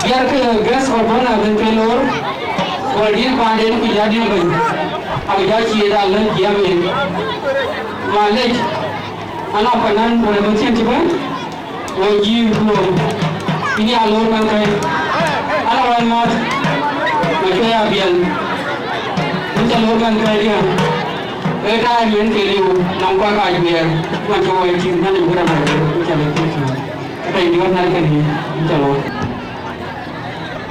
Diɛɛr ke guest of honor ben ke lor, ku adït paanden ku jadït ben, abï jɔ ciëët alë jiɛɛm en. Malec, anɔŋ panan ku rɛ̈m thiin cï bɛ̈n, wo jïïr ku lor, yïn ya lor man kɛ̈i. Ala wɛ̈n mɔ̈th, ma cuɛ ya biɛl, yïn ca lor man kɛ̈i diɛ̈n. Ee taai yen ke liu, nɔŋ kuak ajuɛɛr, man cï wɔ ye tïŋ, man ë wurë man, yïn ca lor thiin cï bɛ̈n. Thank you, na kɛn yïn, yïn ca lor.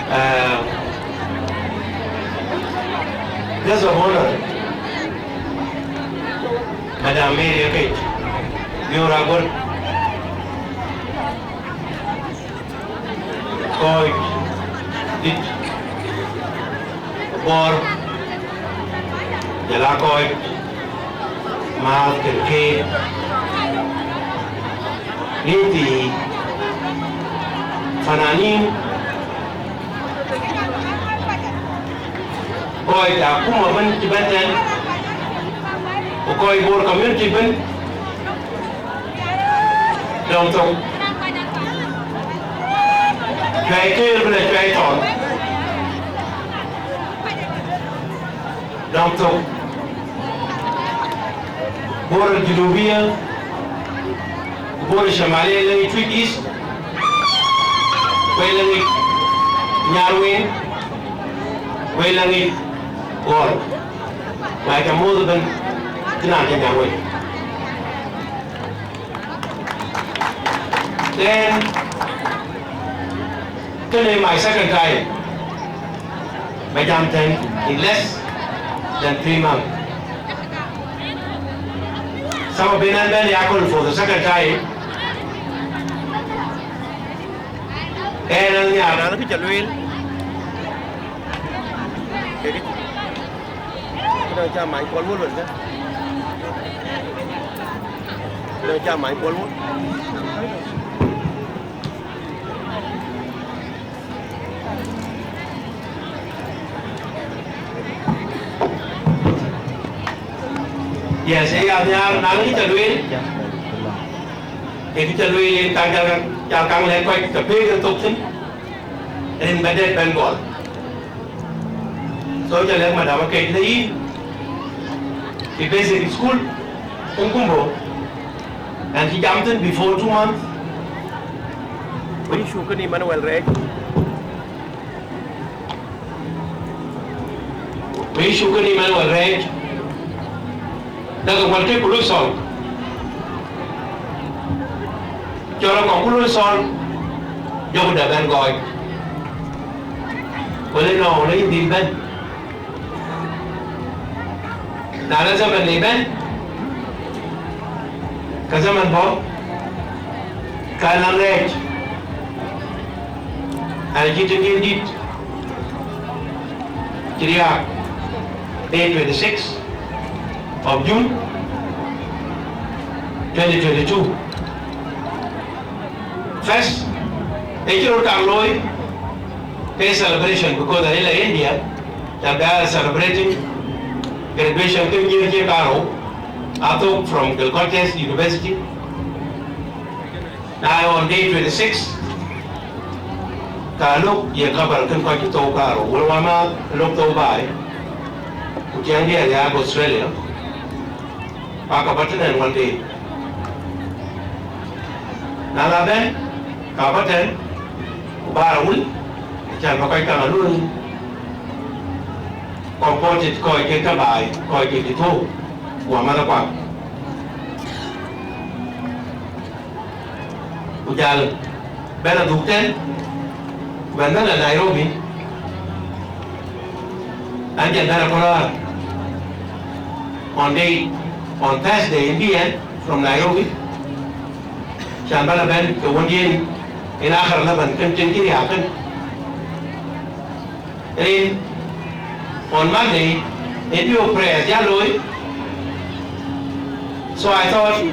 Uh, guest of honor, Madam Mary Akec, Bior Aguer, kɔc dït, Bor, jɔl aa kɔc määth kën keek, nïïm thii, fananin, kɔc akuma ëbën cï bɛ̈n tɛ̈n, ku kɔc Bor community ëbën, dɔm thok, cuai këër bï lɔ cuai thɔn, dɔm thok, Bor Junubia, Bor Shamalia, ë lɔ ŋic Twic East, ku ë lɔ ŋic Nyarweŋ, ku ë lɔ ŋic Ɣɔl. Ku aca muɔ̈th ëbën, cïn raan cï Nyarweŋ. Then, kënë my second time ba jam tɛ̈n in less than three months. Sababu bï ɣɛn bɛ̈n ya köl for the second time, ɣɛn anhiaar, na kë ca lueel, këdï, këdäŋ ca many Kuɔl Wöl wën kë, këdäŋ ca many Kuɔl Wöl. Yes, ë ya nhiaar, na kë ca lueel, ë kë ca lueel yen kaŋ jal, jal kaŋ lɛ̈k kɔc ke peek ë thok thïn, rin ba dɛ̈t bɛ̈n gɔl. So ca lɛ̈k madam Akec le yïn, ë basic school, Kumbo, and cï jam thïn before two months. Wën cuk kënë Emmanuel Rɛɛc. Issue kënë Emmanuel rɛɛc, däk wal kë ku lui solve. Cɔl kɔ̈k ku lui solve, jɔku dɛ bɛ̈n gɔɔc. Wël ënɔɔnë yïn dhil bɛ̈n. Na la zaman le bɛ̈n, ka zaman bɔ̈, ka lam rɛɛc, an cï tëndiɛn dït cï riääk, day twenty-six of June twenty twenty-two. First, ë cï röt kaŋ looi ke celebration, because ayï la India, that they are celebrating graduation ke nyïïr cï karou, athök from Galgochas University. Na on day twenty-six, ka lok ye kabar kën kɔc cï thou karou, wël wama lok thou baai, ku tiɛŋ diɛɛr ya Australia, pa ka bɔ̈ tënë one day. Na la bɛ̈n, ka bɔ̈ tɛ̈n, ku baar awul, acän bä kɔc kaŋ a luööi, comported kɔc ke tɔ baai, kɔc ke cï thou, ku amäthkuan. Ku jal bɛ̈n adhuk tɛ̈n, ku bɛ̈n bɛ̈n a Nairobi, an jɛn bɛ̈n a kɔn raan on day, on Thursday in bï ɛn from Nairobi, can bɛ̈n a bɛ̈n ke wëndiɛn in akhar Lebanon kën cïn cï riääk kën. Rin on Monday, in bï wok prayers ya looi. So I thought,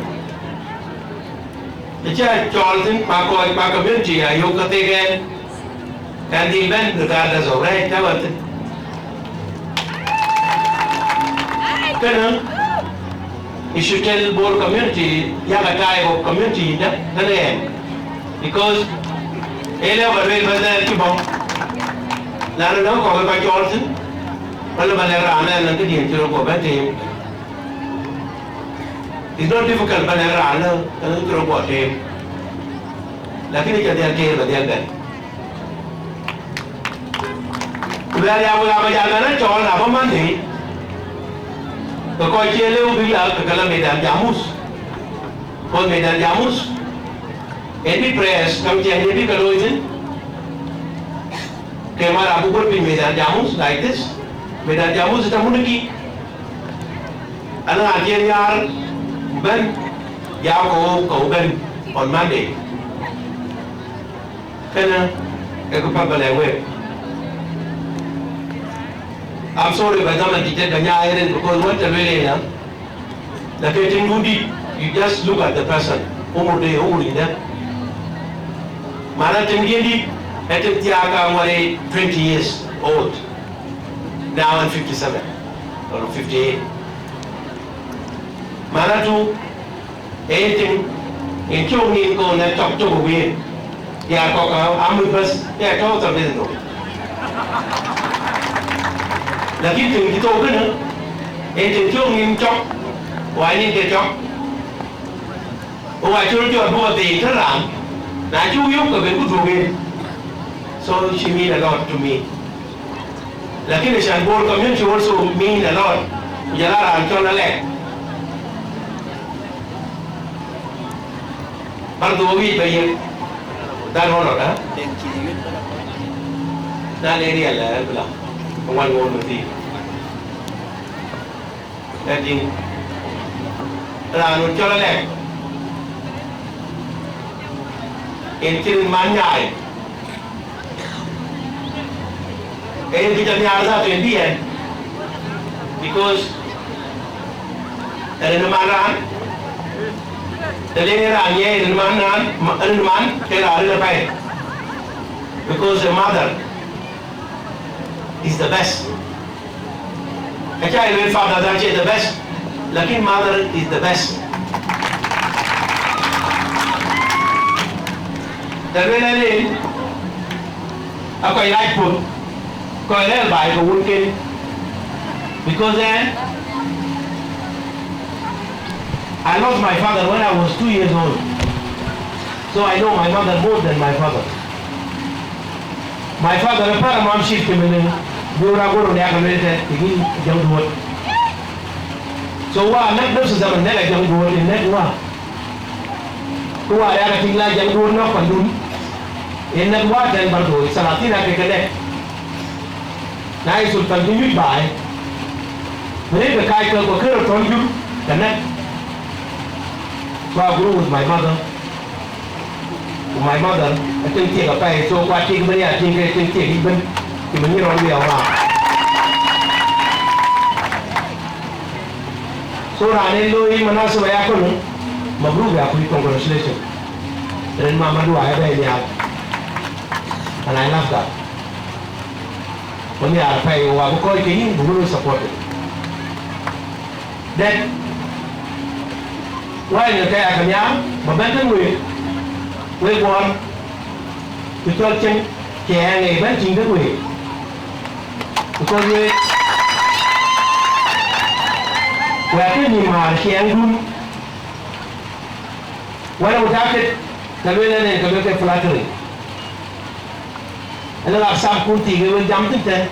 të cï a cɔɔl thïn, pa kɔc, pa community, ayök ke thek ɛn, kan dhil bɛ̈n regardless of rɛɛc tɛ̈ wën thïn. Kënë, you should tell Bor community, yak a type of community yïndä, tënë ɛn. Because ë lëu ba lueel bä dhɛɛr cï bɔ̈. Na ënɔɔnë kɔ̈k ë ka cɔɔl thïn, wala ba lɛ̈k raan ɛn, ɛn këdiɛ̈n cï röt guɔ bɛ̈n tëëm. It's not difficult bä lɛ̈k raan ë, ɛn cï röt guɔ tëëm. Lakini ca dhiɛl tëëm ba dhiɛl bɛ̈n. Ku luɛɛl ya wek aba jal bɛ̈n a cɔɔl na bä Monday, ke kɔc cie lëu bï la ke ke la Medan Jamus. Kɔc Medan Jamus, en bï prayers kam ciɛɛŋ de bï ke looi thïn. Ke mar abï guöt piny Medan Jamus like this. Medan Jamus ë tɔ mundë kï. An raan cï en yaar bɛ̈n, ya kɔ̈u kɔ̈u bɛ̈n on Monday. Kënë, ee kë päl bä lɛ̈k wek. I'm sorry, bä dhaman dït dɛ̈t bä nyaai rin, because wën të lueel ëya, lakin tiŋdun dït, you just look at the person. Umur de, umur yïndä. Mana tiŋdiɛn dït, ee tiŋ thiaak ka ŋuɔt ee twenty years old. Now I'm fifty-seven or fifty-eight. Mana tu, ee tiŋ, en cök nin kɔn ë tɔk cök ë wëën. Ya kɔ̈k a, a mïth bäth, ya tɔ̈u thɔn bïth nhom. Lakin tiŋ cï thou kënë, ee tiŋ cök nin cɔk, wa nin ke cɔk. Wa cï röt jɔt buk a thëëi tën raan, na cï wïïu ke ben ku dhuök en. So she mean a lot to me. Lakini Shan Bor community also mean a lot. Ku jɔl a raan cɔl Alɛk. Bardu wïc ba yek. That honor, huh? Na le riɛl, eh, bila. Wan won ma ti. Ëtïŋ, raan wën cɔl Alɛk, en cï rin man nyaai, ke yen kë ca nhiaar dhät en bï ɛn, because rin man raan, të le raan nyiɛɛi rin man raan, ma-, rin man, ke raan rin apɛi, because a mother is the best. Aca lueel father acie the best, lakin mother is the best. Të lueel ënë, a kɔc rac puɔ̈th, kɔc rɛ̈ɛ̈r baai ke wunken. Because then, I lost my father when I was two years old. So I know my mother more than my father. My father, a paramount chief, came in. Duɔ̈ɔ̈r agoro ne aka lueel tɛ̈n, ke yïn Ajäŋ Duɔ̈ɔ̈r. So, wä näk nafsi zaman näk Ajäŋ Duɔ̈ɔ̈r, ë näk wä. Ku wä yak atïŋ la Ajäŋ Duɔ̈ɔ̈r nɔ̈k pandun, ë näk wä tɛ̈n bardu, ë salatin ake ke näk. Na ye sultan cï nyuc baai, bï rëër ke kaac ke ku kërë thɔ̈n jur, ke näk. So I grew with my mother. Ku my mother, atïŋ thiek apɛi, so ku atïŋ bï ya tïŋ ke tïŋ thiek yic bën, cï mï nyïn rɔt wiɛɛu ŋa. So raan en looi manasaba ya köölë, mabruk ya kuc, congratulations. Rin mama dua ya bɛ̈ɛ̈i nhial. And I love that. Ku nhiaar apɛi, wa bï kɔc ke yïn, bï wun supported. Dɛ̈t, wɛ̈ɛ̈c në kë ya ke nhiaar, bä bɛ̈n tënë week, wek guɔ̈ɔ̈r, ku cɔl cieŋ ciɛɛŋ ë bɛ̈n tïŋ tënë week. Because week, wɛ̈ɛ̈r kë nïïm määr ciɛɛŋdun. Wala mutaakid, ka lueel ënɛn, ka lueel ke flattery. Ënɔŋ aksapkun thii ke wek jam thïn tɛ̈n,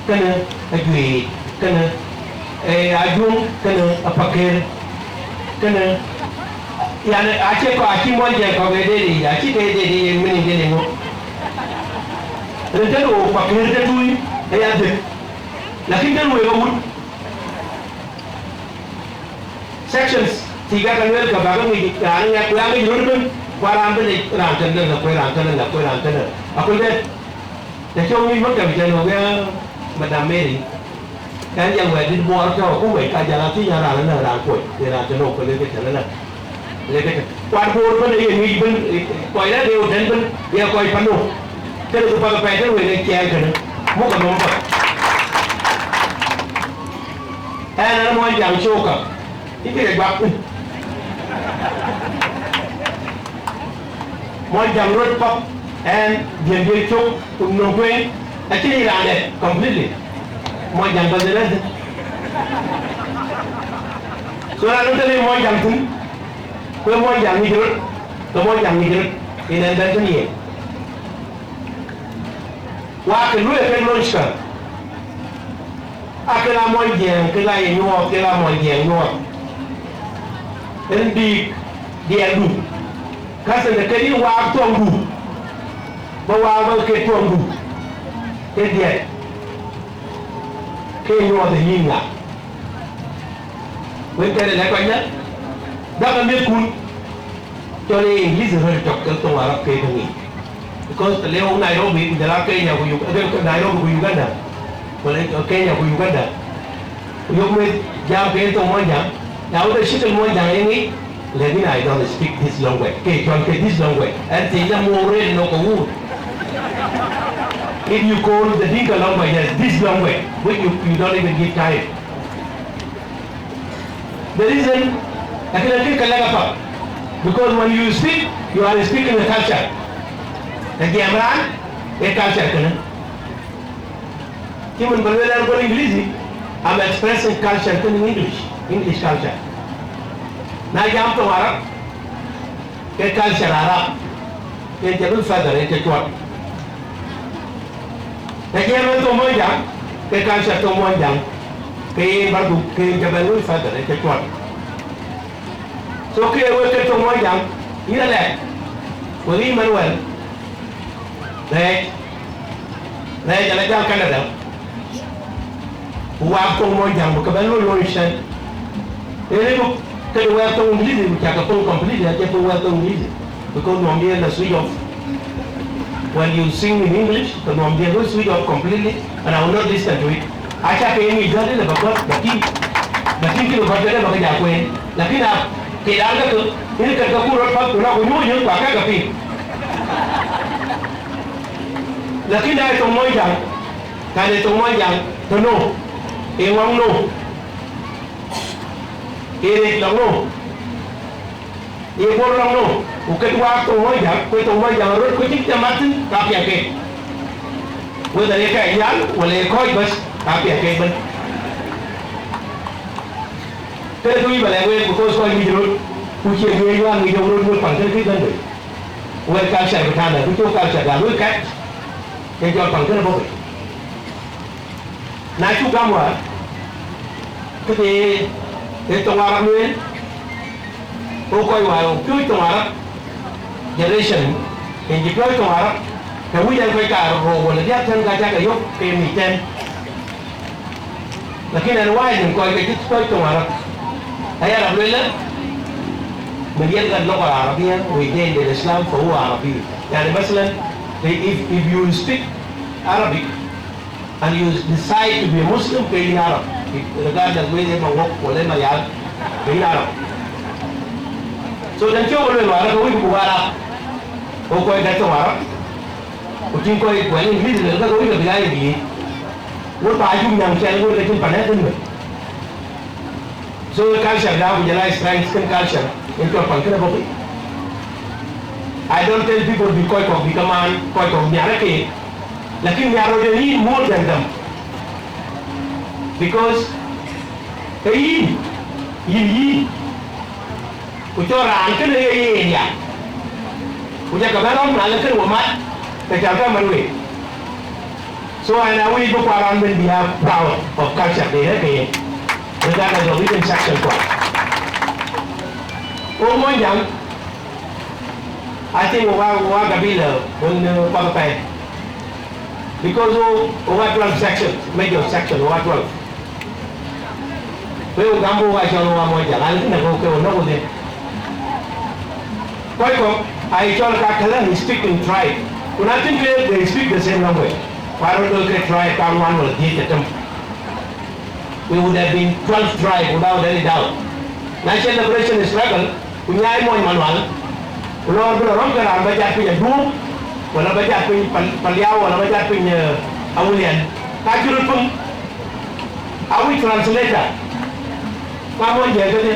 kënë Ajuëc, kënë, ee, Ajuɔŋ, kënë Apakeer, kënë, yani, acie kɔc, acï muɔny jɛ kɔ̈k ë deet yic, acï ke deet yic, yen mini jël yeŋö. Rin tënë ɣok Pakeer ke tui, ë ya dhëk. Lakin tënë wek awut, sections, thii ka ke lueel ka bä ke ŋic, raan ë ŋɛk, ku ya ŋic röt ëbën, ku a raan bï lec raan tënë lë, ku raan tënë lë, ku raan tënë lë. Aköl dɛ̈t, të cï ŋic maktab cän wek, Madam Mary, kɛn jal wɛ̈t dït Bor tɔ̈ ku wec, ka jal a thiëc an, raan ënë raan kuɔc, ye raan tënë, ku lek ke tënë lë. Lek ke tënë. Kuat Bor ëbën ë ye ŋic ëbën, kɔc rɛ̈t ë ɣöt tɛ̈n ëbën, ye kɔc panu. Kënë ku path apɛi tënë wek ë ciɛɛŋ kënë, muk anɔm path. Ɣɛn, ɣɛn muɔny jam cöökë, yïn cï ke juak thïn. Muɔny jam röt path, ɣɛn, dhiëndiën cök, ku nöŋ tueŋ, acïn yï raan dɛ̈t, completely. Muɔny jam bäth ë rɛ̈ɛ̈r thïn. So, raan ë tënë muɔny jam thïn, ku ë muɔny jam ŋic röt, ke muɔny jam ŋic röt, yen ɣɛn bɛ̈n thïn yen. Wa ke luɔi kek loc kä, aa kek aa muɔny jiɛɛŋ, kek aa ye nyuɔɔth, kek aa muɔny jiɛɛŋ nyuɔɔth. Rin bïk diɛɛldu, ka thënde ke yïn waak thuɔŋdu, bä waak bä ke thuɔŋdu, ke diɛɛl, ke nyuɔɔth ë yïn ŋa? Wën kënë lɛ̈k kɔc lë, däk amiëthkun, cɔl ee English röt tök ke thoŋ Arab ke tök yic. Because të le wok Nairobi ku jɔl a Kenya ku Ug-, eh, Nairobi ku Uganda, wala Kenya ku Uganda, ku yok meth jam ke thoŋ Muɔnyjäŋ, na wek ke shikil Muɔnyjäŋ ye ŋic, lakin I don't speak this language. Ke cɔl ke this language. And thing that more real no ko wun. If you call the Dinka language as this language, which you, you don't even give time. The reason, lakin akï ke lɛ̈k apath. Because when you speak, you are speaking a culture. Të jiɛɛm raan, ee culture kënë. Cï mën bä lueel ɣɛn bɔ̈ English, I'm expressing culture kënë English, English culture. Na jam thoŋ Arab, ke culture Arab, ke jabul feather, ke cuɔt. Të jiɛɛm ɣɛn thoŋ Muɔnyjäŋ, ke culture thoŋ Muɔnyjäŋ, ke yen bardu, ke yen jabul feather, ke cuɔt. So ke wek ke thoŋ Muɔnyjäŋ, yïn alɛɛc, wek yï Manuel, rɛɛc, rɛɛc ala jäl Canada, ku waak thoŋ Muɔnyjäŋ, bï ke bɛ̈n lɔ looi cän. Ënë bï këde wɛɛr thoŋ English, ku cak ke thoŋ completely, acie thoŋ wɛɛr thoŋ English, because nuɔmdiɛ̈n la switch off. When you sing in English, ke nuɔmdiɛ̈n la switch off completely, and I will not listen to it. Aca ke ŋic dhɔ̈t ëlë bä gɔ̈t, lakin, lakin kï bä gɔ̈t këde bä ke ja kueen. Lakin a ke raan ke thök, ënë kɛ̈t ke kur rɔt path, ku na ku nyuɔ̈ɔ̈c yök, ku akɛ̈k ke piŋ. Lakin na ye thoŋ Muɔnyjäŋ, kan ye thoŋ Muɔnyjäŋ, të no, ee ŋɔ̈ŋ no, ee rec lɔŋ no. Ye bɔ̈ lɔŋ no, ku kët waak thoŋ Muɔnyjäŋ, ku thoŋ Muɔnyjäŋ röt, ku cïk cä mat thïn, ka piɛŋ kek. Whether ye kɛc nhial, wala ye kɔ̈ɔ̈c bäc, ka piɛŋ kek ëbën. Kënë kë wïc bä lɛ̈k week, because kɔc ŋic röt, ku cie ŋiɛc wään ŋic röt, wek paŋ kënë kë bɛ̈n bei. Wek culture bï täänë, ku cuk culture da luöi kɛt, ke jɔl paŋ kënë bɔ̈ bei. Na cuk gam wäär, këde ee thoŋ Arab lueel, wo kɔc wäär wo piööc thoŋ Arab, generation en cï piööc thoŋ Arab, ke wïc ɛn kɔc kaar rou wala diäk tɛ̈n ka cak ke yök ke mïth tɛ̈n. Lakin ɛn wääc nïn kɔc ke cï piööc thoŋ Arab, aya Arab lueel, من يلقى اللغة العربية ويدين بالإسلام فهو عربي. يعني مثلًا, if, if you speak Arabic, and you decide to be a Muslim, ke yïn Arab, regardless whether ë Maŋok wala ë Mayal, ke yïn Arab. So tɛ̈n cï wo lueel wäär ke wïc buk Arab, wo kɔc dɛ̈t thoŋ Arab, ku tïŋ kɔc wɛl English lueel ke ke wïc ke bï aa English. Wo ba cuk nyääŋ cɛl wo ke cïn pan ë thïn wek. So culture da ku jɔl a strength kën culture en cɔl pan kënë bɔ̈ piny. I don't tell people bï kɔc kɔ̈k bï kamaan kɔc kɔ̈k nhiar ë keek, lakin nhiar rɔt ë yïn more than them. Because ë yïn, yïn, yïn, ku cɔl raan kënë ye yen ya, ku jɔkë bɛ̈n rɔt mal ë kën wo mat, ke cäl ke man week. So, and I will look around and be proud of culture de ke, regardless of even section kua. Wo Muɔnyjäŋ, I think wo wa, wo wa gabila wën, uh, kuath apɛi. Because wo, wo wa twelve sections, major section, wo wa twelve. Ku ye wo gam buk aa cɔl wo aa Muɔnyjäŋ, an, kënë ke wo nɔ̈k wodhie. Kɔc kɔ̈k aa ye cɔl ka këlä speaking tribe. Ku na tïŋ ke they speak the same language, ku aa röt looi ke tribe kaŋuan wala dhiëc ëtëm, we would have been twelve tribe without any doubt. National liberation struggle, ku nyaai Muɔny Malual, ku lɔɔr bï lɔ rɔ̈m ke raan ba jat piny Aduɔŋ, wala ba jat piny Pal-, Paliau, wala ba jat piny, eh, Awulian. Ka cï röt piŋ, awïc translator, ka Muɔnyjäŋ kedhie.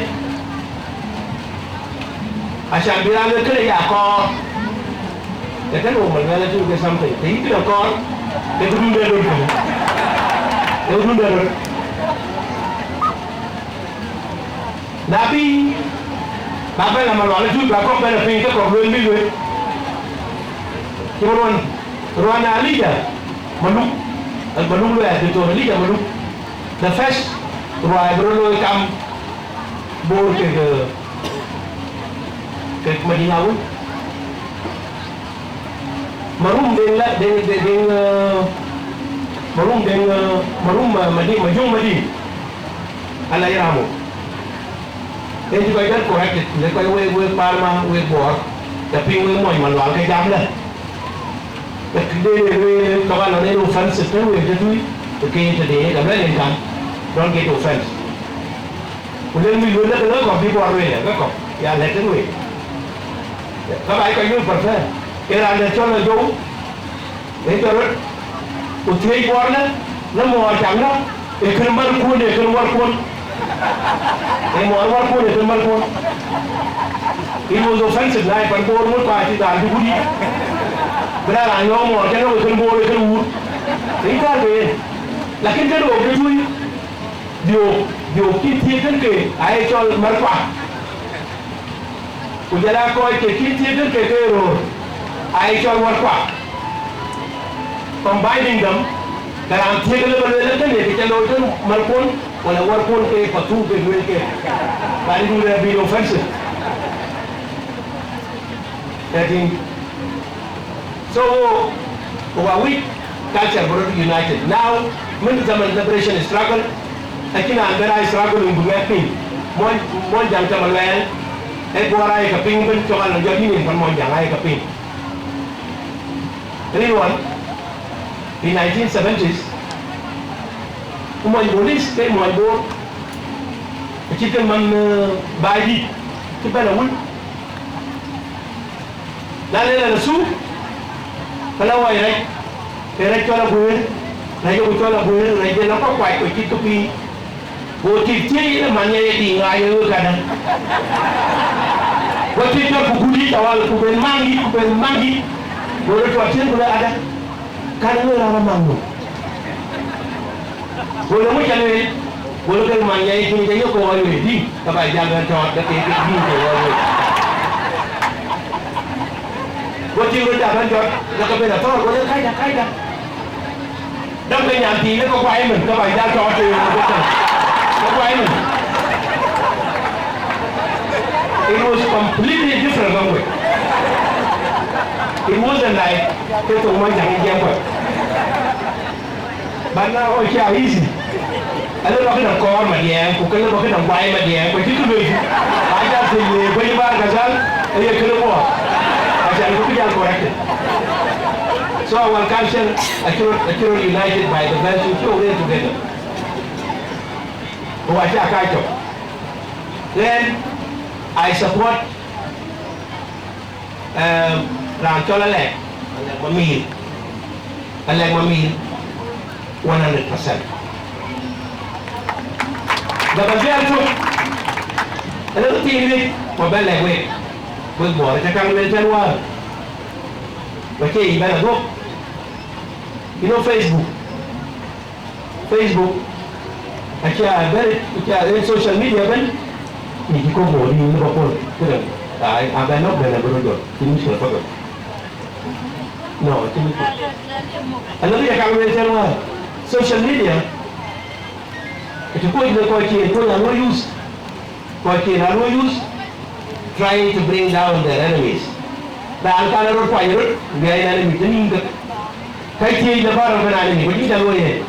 Acan bï raan ë kënë ya kɔɔr. Të tënë wo Malual ë tïŋ ke something. Të yï kënë kɔɔr, ke këdun dɛ̈ röt kënë. Ke këdun dɛ̈ röt. Na bï, ba bɛ̈n la Malual ë tïŋ, ba kɔ̈k bɛ̈n la piny, ke kɔ̈k lueel bï lueel. Cï ruɔn, ruɔn Alija Maluk, Maluk lueel, Doctor Alija Maluk. The first ruai bï rɔt looi kam Bor kek, kek Madiŋ Awun. Marum Deŋ la, Deŋ, Deŋ, Deŋ, eh, Marum Deŋ, eh, Marum, eh, Madiŋ, Majuŋ Madiŋ. Ala yï ramu. En cï kɔc bɛ̈n corrected, le kɔc wek, wek Parma, wek Bor, të piŋ wek Muɔny Malual ke jam lë. But këde lueel, tɔ̈ ka lɔ en offensive tënë wek tëtui, ke tëde ka lueel en kan, don't get offense. Ku lëk mïth lueel lëk lëk kɔ̈k bï Bor lueel, lëk kɔ̈k, ya lɛ̈k tënë wek. Ka ba kɔc lueel prefer, ke raan dɛ̈t cɔl Ajou, en jɔt rɔt, ku thiëëc Bor lë, lë mɔɔr cak nɔ̈k, ee kën märkuön, ee kën wärkuön. Ee mɔɔr wärkuön, ee kën märkuön. It was offensive, na ye pan Bor ŋot kua cï dhaar cï gut yic. Bï raan raan yɔ̈ɔ̈k mɔɔr cak nɔ̈k, ee kën Bor, ee kën wuur. Ee kɔɔr ke yen. Lakin kënë wok tëtui, biöök, biöök cï thiëëc kën ke, aye cɔl märkua. Ku jɔl a kɔc ke cï thiëëk ke ke röör, aa ye cɔl wärkua. Combining them, ke raan thiëëk lë ba lueel kënë ke ca looi tënë märkuön, wala wärkuön ke pathuu ke lueel ke. But it would have been offensive. Ka tïŋ. So, wo, wo wa wïc culture bï rɔt united. Now, min zaman liberation struggle, acïn raan bɛ̈n aa struggle bï ŋɛk piny. Muɔny, Muɔnyjäŋ tɛ̈ Maluɛɛl, ee Bor aa ye ke piŋ ëbën, cɔk alɔ jɔt yïn yen pan Muɔnyjäŋ aa ye ke piŋ. Rin wan, in nineteen seventies, ku muɔny police ke muɔny Bor, acït ke man, eh, Baidït, cï bɛ̈n Awul. Na le la Thuk, ke la wai rɛc, ke rɛc cɔl Aguëër, rɛc ku cɔl Aguëër, rɛc de la kɔc kuac ku cït ke pïïr. Go tik thiëëc ënë man nya ye diŋ ŋaac ë wek kadä. Go tik jɔt ku gut yic awal ku ben maŋ yic, ku ben maŋ yic. Go rɔt cuat thiëëc ku le adä. Kan ë wek raan amaŋ nu. Go le ŋö ca lueel? Go le ke man nya ye diŋ ca yök ke ɣɔc wei dï, ke ba jal bɛ̈n tɔɔt, ke ke ke diŋ ke ɣɔc wei. Go tik rɔt jal bɛ̈n jɔt, ke ke ben athɔɔr, go le kaida, kaida. Dam ke nyan thiin ke kuany mën, ke ba jal tɔɔt ke ke kuany mën. It was completely different language. It wasn't like ke thoŋ Muɔnyjäŋ ë jiɛɛm kɔc. But now, oh, yeah, easy. A lë bä këdäŋ kɔɔr Madiɛɛŋ, ku ke lë bä këdäŋ guai Madiɛɛŋ, ku cï kë lueel. Aca thil le bɛ̈ny Bahr el Ghazal, ë ye kënë muɔɔr. Aca lë bä këdäŋ corrected. So our culture, acï rot, acï rot united by the virtue cï wok rëër together. Ku aca kac cök. Then I support, um, raan cɔl Alɛk, Alɛk Mamir. Alɛk Mamir, one hundred percent. Gabal bial cök, ënë kë thiin wek, ku bɛ lɛk wek, wek Bor, ca kaŋ lueel tɛ̈n wäär. Ku cie yic bɛ̈n adhuk. You know Facebook. Facebook, acie very, acie en social media ëbɛ̈n, ŋic kɔ̈k Bor yï Liverpool, këdäŋ, ai, abɛ nɔ̈k bɛ̈n abï rɔt jɔt, cïn mushkila path. No, cïn mushkila. Anɔŋ ya kaŋ lueel tɛ̈n wäär, social media, acï kuɔc le kɔc cï en kuɔc aa luɔi use. Kɔc cï raan wɔ use, trying to bring down their enemies. Raan kan rɔt kuany rɔt, bï aa enemy të nïn kek. Ka thiëëc de bä rɔt bɛ̈n enemy, ku cï jal wɔ yen.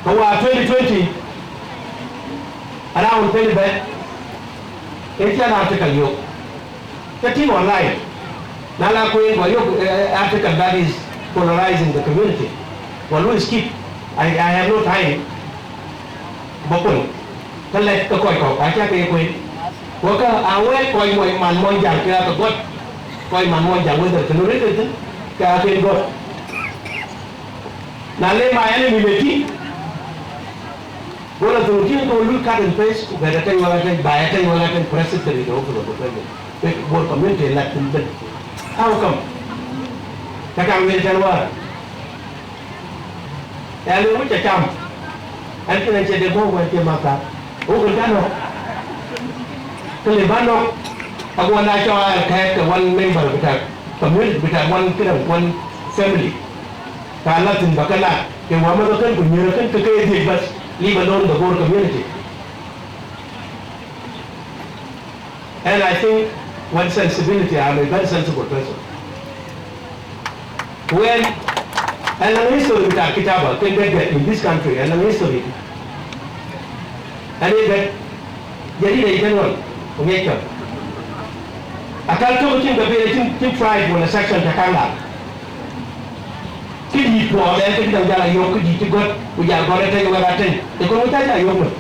Ke wäär twenty twenty, around twenty bɛ̈t, ee cïn article yök. Ke tïŋ online. Na la kueen, ku ayök, eh, article that is polarizing the community. Ku alui skip. I, I have no time. Bä kuën. Ke lɛ̈k ke kɔc kɔ̈k, aca ke ye kueen. Ku ke aa wɛ̈ɛ̈t kɔc mɔc man Muɔnyjäŋ ke aa ke gɔ̈t. Kɔc man Muɔnyjäŋ whether të nu rëër thïn, ke aa ke gɔ̈t. Na le my enemy le tïŋ, go la thöŋ tïŋ, go lui cut and paste, ku gɛ̈t atɛ̈ny wala atɛ̈ny, baai atɛ̈ny wala atɛ̈ny, press secretary de office of the president. Wek Bor community lat thïn bën. How come? Ka kaŋ lueel tɛ̈n wäär. Ya le wek ca cam. An kën an cie de bɔ̈ wɛ̈t cie math thar. Wok kën ka nɔ̈k. Kë le bä nɔ̈k. Aguɔ na cɔk aa kɛ̈ɛ̈k ke one member bï tak community, bï tak one këdäŋ, one family. Ka la thïn bä ke lat, ke wämäthakën ku nyïïrakën ke ke ye dhiëc bas, leave alone the whole community. And I think one sensibility, I'm a very sensible person. When, and an history with Akitaba, can get that in this country, and an history. Ane bɛ̈t, jadid ë tënë ɣɔn, ku ŋiɛckë. Akäl tök cïn kabila, cïn, cïn tribe wala section të kaŋ lat. Këdït puɔɔth ë këdäŋ jal a yök, këdït cï gɔ̈t, ku jal gɔ̈t ëtɛ̈ny wek atɛ̈ny. Ee kɔn ŋö cä jal yök mën?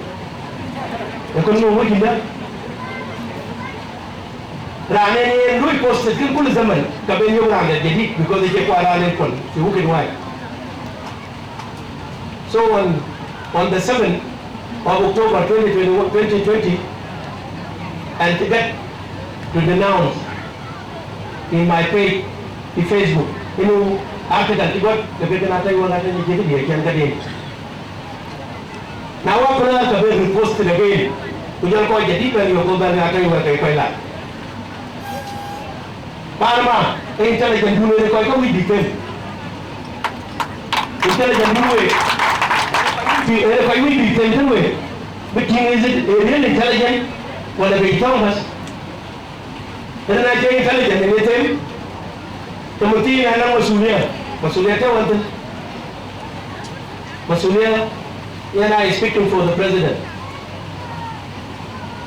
Ee kɔn ŋö wec yïndë? Raan en yen lui posted kën kul zaman, ka ben yök raan dɛ̈t jadid, because ë cie kuat raan en kuɔn, cï wukën wai. So on, on the seventh of October twenty twenty, twenty twenty, and to get to denounce in my page in Facebook, you know, article ti got the big na tai wala tai ni jadi dia kian ka den. Na wa kula ka be reposted again. Ku jɔl kɔc jadid bɛ̈n yök bɛ̈n ya tai wala kai kai la. Panama, e intelligent dun ene kɔc ka wïc bï them. Intelligent dun wek. Ti ene kɔc wïc bï them tën wek. Bï tïŋ, is it a real intelligent wala bï thɔ̈ŋ bas? Ene na cie intelligent ene them. Ke muthiin anɔŋ masulia. Masulia të wën thïn. Masulia, yen I speaking for the president.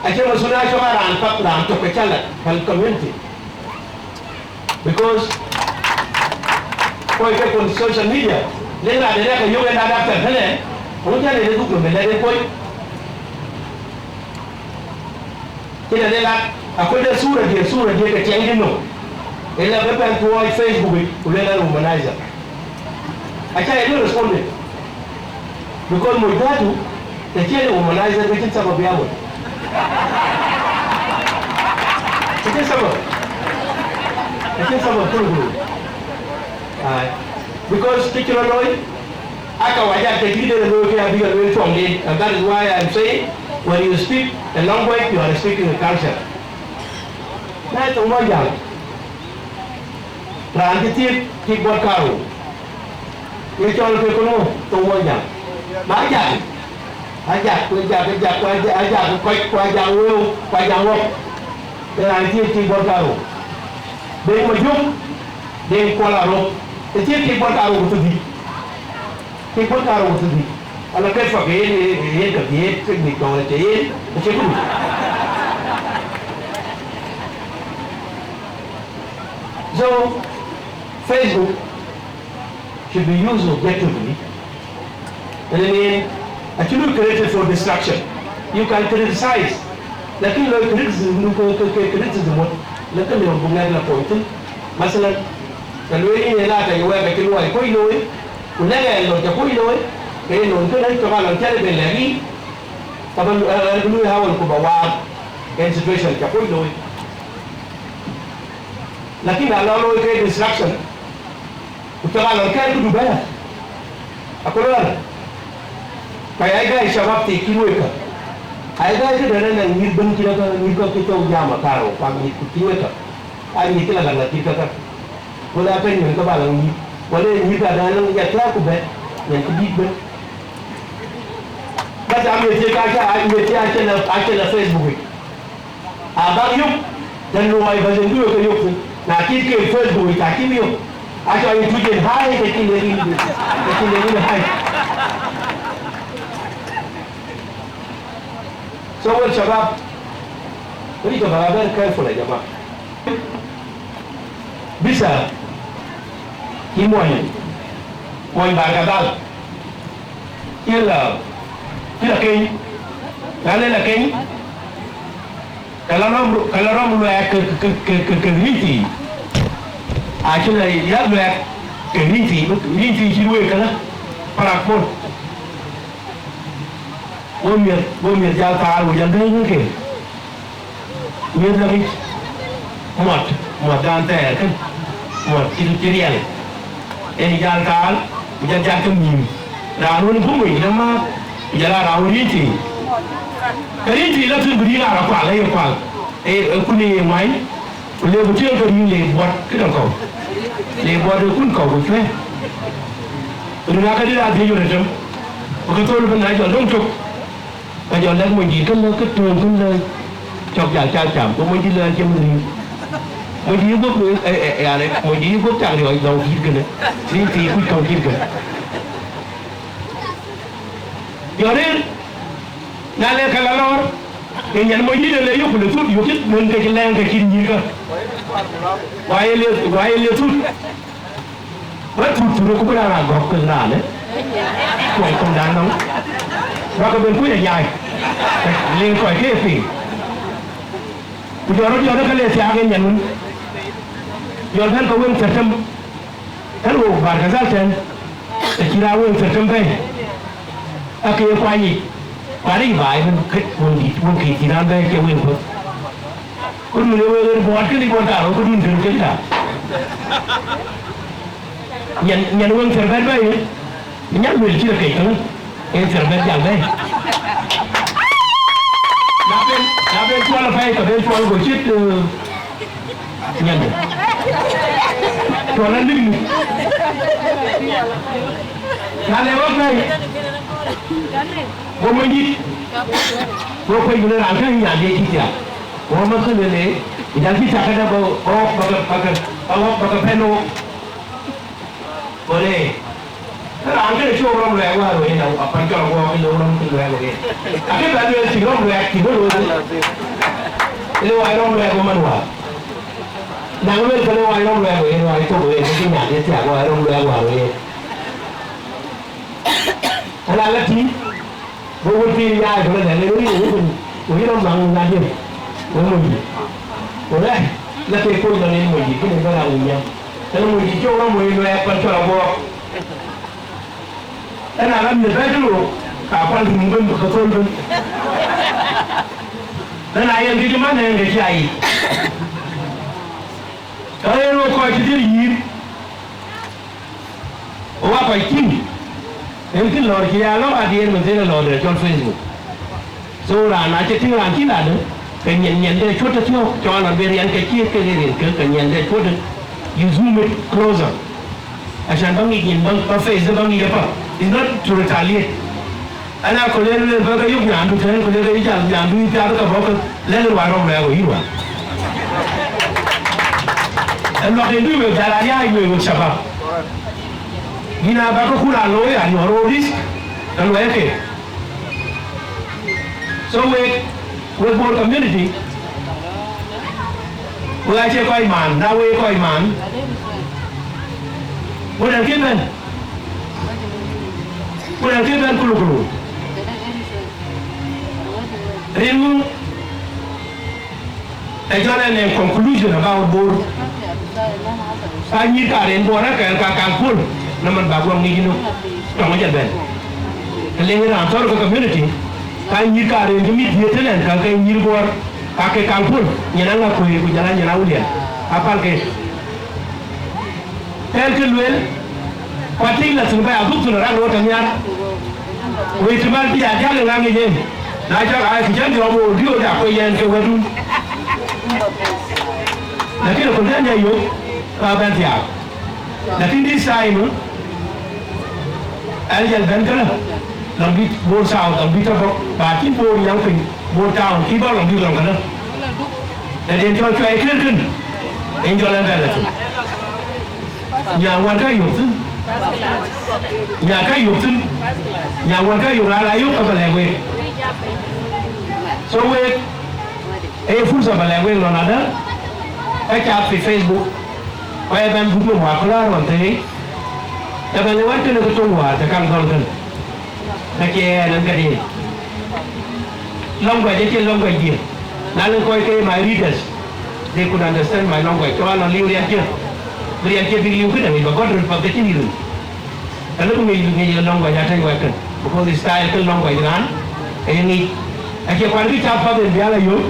Acie masulia cɔk a raan path, raan tök ke cä lat pan community. Because kɔc ke kɔn social media, le raan de rɛ̈k ayök en lat after kënë, ŋö cä le le dhuk nom ë lɛ̈t en kuɔc. Cïn ade lat, aköl de sura dië, sura dië ke tiɛŋdï nom. Ë la bï bɛ̈n tuɔɔc Facebook yic, ku lueel an womanizer. Aca ye lueel responded. Because moc dhatu, të cï en womanizer ke cïn sabab ya moc. Acïn sabab. Acïn sabab kulu kulu. Ai. Because kë cï rɔt looi, aka wajat ke cï de looi ke abï ke lueel tuɔŋden. And that is why I'm saying, when you speak a language, you are speaking a culture. Na ye thoŋ Muɔnyjäŋ, raan cï thiëëk tik bɔt karou, Ye cɔl ke kënë ŋö? Thoŋ Muɔnyjäŋ. Ma ajak, ajak, ku ajak, ajak, ku ajak, ajak kɔc, ku ajak wëu, ku ajak ŋɔ̈k. Ke raan thiëëk tik bɔt karou. Deŋ Majök, Deŋ Kuɔl Arok. Ë thiëëk tik bɔt karou ku thiërdhïc. Tik bɔt karou ku thiërdhïc. Ala ke fak yen, yen, yen ka dhiëëth ke ŋic tɔŋ acie yen, acie këdu. So, Facebook should be used objectively. And then, actually created for destruction. You can criticize. Lakin loi criticism, ke, ke, ke criticism what? Lakin loi bungɛt la point. Masalan, ka loi ni la ka yowek ka ci luɔi koi loi. Ku lɛk ɛn lɔ ca koi loi. Ke lon ke loi ca ba lon ca ben lɛk yi. Taban, eh, eh, lui hawal ku ba war. En situation ca koi loi. Lakin a lɔ loi ke destruction. Ku cɔk alɔn kɛɛr këdu bɛ̈ɛ̈r. Aköl ɣɛn, ka ya gäi shabab thii cïn wek kä. Ai gäi këdɛn ënɛn nyïïr bɛ̈n cïn kä, nyïïr kä ke cɔk jam akaarou, kuak nyïïr ku cïn wek kä. Aa nyïïr cï la laŋ la cït kä kä. Wala apɛn nyïïr kä ba laŋ nyïïr. Wala ee nyïïr kä dɛn ënɛn ya thiaak ku bɛ̈n, nyan cï dït bɛ̈n. Bas amiɛt thiëk aca, amiɛt thiëk aca la, aca la Facebook yic. Abäk yök, tɛ̈n luɔi bäny en bï wek ke yök thïn. Na cït ke Facebook yic, acï bï yök. Acɔl yïn tuc en hai, ke cïn lek yïn, ke cïn lek yïn hai. So, wek shabab, we need to be very careful, ya jama. Bisa, ki muɔny, muɔny Barkadhal. Kila, kila keny. Na le la keny, ka la rɔm, ka la rɔm luɛɛk ke, ke, ke, ke, ke riɛnythii. Acï la ya luɛɛk ke riɛnythii, riɛnythii cï lueek kënë, parak pol. Go miɛt, go miɛt jal thaar, go jal bɛ̈ɛ̈i ke. Miɛt la ŋic muɔt, muɔtdan thɛɛr kën, muɔt cï, cï riɛl. En jal thaar, ku jal jat ke mïïm. Raan wën buk mony, jal määth, ku jal a raan wën riënythii. Ke riënythii la thïn, ku riëny aa rɔ kual, aye kual. Ee, ee, kun ee ŋuany, ku le ku tiëëŋ ke riëny le buɔt këdäŋ kɔ̈u. Le buɔt ë kun kɔ̈u ku cuɛ̈ɛ̈r. Run aa ke dït aa dhiëc ɣöt ëtëm, ku ke thol ëbën aa jɔl döŋ cök. Ka jɔ lɛ̈k monydït kën lɔ, kë töŋ kën lɔ, cɔk jal cal cam, go monydït lɔ cï mïth riëëc. Monydït guöp, eh, eh, yani, monydït guöp cak riɔ̈ɔ̈c lɔŋ dït kënë, riënythii kuc kɔ̈u dït kënë. Jɔ rëër, na le ka la lɔɔr, ke nyan monydït le yök ku le thut, yök cït nön ke cï lɛ̈ɛ̈ŋ ke cït nyïïrkä. Wa ye le, wa ye le thut. Wek thut thut ku bï raan a gɔ̈k kek raan, eh? Kuɔny kumdan nɔm. Bäk ke ben kuc a jai. Leŋ kɔc ke piny. Ku jɔl rɔt jɔt ke le thiaak en nyan wën. Jɔl bɛ̈n ke weŋ thiärtem. Ënë wok Barkadhal tɛ̈n. Acï raan weŋ thiärtem bɛ̈ɛ̈i. Ake ye kuany yic. Kuany yic baai ëbën, kë, weŋ dït, weŋ kë cï raan bɛ̈ɛ̈i ke weŋ bɔ̈. Ku dun ë wek ɣer buɔɔt kënë buɔt karou, ku dun kën kën ka. Nyan, nyan weŋ thiär bɛ̈t bɛ̈ɛ̈i, nyan luel cï rɔ kec kënë, en thiär bɛ̈t jal bɛ̈ɛ̈i. Na ben, na ben cuɔl apɛi, ka ben cuɔl go cït, eh, nyande. Cuɔl alim. Na le wek bɛ̈ɛ̈i, go monydït, go kuec bï le raan kën nyan de cï thiaak. Wɔ mɛ̈thkë lueel, ee, jal cï thiaak këdë bä, bä ɣɔ̈k bä ke, bä ke, bä ɣɔ̈k bä ke pɛ̈n ɣok. Go le, raan kënë cï ɣok rɔm luɛɛk wäär wei, na, apan cɔl aguɔ kë le ɣok rɔm kë luɛɛk wei. Akë bɛ lueel cï rɔm luɛɛk cï bï looi. Le wai rɔm luɛɛk wä man wäär. Na lueel ke le wai rɔm luɛɛk wei, wai thok wei, ke cï nyan de thiaak wai rɔm luɛɛk wäär wei. Ala la tïŋ. Go wut piny nyaai ku lɔ lɛ̈k, le wut yïn, wut yïn, wut yïn rɔm maŋ na diën, wek monydït. Ku lɛ̈k, lɛ̈k ke kuc lɔ nin monydït, kënë bï raan wun nhiam. Tënë monydït cï wok rɔm wei luɛɛk pan cɔl aguɔɔk. Ëna ɣän në bɛ̈ɛ̈i tënë wok, ka kual run bën, ka thol bën. Ëna yen kë cï man ëën ke cï a yic. Ka yen wok kɔc cï dhiël yïïr. Wa kɔc tïŋ, en kï lɔ̈ɔ̈r cï ya lɔ̈k adiɛɛr mën thënë lɔ̈ɔ̈r de cɔl Facebook. So raan acï tïŋ raan cï ladë, ke nyin, nyin de cuöt tëthiɔ̈k, cɔl abï riɛn ke cï ke rin ke, ke nyin de cuöt, you zoom it closer. Acan ba ŋic nyin ba, ba face ba ŋic apath. It's not to retaliate. Ana ko le le ba ka yuk nyandu ten, ko le ka yuk nyandu piath ka bok, le le wa rong le ko yirwa. En lo ke du we jala ya we we shabab. Gina ba ko kula lo ya, you are all risk. Ka lo ke. So we, we Bor community, we acie kɔc man, na we kɔc man, we dan ke bɛ̈n, we dan ke bɛ̈n kulu kulu. Rin ŋu ë jɔl en en conclusion about Bor. Ka nyïïr ka rin Bor ë kɛn ka kaŋ puɔ̈l, na man bä guɔ ŋic yïn tɔŋ jɛ bɛ̈n. Të leŋ raan thɔ̈r ke community, ka nyïïr ka rin ke mit dhiëëth tënɛn ka ke nyïïr Bor, ka ke kaŋ puɔ̈l, nyin aŋa kuëë ku jɔl a nyin awulian. Apal ke. Tɛ̈ɛ̈n kë lueel, ku atïŋ la thïn bä adhuk thïn rak rot aniar. Wëi të man bï a diäk ë ŋa ŋic en, na cɔk aa kë cän jɔk ɣöö bï ɣöt akuec yɛn ke wɛ̈tdun. Lakin akölden ya yök, ka bɛ̈n thiaak. Lakin this time, ɛn jɛl bɛ̈n kënë, lɔŋ bï Bor South, lɔŋ bï tɔ bɔ̈, ba cïn Bor nyaŋ piny, Bor Town, cï bɔ̈ lɔŋ bï lɔŋ kënë. Tëden cɔl cuai kër kën, en jɔl ɛn bɛ̈n la thïn. Nya wän ka yök thïn. Nya ka yök thïn. Nya wän ka yök, ala yök ka ba lɛ̈k wek. So wek, ee fursa ba lɛ̈k wek lɔn adä, ka cath fi Facebook, ku ee bɛ̈n but nɔm wäär ku laar ɣɔn thëëi, ke bɛ̈n ë wɛ̈t kënë ke töŋ wäär ke kaŋ dhɔl kën. Ka cie ɛn ɛn kedhie. Language acie language dië. Na lëŋ kɔc ke my readers, they could understand my language. Cɔk alɔ liu riɛnkië. Bï riɛnkië bïk liu këdäŋ yic, ba gɔt röt path ke cïn yï röt. Ka lëk ŋic, ŋic language atɛ̈ny wɛ̈t kën. Because the style ke language raan, ee ŋic. Acie kuan kë cath path en bï ala yök,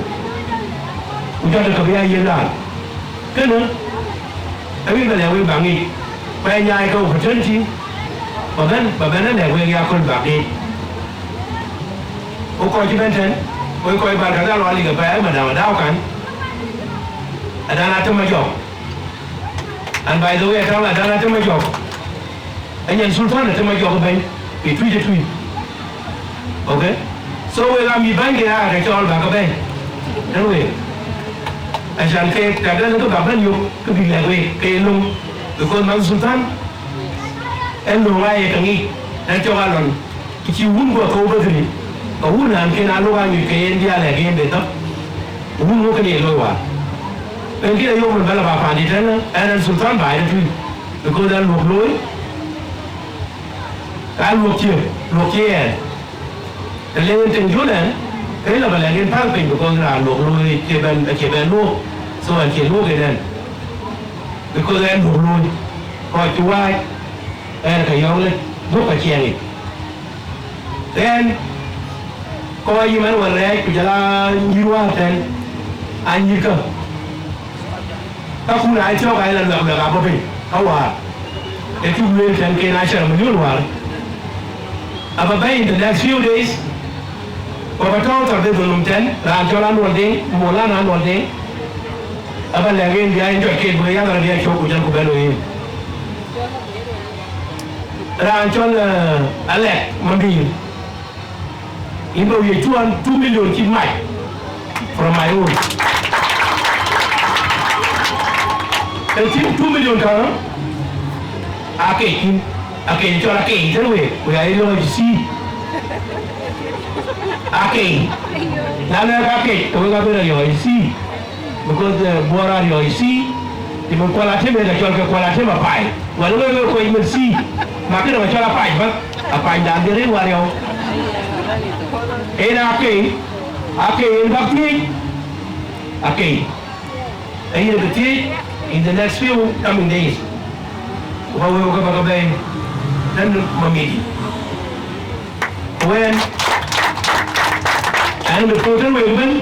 ku jɔt ke bï a yiëk raan. Kënë, awïc ba lɛ̈k wek ba ŋic, ba nyaai ke opportunity, ba bɛ̈n, ba bɛ̈n alɛ̈k wek ya köl bak deet. Wo kɔc cï bɛ̈n tɛ̈n, wo kɔc bär ka dhal wal yic apɛi, madam Adau kan, adan Atem Ajɔk. And by the way, atɔ̈ adan Atem Ajɔk. Anyan Sultan Atem Ajɔk bɛ̈ny, ë Tuic ë Tuic. Okay? So wek aa mïth bäny ke aa ke cɔɔl bä ke bɛ̈ɛ̈i. Tënë wek. Acan ke tɛ̈dɛn ke bä bɛ̈n yök ke bï lɛ̈k wek ke ye löŋ. Because man Sultan, en löŋ aa ye ke ŋic, en cɔk alɔn. Kë cï wun guɔ thou bethri, ka wun naan ken aa lok aa nyuc ke yen bï a lɛ̈k yen de thɔ̈k. Wun ŋö kën ye looi waar. En kën ayok man bä la bä paandït tënë, en en Sultan bä en tui. Because en luɔk looi, ka luɔk cie, luɔk cie ɛn. Të leŋ en tiŋ jun ɛn, ke la bä lɛ̈k en päl piny, because raan luɔk looi cie bɛn, acie bɛn luɔk. So ɛn cie luɔk en ɛn. Because ɛn luɔk looi, kɔc cï waai, ɛn ka yɔ̈ɔ̈k lec, duɔ̈k ka ciɛɛŋ yic. Ɛn, kɔc yï man wën rɛɛc, ku jɔl a nyïïr wäär tɛ̈n, a nyïïrkä. Ka kun aa cɔk aa la luɛk luɛk abɔ̈ piny, ka wäär. Ee cuk lueel tɛ̈n ken a cär milion wäär. Aba bɛ̈i in the next few days, ku aba tɔ̈u thar bï dhöl nɔm tɛ̈n, raan cɔl Anuɔl Deŋ, Molana Anuɔl Deŋ. Aba lɛ̈k en bï a en jɔt keek bï ke yäth arabia cök ku jɔl ku bɛ̈n wei en. Raan cɔl, eh, Alɛk Mambïïr. Yïn bä wiëc two, two million cït mac from my own. Ke cïn two million käŋ, akec cïn, akec cɔl akec tënë week, we aa yɔ̈ɔ̈c thii. Akec. Na lɛ̈k akec, ke wek abï rɔt yɔ̈ɔ̈c thii. Because, eh, Bor aa riɔ̈ɔ̈c thii, të mën Kual Atem ë ke cɔl ke Kual Atem apac. Wal wek wek kuec mën thii, ma kënë ke cɔl apac bäth, apacdan de rëër wariɔu. En akei, akei en bäk thiëëc, akei. Ayïn ke thiëëc in the next few coming days. Ku ba wëu ke ba ke bɛ̈ɛ̈i tënë mamidi. Ku ɛn, ɛn bï thou tënë wek ëbën,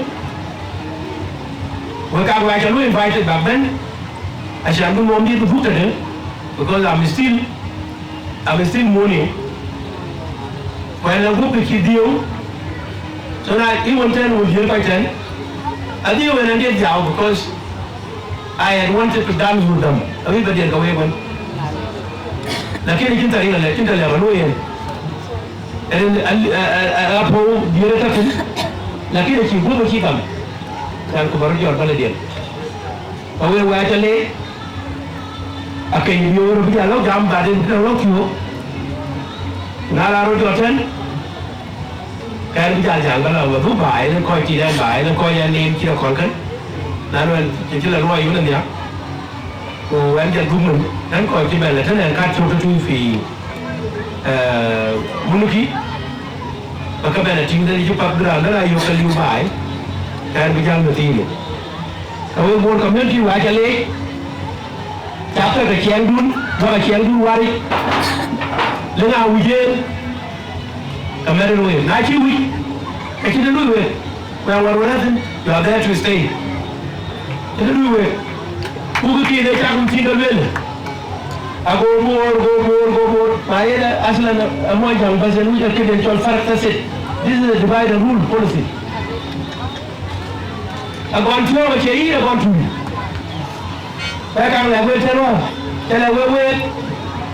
wek kak wek aca lu invited bäk bɛ̈n, acan bï nuɔm dït bï dhuk tëde, because I'm still, I'm still mourning. Ku ɛn la gup kë cï dhiëëu, so na even tɛ̈n wun dhiëëu kɔc tɛ̈n, adhiëëu ɛn ɛn diɛt dhiau, because I had wanted to dance with them. Awïc ba diɛt ke wek wën. Lakin acïn tariga lɛ̈k, cïn tariga ba luɔ̈i yen. Rin apuɔ̈u diëër ë tɔ̈ thïn, lakin acï guöp acï gam. Kan ku ba rɔt jɔt baladiɛn. Ka wek wɛ̈ɛ̈c ca leec, akeny bï rɔt bï jal lɔ̈k jam, baden bï lɔ̈k thiöök. Na la rɔt jɔt tɛ̈n, ke ɣɛn bï jal jal ba la wadhu baai, ënë kɔc tit ɣɛn baai, ënë kɔc ɣɛn neem cït akɔ̈l kën. Na nu ɣɛn cï la luɔi wën nhiak. Ku ɣɛn jal gup nɔm, ɣɛn kɔc cï bɛ̈n la tënë ɣɛn kat cök tëtui fi, eh, Muluki, ba ke bɛ̈n a tïŋ tënë cï path bï raan bɛ̈n a yök ke liu baai, ke ɣɛn bï jal mathiinë. Ka wek Bor community wɛ̈ɛ̈c ca leec, cak ke ke ciɛɛŋdun, bä ke ciɛɛŋdun waric, lëŋ a wic en, ka mɛt en wek. Na cï wic, ka cïn të lui wek, ku ya wär wën athin, you are there to stay. Cïn të lui wek. Ku kë kiën ë cak tïŋ ke lueel. Ago Bor, go Bor, go Bor. Ma yen aslan ë Mɔnyjäŋ bas en wic akëden cɔl farak thasit. This is a divide and rule policy. Agɔn thiɔ̈ɔ̈k acie yïn agɔn tui. Ba kaŋ lɛ̈k wek tënë wä, cä lɛ̈k wek wek,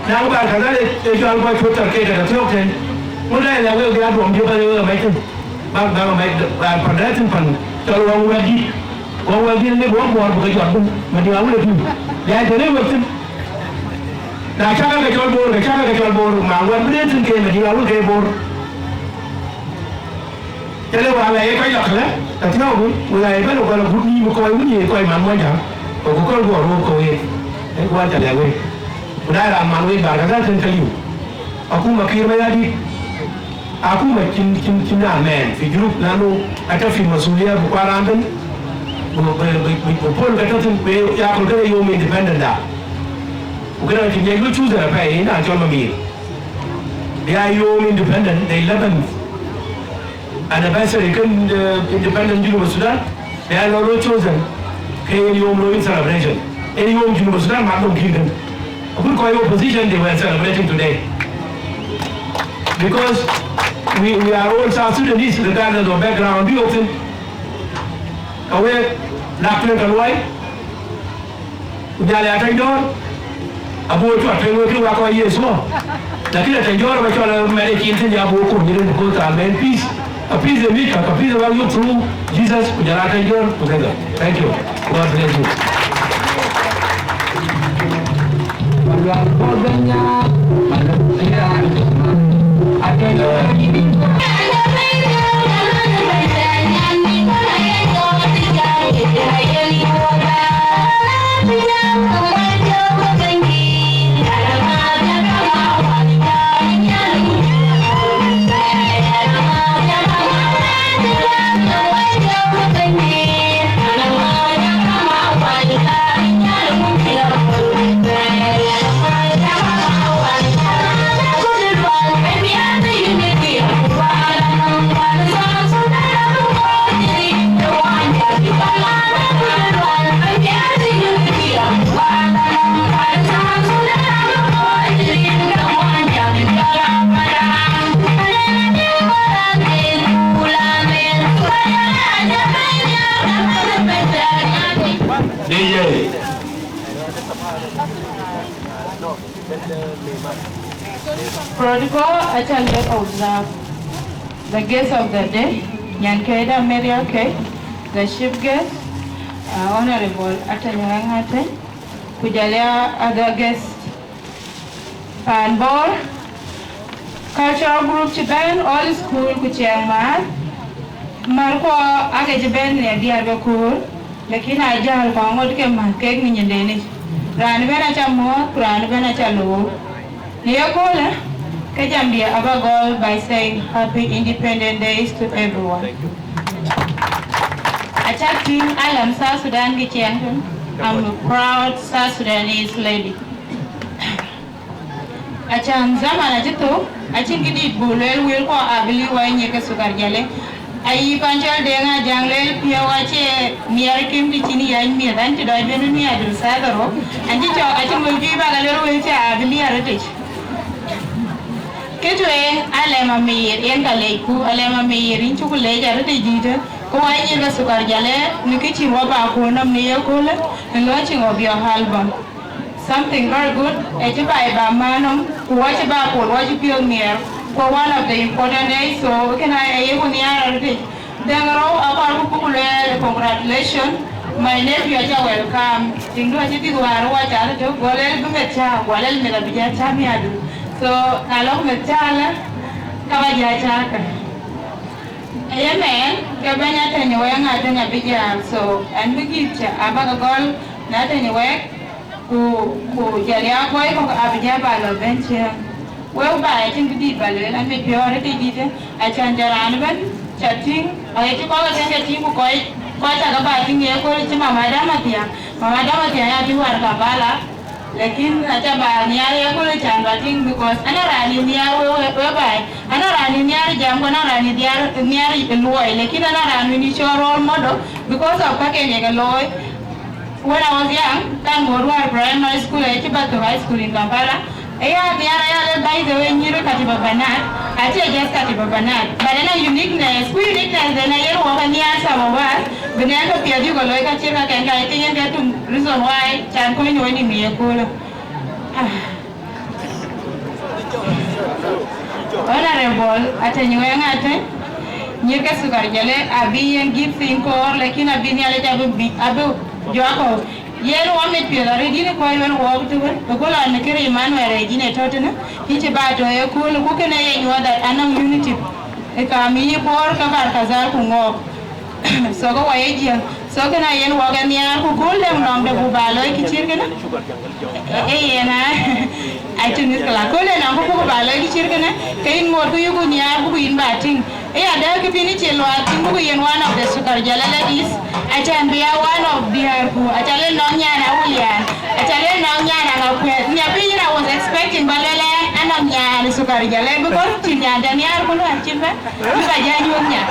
na ku bar kadhal ë cɔl bä cuöt thar keek tëde thiɔ̈k tën. Ŋun lɛ̈k lɛ̈k wek bï aduɔm diök ë wek ë mɛc thïn. Bäk bäk ë mɛc, bä pan dɛ̈t thïn pan cɔl wä wek dït. Wä wek dït ë lëk wä Bor bï ke jɔt bï Madiŋ Awil ë tui. Bï a jël ë wek thïn. Na cä ke cɔl Bor, ke cä ke cɔl Bor, ma wɛ̈t bï dɛ̈t thïn ke Madiŋ Awil ke Bor. Tëde wala ye kɔc lɔ këlë, ka thiɔ̈ɔ̈ku, wala ye bɛ̈n ë kɔc lɔ gut nïïm ë kɔc wun ye kɔc man Mɔnyjäŋ, ku ku kɔl guɔ röör ke week, ee guɔ ca lɛ̈k week. Ku na ye raan man week bar kadhal tën ke liu. Akuma Kiir Mayardit, akuma cïn, cïn, cïn na mɛɛn, fi Junub, lanu atɔ̈ fi masulia, ku kuar raan ëbën, ku bï, bï, bï, bï pol ke tɔ̈ thïn, ku ye yakul këde yom independent da. Ku këde cïn ye lu choose apɛi, yen raan cɔl Mamir. Bï ya yom independent, the eleventh. Anniversary kën, eh, independent Junub Sudan, bï ya lɔ lo chosen, ke yen yom lo in celebration. Yen yom Junub Sudan mat lo kïn kën. Akut kɔc opposition, they were celebrating today. Because we, we are all South Sudanese, regardless of background, bï wok thïn. Ka wek, lak tueŋ ka luɔi, Ku jal ya tɛ̈ny dɔ̈ɔ̈r, abï wo cuat tueŋ wek kë wak kɔc Yecu. Lakin atɛ̈ny dɔ̈ɔ̈r ba cɔl mɛt ë cin thïn ya bï wo kony rin, because amen peace. A peace ë mïth ka, ka peace ë wak yök through Jesus, ku jal a tɛ̈ny dɔ̈ɔ̈r together. Thank you. God bless you. Protocol, I can make observe the guest of the day, Nyan Keda Meria K, the chief guest, uh, Honorable Atanyang Ateny, ku jal ya other guest, Pan Bor, cultural group cï bɛ̈n, all school ku ciɛɛŋ maar, markuɔ ake cï bɛ̈n në diäär ke koor, lakin a jäl kɔŋ ŋot ke mäth kek në nyindenic. Raan ëbɛ̈n aca muɔ̈ɔ̈th, ku raan ëbɛ̈n aca loor. Në ye köölë, ke jamdiɛ̈ aba gɔl by saying happy Independence Day to everyone. Acak tïŋ alam South Sudan ke ciɛɛŋ tun. I'm a proud South Sudanese lady. Acan zaman acï thou, acïn këdït buk lueel wëlkuɔ abï liu wɔ nyiëk ke Sukar Jalë. Ayï kɔn cɔl Deŋ Ajaŋ lueel piɔ̈u acie miɛr kim të cïn yäc miëth, an cï dɔc ben nu Abdul Sadar rou, an cï cɔk acïn wël juëc bak a lueel wël cä abï liɛr ëtëc. Kë tueŋ, Alɛm Amir, yen ka lecku, Alɛm Amir, yïn cuk lec arëtëc dïïtë, ku wɔ nyiëk ke Sukar Jalë, në kë cïn wɔ ba kuɔ̈n nɔm në ye köölë, në launching of your album. Something very good, ë cï baai ba man nɔm, Wɔ cï bä pol, wɔ cï piɔ̈ɔ̈th nhiɛɛr, ku one of the important days, so kënë aye ku nhiaar arëtic. Dɛ̈ŋ rou akɔɔr ku buk lueel congratulation, my nephew aca welcome. Tiŋdu acï dhil wäär wɔ cath tök, go lɛl bï meth cä, go lɛl meth abï jä cä miäkdu. So na lɔk meth cä lä, ka bä jä cä kë. Aye mɛn, ke bɛ̈ny Ateny Wɛŋ Ateny abï jääl, so ɛn bï gït cä abä ke gɔl në Ateny Wɛŋ, ku, ku jɔl ya kuɔi kɔ̈k abï jä bä lɔ bɛ̈n ciëën. Wek bä ë tïŋ këdït bä lueel, an, mit piɔ̈ɔ̈r ë tëc dïtë, acän jɔ raan ëbɛ̈n cä tïŋ, aye cï kɔ̈k ë kën ke tïŋ, ku kɔc, kɔc cä ke bä tïŋ ë kööl cï mama däm athiäŋ, mama däm athiäŋ ya tïŋ wäär Kampala, lakin acä bä nhiaar ë kööl cän bä tïŋ, because an, raan ë nhiaar we, we, we baai, an, raan ë nhiaar jam, ku an, raan ë diaar, nhiaar luɔi, lakin an, raan wën ë cɔl role model, because of ka ke ye ke looi. When I was young, kan Moruar Primary School, aye cï bä thök high school in Kampala. Aya nhiaar aya le, by the way, nyïïr Katiba Banat, acie just Katiba Banat. But anɔŋ uniqueness, ku uniqueness den aye ruɔk aniaar some of us, bï nɛn ke piɛth yï ke looi ka cït ka kɛn ka, I think en ke tum reason why can kony wɔ ni mi ye köölë. Ah. Honorable Ateny Wɛŋ Ateny, nyïïr ke Sukar Jale, abï yen gift in koor, lakin abï Nhialic abï, abï juak kɔ̈u. Yen wɔ mit piɛth arëët yïn ë kɔc wën wɔɔk të wën, ë kööl an, në kërë Emmanuel Regine tɔ̈ tënë, yïn cï bä tɔ̈ ë kööl, ku kënë ye nyuɔɔth that anɔŋ unity ë kam yï Bor ke Barkazal ku Ŋɔɔk. So ke wɔ ye jiëŋ. So kënë ayen wɔk ë nhiaar, ku kööl dɛ̈ŋ nɔm de buk bä looi kë cït kënë. Ee yen a, acïn mïthkëla. Kööl dɛ̈ŋ nɔm ku buk bä looi kë cït kënë, ke yïn ŋoot ku yïku nhiaar, buku yïn bä tïŋ. Ë ya dɛ̈ kë bï ni cï luaar tïŋ, buku yen one of the Sukar Jale ladies. Acän bï ya one of diäärku, aca lɛl nɔŋ nyan Awulian, aca lɛl nɔŋ nyan Aŋakuɛth. Nya piny, I was expecting bä lɛl ë, anɔŋ nyan Sukar Jale, because cïn nyan de nhiaar ku luaar cïn bä. Bï bä jä nyuɔ̈th nya.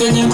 Thank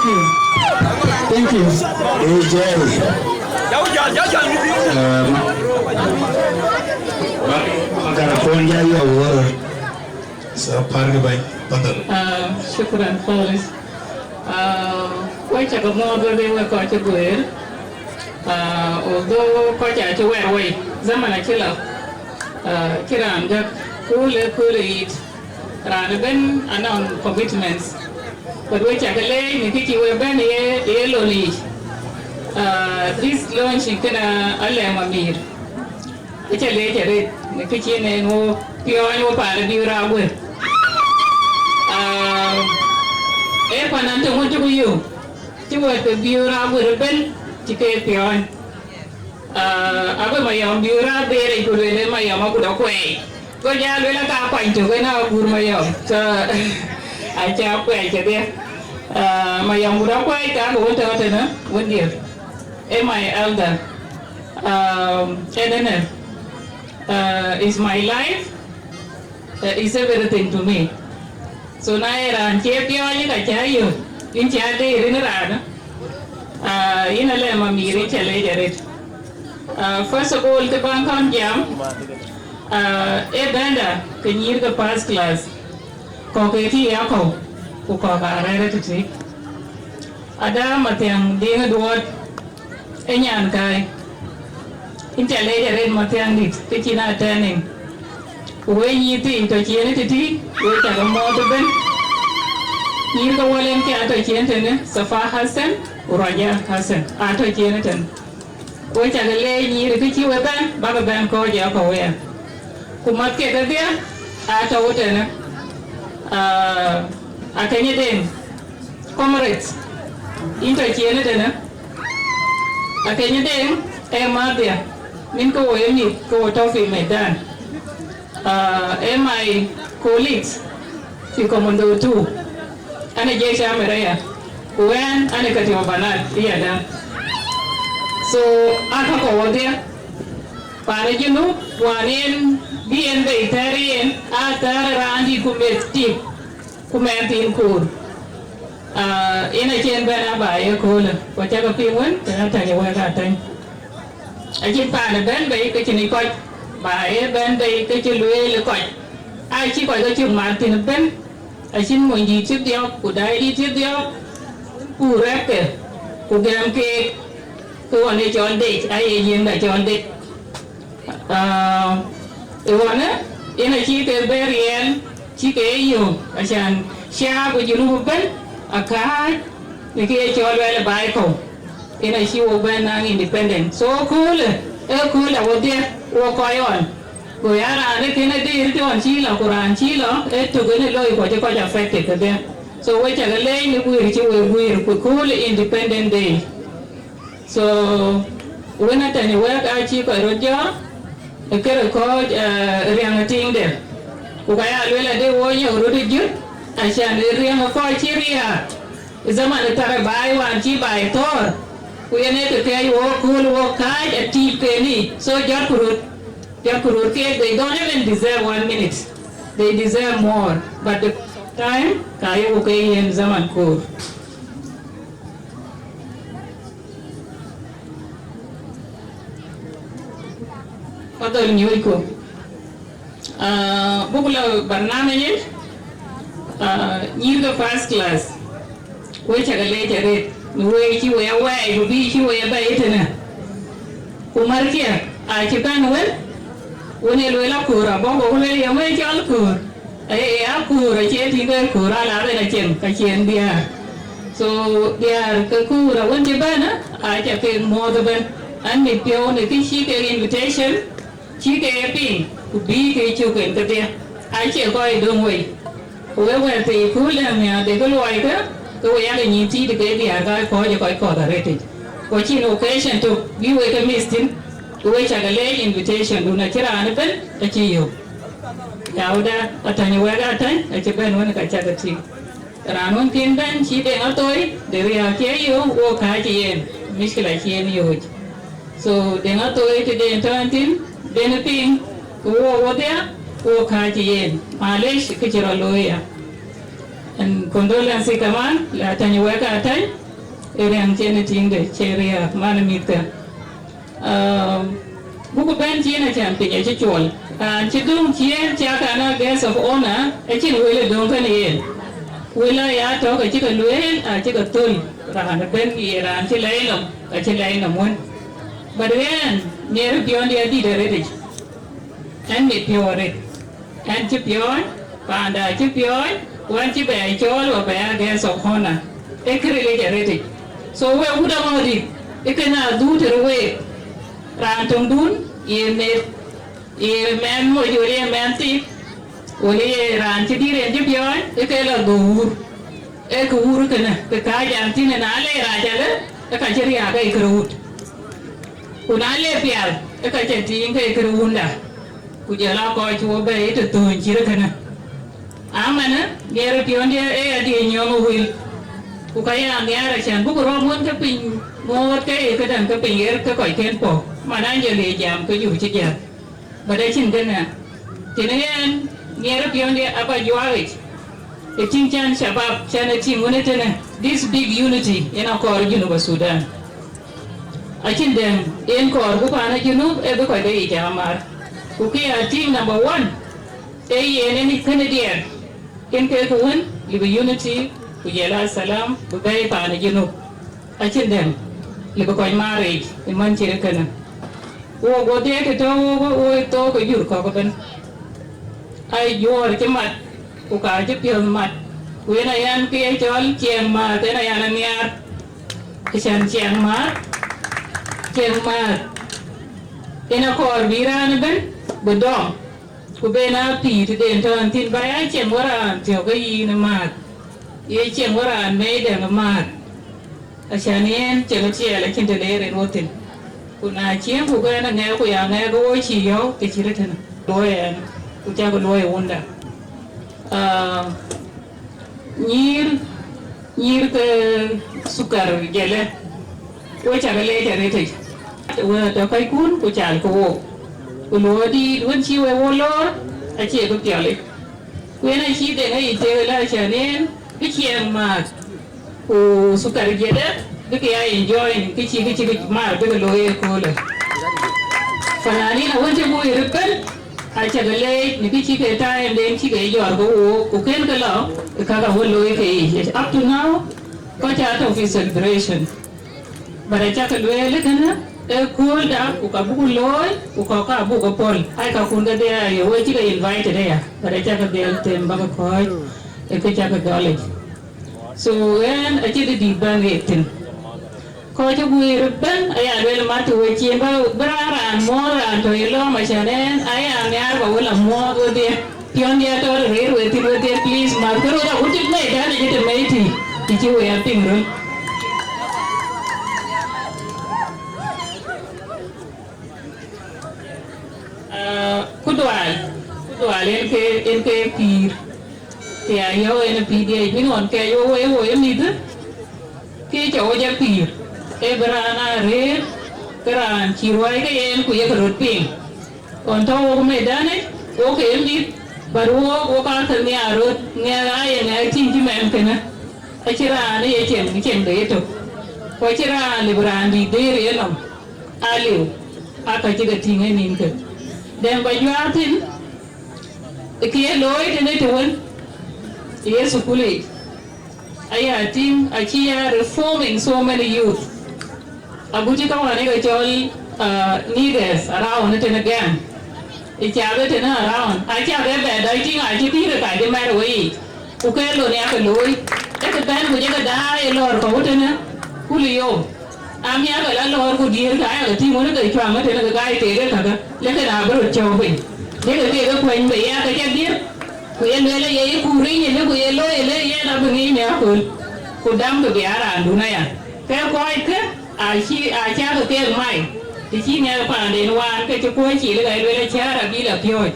you. Thank you. Ee, Jai. Um, ma-, microphone ya yɔ̈ɔ̈k wär. So, pär ke bɛ̈ny, tafadhal. Ah, shukran khalis. Ah, wek cä ke muɔɔth wek, wek kɔc cï guëër. Ah, although kɔc acï wɛɛr wei, zaman acï lɔ. Ah, cï raan gäk, kööl ë kööl ë yic. Raan ëbën anɔŋ commitments. But wek cä ke leec në kë cï wek bɛ̈n ye, ye lon yic. Ah, this launching kënë alɛ̈m amïr. Acä leec arëët në kë cïn en ɣo piɔɔny wo paan ë bï raan guëër. Ee panan töŋ wën cï ku yök, cï wɛ̈t ke biöör aa guër ëbën, cï keek piɔ̈ɔ̈ny. Ah, abï Mayɔm biöör aa beer yic, ku lueel ë Mayɔm agut akuɛɛi. Go jɔ lueel aka kuany tök, ënë aguur Mayɔm. So, acä kuɛɛc kedhie. Ah, Mayɔm gut akuɛɛi, ka ke wën tɔ̈ tënë, wën diɛ̈. Ee my elder. Um, ënë, uh, is my life, uh, is everything to me. So na ye raan cie piɔ̈ɔ̈ny ka cä yök, yïn cä deer yïn raan, ah, yïn alɛ mamïr yïn cä lec arëët. Ah, first of all, të bäŋ kɔn jam, ah, ee bɛ̈nda ke nyïïr ke first class, kɔ̈k ke tï ya kɔ̈u, ku kɔ̈k aa rɛ̈ɛ̈r ë tëtï. Ada Mathiaŋ Diŋ Duɔɔt, ee nyankäi. Yïn cä lec arëët Mathiaŋdït, kë cïn aa tɛ̈ɛ̈n en. Ku wek nyïïr thii tɔ̈ ciëën ë tëtï, wek cakë mɔ̈ɔ̈th ëbën. Nyïïr ke Wäl en ke aa tɔ̈ ciëën tënë, Safa Hassan, ku Raja Hassan, aa tɔ̈ ciëën ë tënë. Wek cakë leec nyïïr kë cï wek bɛ̈n, bäkë bɛ̈n kɔ̈ɔ̈c ë akɔ̈u aya. Ku mäthke kedhie, aa tɔ̈u tënë. Ah, Akeny Deŋ, comrades, yïn tɔ̈ ciëën ë tënë. Akeny Deŋ, ee mäthdiɛ̈, min ke wo ye mïth, ke wo tɔ̈ fi medan. Ah, ee my colleagues fi Commando two. Ana jeshi amir aya. Ku ɣɛn, ana katiba banat, aya da. So, aa käkɔ wodhie. Pan ë Junub, wään en bï en bei thɛɛr yen, aa thɛɛr ë raandït ku meth tik, ku mɛɛn thiin koor. Ah, yen acï en bɛ̈n aba ye köölë, ku cakë piŋ wën, tënë Atany Wɛ̈k Atany. Acïn paan ë bɛ̈n bei ke cïn yic kɔc, ba ye bɛ̈n bei ke cï lueel ë kɔc. Aa cï kɔc ke cök mat thïn ëbën, acïn monydït cï dhiɔp, ku daidït cï dhiɔp, ku rɛ̈pke, ku gɛ̈m keek, ke ɣɔn ë cɔl dec, aye yiëëŋda cɔl dec. Ah, ë ɣɔnë, yen acï ke bɛ̈n riɛl, cï ke ye yök, acan, shaab ë Junub ëbën, akääc, në kë ye cɔl luɛɛl ë baai kɔ̈u. Yen acï wo bɛ̈n naŋ independent. So köölë, ee kööl awodhie, wo kɔc ɣɔn. Go ya raan ë kën ë dïïr të ɣɔn cï lɔ, ku raan cï lɔ, ee tök en ë loi ku acï kɔc affected kedhie. So we cakë leec në guiir cï we guiir, ku kööl Independent Day. So, wën Atany Wɛ̈k acï kɔc röt jɔ̈ɔ̈r, ë kërë kɔc, eh, riäŋ ë tiiŋde. Ku ka ya lueel adï wo nyɔk röt ë jut, acan ë riäŋ ë kɔc cï riääk. Ë zaman ë thar ë baai wään cï baai thɔ̈ɔ̈r, ku yen ee kë kɛ̈ɛ̈c wo kööl wo kääc ë tiip keni. So, jɔtku röt, jɔtku röt keek, they don't even deserve one minute. They deserve more. But because of time, ka yeku ke yen zaman koor. Fadhal nyuucku. Ah, buk lɔ barnamij, ah, nyïïr ke first class. We cakë leec arëët, në wëi cï we awɛɛi, ku bï cï we abɛ̈i ëtënë. Ku märkiɛ̈, acï bɛ̈n wën, wën ë lueel aköör abɔ̈, ku lueel yɔŋ ë cɔl köör. Ee, ee, aköör acie tïŋ ke köör ala ben acieŋ, ka cien diäär. So, diäär ke köör awën cï bɛ̈n, aca kek muɔ̈ɔ̈th ëbën. An, mit piɔ̈u në kë cï kek invitation, cï ke ye piŋ, ku bï ke cök en kedhie. Acie kɔc döŋ wei. Ku wek wɛ̈ɛ̈r thii kööl dɛ̈ŋ nhiaar de ke luɔikë, ke we yak nyïïn tiit ke diäär ka kɔc ë kɔc kɔ̈th arëtic. Ku acïn occasion tök bï wek ke miss thïn, ku we cakë leec invitation dun acï raan ëbën acï yök. Yawda Atany Wɛ̈k Atany acï bɛ̈n wën ka cakë tïŋ. Raan wën kën bɛ̈n cï Deŋ Athoi, de riääk cï yök, wo kääc yen, mishkila cï yen yööc. So, Deŋ Athoi tëde tɔ̈ ɛn thïn, ben piŋ, ku wo wodhia, wo kääc yen. Malesh, kë cï rɔt looi ya. And condolence kaman, la Atany Wɛ̈k Atany, ë riäŋ cïn ë tiŋde, cï riääk, man ë mïthke. Um, buku bɛ̈n cïn acän piny acï cuɔl. Raan cï döŋ ciëën cak an, a guest of honor, acïn wël ë döŋ kënë yen. Wël aya tɔ̈ ke cï ke lueel, acï ke thöl. Raan ëbën ye raan cï lɛc nɔm, ka cï lɛc nɔm wën. But ɣɛn, nhiɛɛr piɔ̈ndiɛ̈ adït arëtic. Ɛn mit piɔ̈u arëët. Ɛn cï piɔ̈ɔ̈ny, paanda cï piɔ̈ɔ̈ny, ku ɛn cï bɛ cɔɔl wa bɛ a guest of honor. Ee këril yic arëtic. So wek wut aŋɔ̈ɔ̈dït, ë kënë adhuut tëde week. Raan töŋdun, ye meth, ye mɛnh moc, wël ye mɛnh thith, wël ye raan cï dït en cï piɔ̈ɔ̈ny, ë ke lɔ dhuur. Ee kë wur kënë, kë kääc an thïn, na le rac alë, ë ka cï riääk ke ye kërë wut. Ku na le pial, ë ka cï tiiŋ ke ye kërë wunda. Ku jɔl a kɔc cï wo bɛ̈ɛ̈i të thööny cït kënë. Amanë, nhiɛɛr piɔ̈ndiɛ̈ ë ya diëc nyɔŋ ë wël. Ku ka ya nhiaar acän buk rɔ̈m wën ke piny ŋoot ke ye këdäŋ ke piny ɣer ke kɔc kën puɔ̈u. Man Angelë ye jam ke jur cï jäl. But acïn kënë. Tënë yen, nhiɛɛr piɔ̈ndiɛ̈ aba juak yic. Ë tïŋ can shabab, can ë tïŋ wën ë tënë. This big unity yen akɔɔr Junub Sudan. Acïn dɛ̈ŋ, yen kɔɔr ku paan ë Junub ë bï kɔc ke yic amar. Ku kë ya tïŋ number one, ee yen ë kënë diɛɛr. Yen ke kë wën, lëu bï unity, ku jɔl a salam, bï bɛ̈ɛ̈i paan ë Junub. Acïn dɛ̈ŋ, lëu bï kɔc maar yic, ë man cït kënë. Wok wo dhiëëth të tɔ̈u wok, wo ë thook ë jur kɔ̈k ëbën. Ai juɔ̈ɔ̈r cï mat, ku ka cï piɔ̈ɔ̈th mat. Ku yen ayan kë ye cɔl ciɛɛŋ määth, yen ayan anhiaar. Acän ciɛɛŋ määth, ciɛɛŋ määth. Yen akɔɔr bï raan ëbën, bï dɔm. Ku ben a pïïr tëden tɔ̈ thïn, ba ya cieŋ wäraan thiɔ̈k ke yïn ë määth, ye cieŋ wäraan mɛi dɛ̈ŋ ë määth. Acän yen cieŋ ë tiɛɛl acïn të leer en wo thïn. Ku na cieŋ ku ke ɛn aŋɛɛk, ku ya ŋɛɛk ke wo cï yɔ̈u, ke cït ëtënë. Luɔi ɛn, ku cäk luɔi wunda. Ah, Nyïïr, nyïïr ke Sukar Jɛlɛ, wo cak leec arëëtic. Wëë tɔ̈ kɔckun ku cal ke wook. Ku luɔɔi dïït wën cï wek wo loor, acie bï piɔl yic. Ku yen acï deŋ ayic tek ëlä, acän yen bï ciɛɛŋ määth. Ku Sukar Jɛlɛ bï ke ya enjoy kë cï, kë cï kë maar bï ke looi ëköölë. Fananin awën cï guiir ëbën, acä ke leec në kë cï ke time den cï ke jɔɔr ke wook, ku kën ke lɔ, ë kak awën looi ke yiic. Up to now, kɔc aa tɔ̈ fi celebration. But acä ke lueel ë kënë, ee köölda, ku ka buk looi, ku kɔ̈k ka buk ke pɔ̈l. Ai kakun kedhie aye wo cï ke invited aya, but acä ke dhiɛl them bä ke kɔ̈ɔ̈c, ë kë cä ke gɔl yic. So, ɣɛn acï dït bän ɣet thïn. Kɔc cï guiir ëbën aya lueel, mat të we cin, bä, bï raan, raan muɔɔth raan tɔ̈ ye lɔ̈ɔ̈m, acän ɛn aya nhiaar bä we la muɔɔth wedhie. Piɔ̈ndiɛ̈ tɔ̈ rëër we thïn wedhie, please, mat kë röt agut cït mɛi dɛ̈n acï të mɛi tïï, të cï we ya piŋ röt. Ah, kudual, kudual en ke, en ke pïïr. Të ya yɔ̈u en ë pïïr diɛc, bï ɣɔn kɛɛc wo, wo, wo ye mïth, ke cä wo jɔ pïïr. Ee bï raan aa rëër, ke raan cï ruääi ke yen, ku yek röt piŋ. Ɣɔn tɔ̈ wok mëëdan yic, wok ke ye mïth, but wok, wok aa ke nhiaar röt, ŋɛk aa ye ŋɛk tïŋ cï mɛm kënë. Acïn raan ë ye cieŋ, cieŋ de yetök. Ku acïn raan lëu bï raan dït dëër yenɔm. Aliu, aa ka cï ke tïŋ ë nïn kë. Dɛ̈ŋ bä juaar thïn, ë kë ye looi tënë të wën, ë ye thukul yic. Aya tïŋ, acï ya reforming so many youth. Agut cï ka wään ë ke cɔl, ah, niggas around ë tënë gang. Ë cak ë tënë around. Acä ke bɛ dɔc tïŋ, acï pïïr ë ka cï mɛr ë weyiic. Ku ke lon ya ke looi, ee ke bɛ̈n ku jɔ ke daai ë lɔ̈ɔ̈r kɔ̈u tënë kul yom. Amiäk ke la lɔ̈ɔ̈r ku diëër ka aya ke tïŋ wën ke cuaŋ ë tënë ke gäi keek ë käkä, lek ke na bï röt cɔ̈ɔ̈k piny. Lek ke keek ë kuɛny bei ya ke cä diëër, ku ye lueel ë ye yï kuur riiny ëlë ku ye looi ëlë yen abï ŋic në aköl. Ku dam ke bï a raandun aya. Ke kɔckë acï, acä ke keek mai, të cï ŋɛk paanden wään ke cï kuɔ̈c cil ë ka ye lueel acäär abï la piɔ̈ɔ̈c.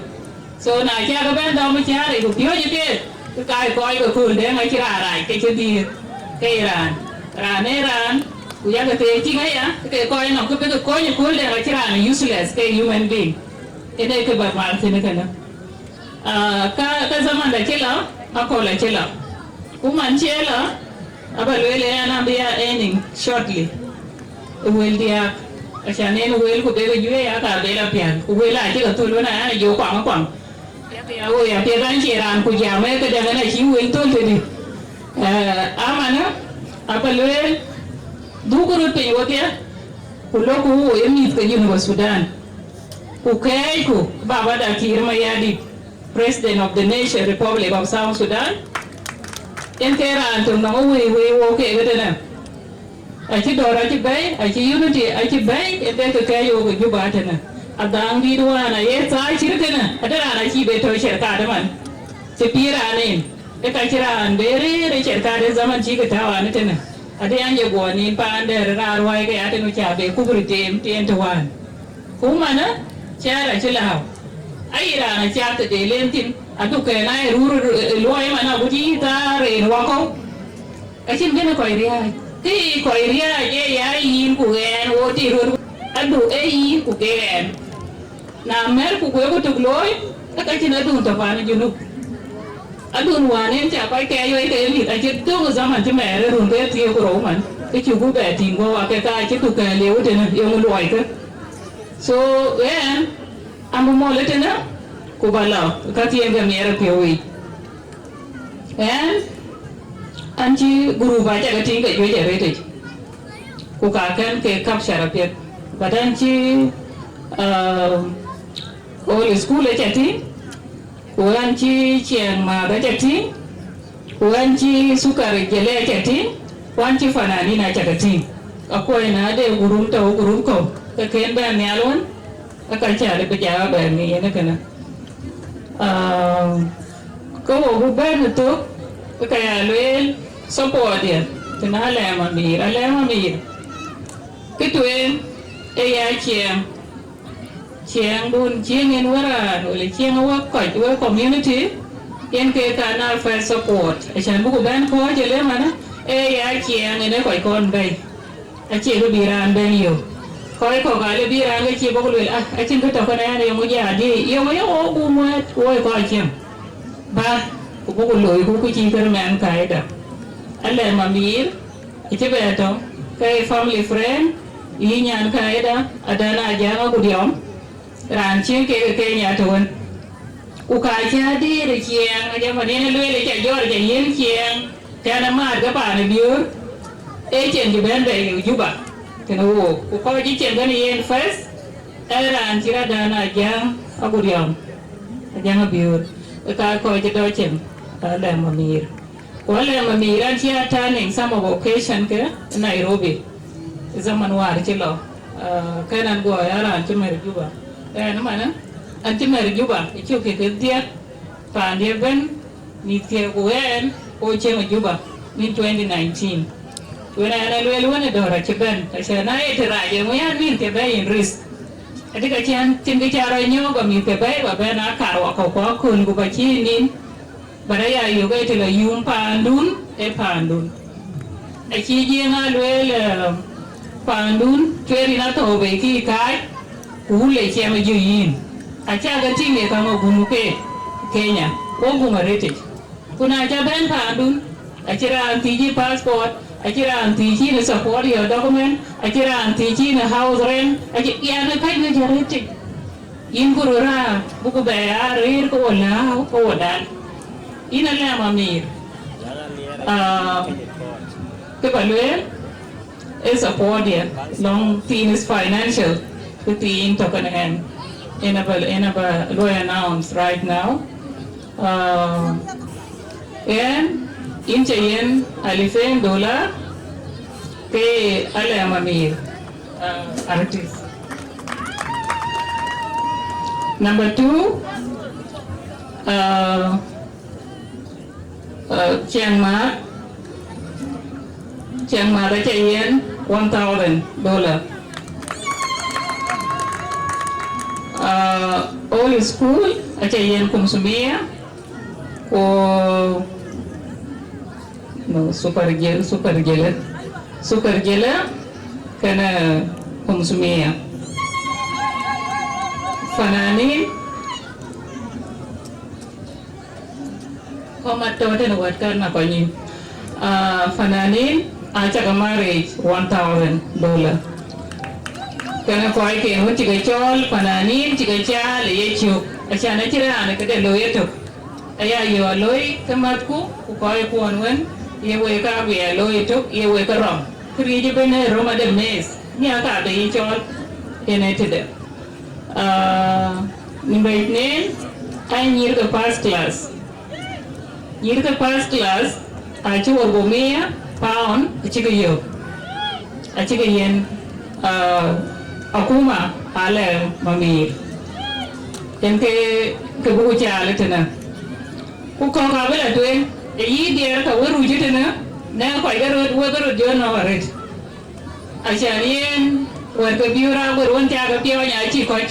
So na cä ke bɛ̈n dɔm ë cäär yic ku piööcë keek, ke ka kɔc ke kööl dɛ̈ŋ acï raan rac ke cï dhiëëth, ke ye raan, raan ee raan, ku yak ke tëë tïŋ aya, ke kɔc nɔm ke bï ke kony ë kööl dɛ̈ŋ acï raan ë useless ke human being. Ënë ke bä mal thïn kënë. Ah, ka, ka zaman da cï lɔ, akɔ̈l acï lɔ. Ku man cie lɔ, aba lueel ë an, abï ya ending shortly. Ë wël diäk, acan en wël ku bek ë juëc aka bel apiɛth, ku wël acï ke thöl wën an, ë jɔ kuaŋ kuaŋ. Piɛth ya woi apiɛth an, cie raan ku jam ë këdäŋ, ɛn acï wël thöl tëdï. Eh, amanë, aba lueel, dhukku röt piny wodhie, ku lok ku woi ë mïth ke Junub Sudan. Ku kɛɛcku, baba da Kiir Mayardit. President of the Nation, Republic of South Sudan, en ke raan töŋ nɔŋ wëi wëi wo kek ëtënë. Acï dɔ̈ɔ̈r acï bɛ̈i, acï unity acï bɛ̈i, en bek ke kɛɛc wok ë Juba tënë. Adhaŋ dït wään aye thaai cït kënë, ade raan acï be tɔ̈ ciɛr kaat ëman. Cï pïïr raan en. Ë ka cï raan be rëër ë ciɛt kadë zaman cï ke tääu an ëtënë. Adï an, ye guɔ nin paan dɛ̈t raan ruääi ke ya tënë cä be kubri teem tiɛɛn të wään. Ku manë, cɛɛr acï lääu. Aye raan acath tëde lem thïn, adukɛn aa ye rur ë luɔi ëmën agut yï thaar en wakɔ̈u. Acïn kënë kɔc riääc. Kë yï kɔc riääc ee ya yïn ku ɣɛn wo tï röt. Adu ee yïn ku ke ɣɛn. Na mɛ̈r ku kueku tök looi, ke ka cïn adun tɔ paan ë Junub. Adun wään en cä kɔc kɛɛc wei ke mïth acï döŋ ë zaman cï mɛɛr ë run ke thiëëk ku rou man, ke cï ku bɛ tïŋ guɔ wak ke ka cï tuk kɛ̈ɛ̈l ye wëtënë yeŋö luɔikë. So ɣɛn, an bï mɔl ëtënë, ku ba lɔ ka thiëëŋ ke miɛɛr ë piɔ̈u yiic. Ɣɛn, an cï gurup acä ke tïŋ ke juëc arëtic, ku ka kɛn ke capture apiɛth. But an cï, uh, old school acä tïŋ, ku an cï ciɛɛŋ maath acä tïŋ, ku an cï sukar jele acä tïŋ, ku an cï fananin acä ke tïŋ. Akuɔi na de gurum tɔ̈u gurum kɔ̈u, ke ken bɛn nhial wën, ke ka cä de bï jaa bɛn ŋic yen kënë. Ah, ke wo bï bɛ̈n ë thök, ke ka ya lueel support ye, tënë Alɛm Amir, Alɛm Amir. Kë tueŋ ë ya ciɛɛŋ, ciɛɛŋdun, ciëŋ en wëraan, wala ciëŋ wek kɔc, wek community, yen ke ka na first support. Acän buku bɛ̈n kɔ̈ɔ̈c ë lëmanë, ë ya ciɛɛŋ en ë kɔc kɔn bɛ̈i. Acie kë bï raan bɛ̈n yök. Kɔc kɔ̈k alë bï raan ke cï bɔ̈ ku lueel, ah, acïn kë tɔ̈ kënë ɛn, yeŋö jadï, yeŋö ye wo guum wɛ̈ɛ̈t, wo ye kɔc cieŋ. Bä, ku bɔ̈ ku looi, ku ku cï kërmɛn kaida. Alɛm Amir, acï bɛ tɔ̈, ke family friend, yï nyan kaida, adan Ajaŋ Agudiɔm, raan cï kek ë Kenya tëwën. Ku ka cä diëër ë ciɛɛŋ, ajam adï en lueel ë cä jɔɔr cä yiën ciɛɛŋ, tɛ̈n ë maat ke paan ë Biöör, ee cieŋ cï bɛ̈n bɛ yök Juba, tënë wook. Ku kɔc cï cieŋ kënë yen first, ee raan cï rɔt dän Ajaŋ Agudiɔm, Ajaŋ Abiöör, ë ka kɔc cï tɔ cieŋ, Alɛm Amir. Ku Alɛm Amir an cï a turning some of occasion ke Nairobi, zaman wäär cï lɔ, ah, kɛn an guɔ ya raan cï mɛr Juba. Ɛn ëmanë, an cï mɛr Juba, ë cuk ke ke dhiɛk, paandiɛ bɛ̈n, mïthkiɛ ku ɣɛn, ku cieŋ ë Juba, min twenty nineteen. Ku yen ɛn a lueel wën ë dɔ̈ɔ̈r acï bɛ̈n, acä na ye të rac, eeŋö yan mïthkiɛ bɛ̈ in risk? Adï ka cïn, cïn kë cä rɔt nyɔ̈ɔ̈k, ba mïthkiɛ bɛ̈i, ba bɛ̈n aa kar wakɔ̈u ku aköl, ku ba cïï nin. But aya yök ë të lɔ yum paandun, ee paandun. Acï Jiëëŋ aa lueel, eh, paandun, cueer yïn athou bei kï kaac, ku wun le ciɛm ë jö yïn. Acä ke tïŋ ye käŋ ë gum ke Kenya, wo gum arëtic. Ku na cä bɛ̈n paandun, acï raan thiic yï passport, acï raan thiic yïn support your document, acï raan thiic yïn house rent, acï, yani, käc wec arëtic. Yïn ku röt raar, buku bɛ ya rëër ke wo lääu, ke wo dal. Yïn Alɛm Amir. Ah, kë ba lueel, ee support ye, lɔŋ thiin is financial, kë thiin tɔ kënë ɛn. En aba, en aba luɔi announce right now. Ah, en, yïn cä yen alifeen dollar, ke Alɛm Amir, ah, artist. Number two, uh, uh, Chiang Mai. Chiang Mai acä yen one thousand dollar. Uh, all school acä yen kumsumia. Ku no, super jel, super jele. Super jele kënë kumsumia. Fananin, kɔma tɔ̈ tënë wɛ̈t kan na kɔny yïn. Ah, fananin acä ke marriage one thousand dollar. Kënë kɔc ke wën cï ke cɔɔl, fananin cï ke caal ë yecök. Acän acï raan këde looi etök. Aya yöö aloi ke mäthku, ku kɔckuɔn wën, ye wek ka guiɛɛr looi tök, ye wek ke rɔm. Këriëëc ëbën ee röm ade meth, miäk ka be yï cɔɔl, yen ee tëde. Ah, number eight nen, aa nyïïr ke first class. Nyïïr ke first class, acï wor bo mia pound, acï ke yök. Acï ke yen, ah, akuma alɛ mamïïr. Yen ke, ke buku caal ëtënë. Ku kɔ̈k abï la tueŋ, Ee yï diɛɛr ka we ruc tënë, nɛ̈ kɔc ke röt, wek ke röt jɔ nɔ̈k arëët. Acan yen wɛ̈t ke biöör a wër wën cä ke piɔ̈ɔ̈ny acï kɔc.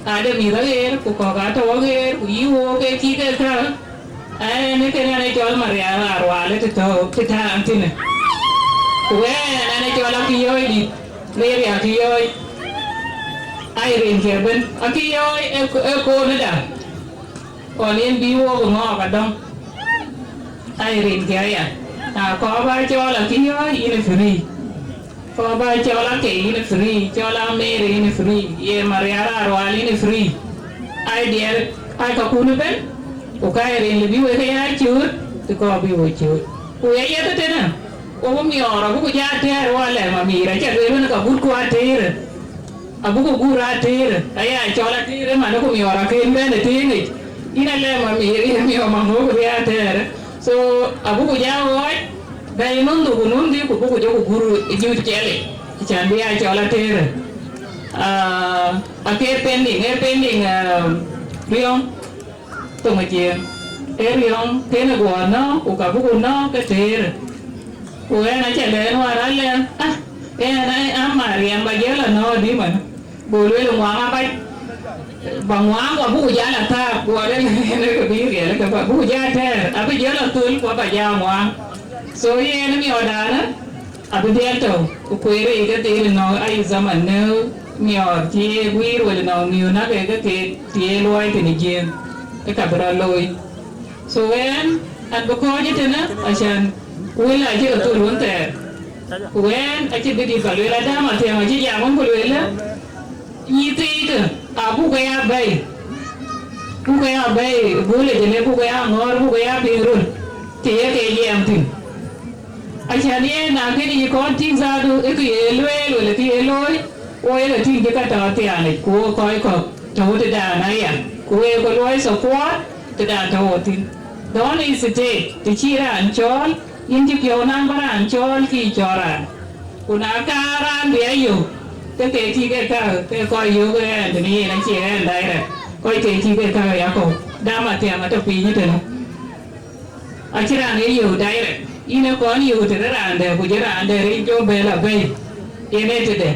Ade mïth aɣeer, ku kɔ̈k aa tɔ̈u aɣeer, ku yï wook ke cï ke käŋ. Ɛn ë kënë ɣɛn ë cɔl Maria Arual ë të tɔ̈u të tääŋ thïnë. Ku ɣɛn, ɣɛn ë cɔl Akiyɔɔc dït, Mary Akiyɔɔc. Ai rinkiɛ̈ ëbën, Akiyɔɔc ë, ë koonëda. Ɣɔn yen bï wok ŋɔɔk adɔ̈ŋ. Ai rinkiɛ̈ aya. Na kɔɔr ba cɔl Akiyɔɔc, yïn ë free. Kɔɔr ba cɔl Akei, yïn ë free. Cɔl Ameri, yïn ë free. Ye Maria Arual, yïn ë free. Ai diɛɛr, ai kakun ëbën. Ku ka ye rin lë bï wek ke ya cööt, të kɔɔr bï wek cööt. Ku ye yeth ëtënë, wo bï miɔɔr, abuku jɔ atɛ̈ɛ̈r wo alɛ̈m amïr, aca lueel wën ka gutku atëërë. Abuku guur atëërë, aya cɔl atëërë, man ku miɔɔr akën bɛ̈n ë tëëŋic. Yïn alɛ̈m amïr, ye miɔɔr maŋ ɣöök bï atɛ̈ɛ̈rë. So, abuku jɔ ɣɔɔc, bɛ̈ny nundhu ku nundhï, ku buku jɔku guur ë juuc ciɛlic, acan bï ya cɔl atëërë. Ah, ake pending, ee pending, ah, riɔ̈ŋ. Thoŋ Jiëëŋ, ee riɔ̈ŋ kënë guɔ nɔ̈k, ku ka buku nɔ̈k ke tëërë. Ku ɣɛn aca lɛ̈k wäär alɛ̈k, ah, ɣɛn a, a Mariam ba jël anɔ̈k dï man. Go lueel ŋuaŋ abac, ba ŋuaŋ, ku abuku jal athääk, guɔ lueel ɣɛn ke bï riɛl ke ba, buku jal tɛ̈ɛ̈r, abï jël athöl, ku aba jal ŋuaŋ. So yen miɔɔrdanë, abï dhiɛl tɔ̈u, ku kueer yic ke dhil nɔ̈k ayi zaman në miɔɔr cï ye guiir wala nɔ̈k miöön ake ke keek të ye luɔi thïn ë Jiëëŋ, ke ka bï rɔt looi. So ɣɛn, an bï kɔ̈ɔ̈c ëtënë, acan wël acï ke thöl wën thɛɛr. Ku ɣɛn acï bï dït ba lueel, Adam Athiɛŋ acï jam wën ku lueel, nyïïr thiikë, abuk ke ya bɛ̈i, buk ke ya bɛ̈i ë gööl ëcënë, buk ke ya ŋɔ̈ɔ̈r, buk ke ya piŋ röl, të ye ke jiɛɛm thïn. Acan yen, na kënë yï kɔn tïŋ zaadu, ë kë ye lueel, wala kë ye looi, wo ye ke tïŋ cï ka tɔ thiaanic, ku wo kɔc kɔ̈k tɔ̈u tëdan aya, ku wek ke luɔi support tëdan tɔ̈u wo thïn. Don't hesitate, të cï raan cɔɔl, yïn cï piɔ̈u naŋ bä raan cɔɔl, kë yï cɔɔl raan. Ku na ka raan bï a yök, ke ke tïŋ ke ka, ke kɔc yök ɣɛn, tënë yen acie ɣɛn direct, kɔc ke tïŋ ke ka ya kɔ̈u, Adam Athiɛŋ atɔ piny ëtënë. Acïn raan ee yöök direct. Yïn ee kɔn yöök tëde raan dɛ̈, ku jël raan dɛ̈ ric jɔ bɛ̈l abɛ̈i. Yen ee tëde.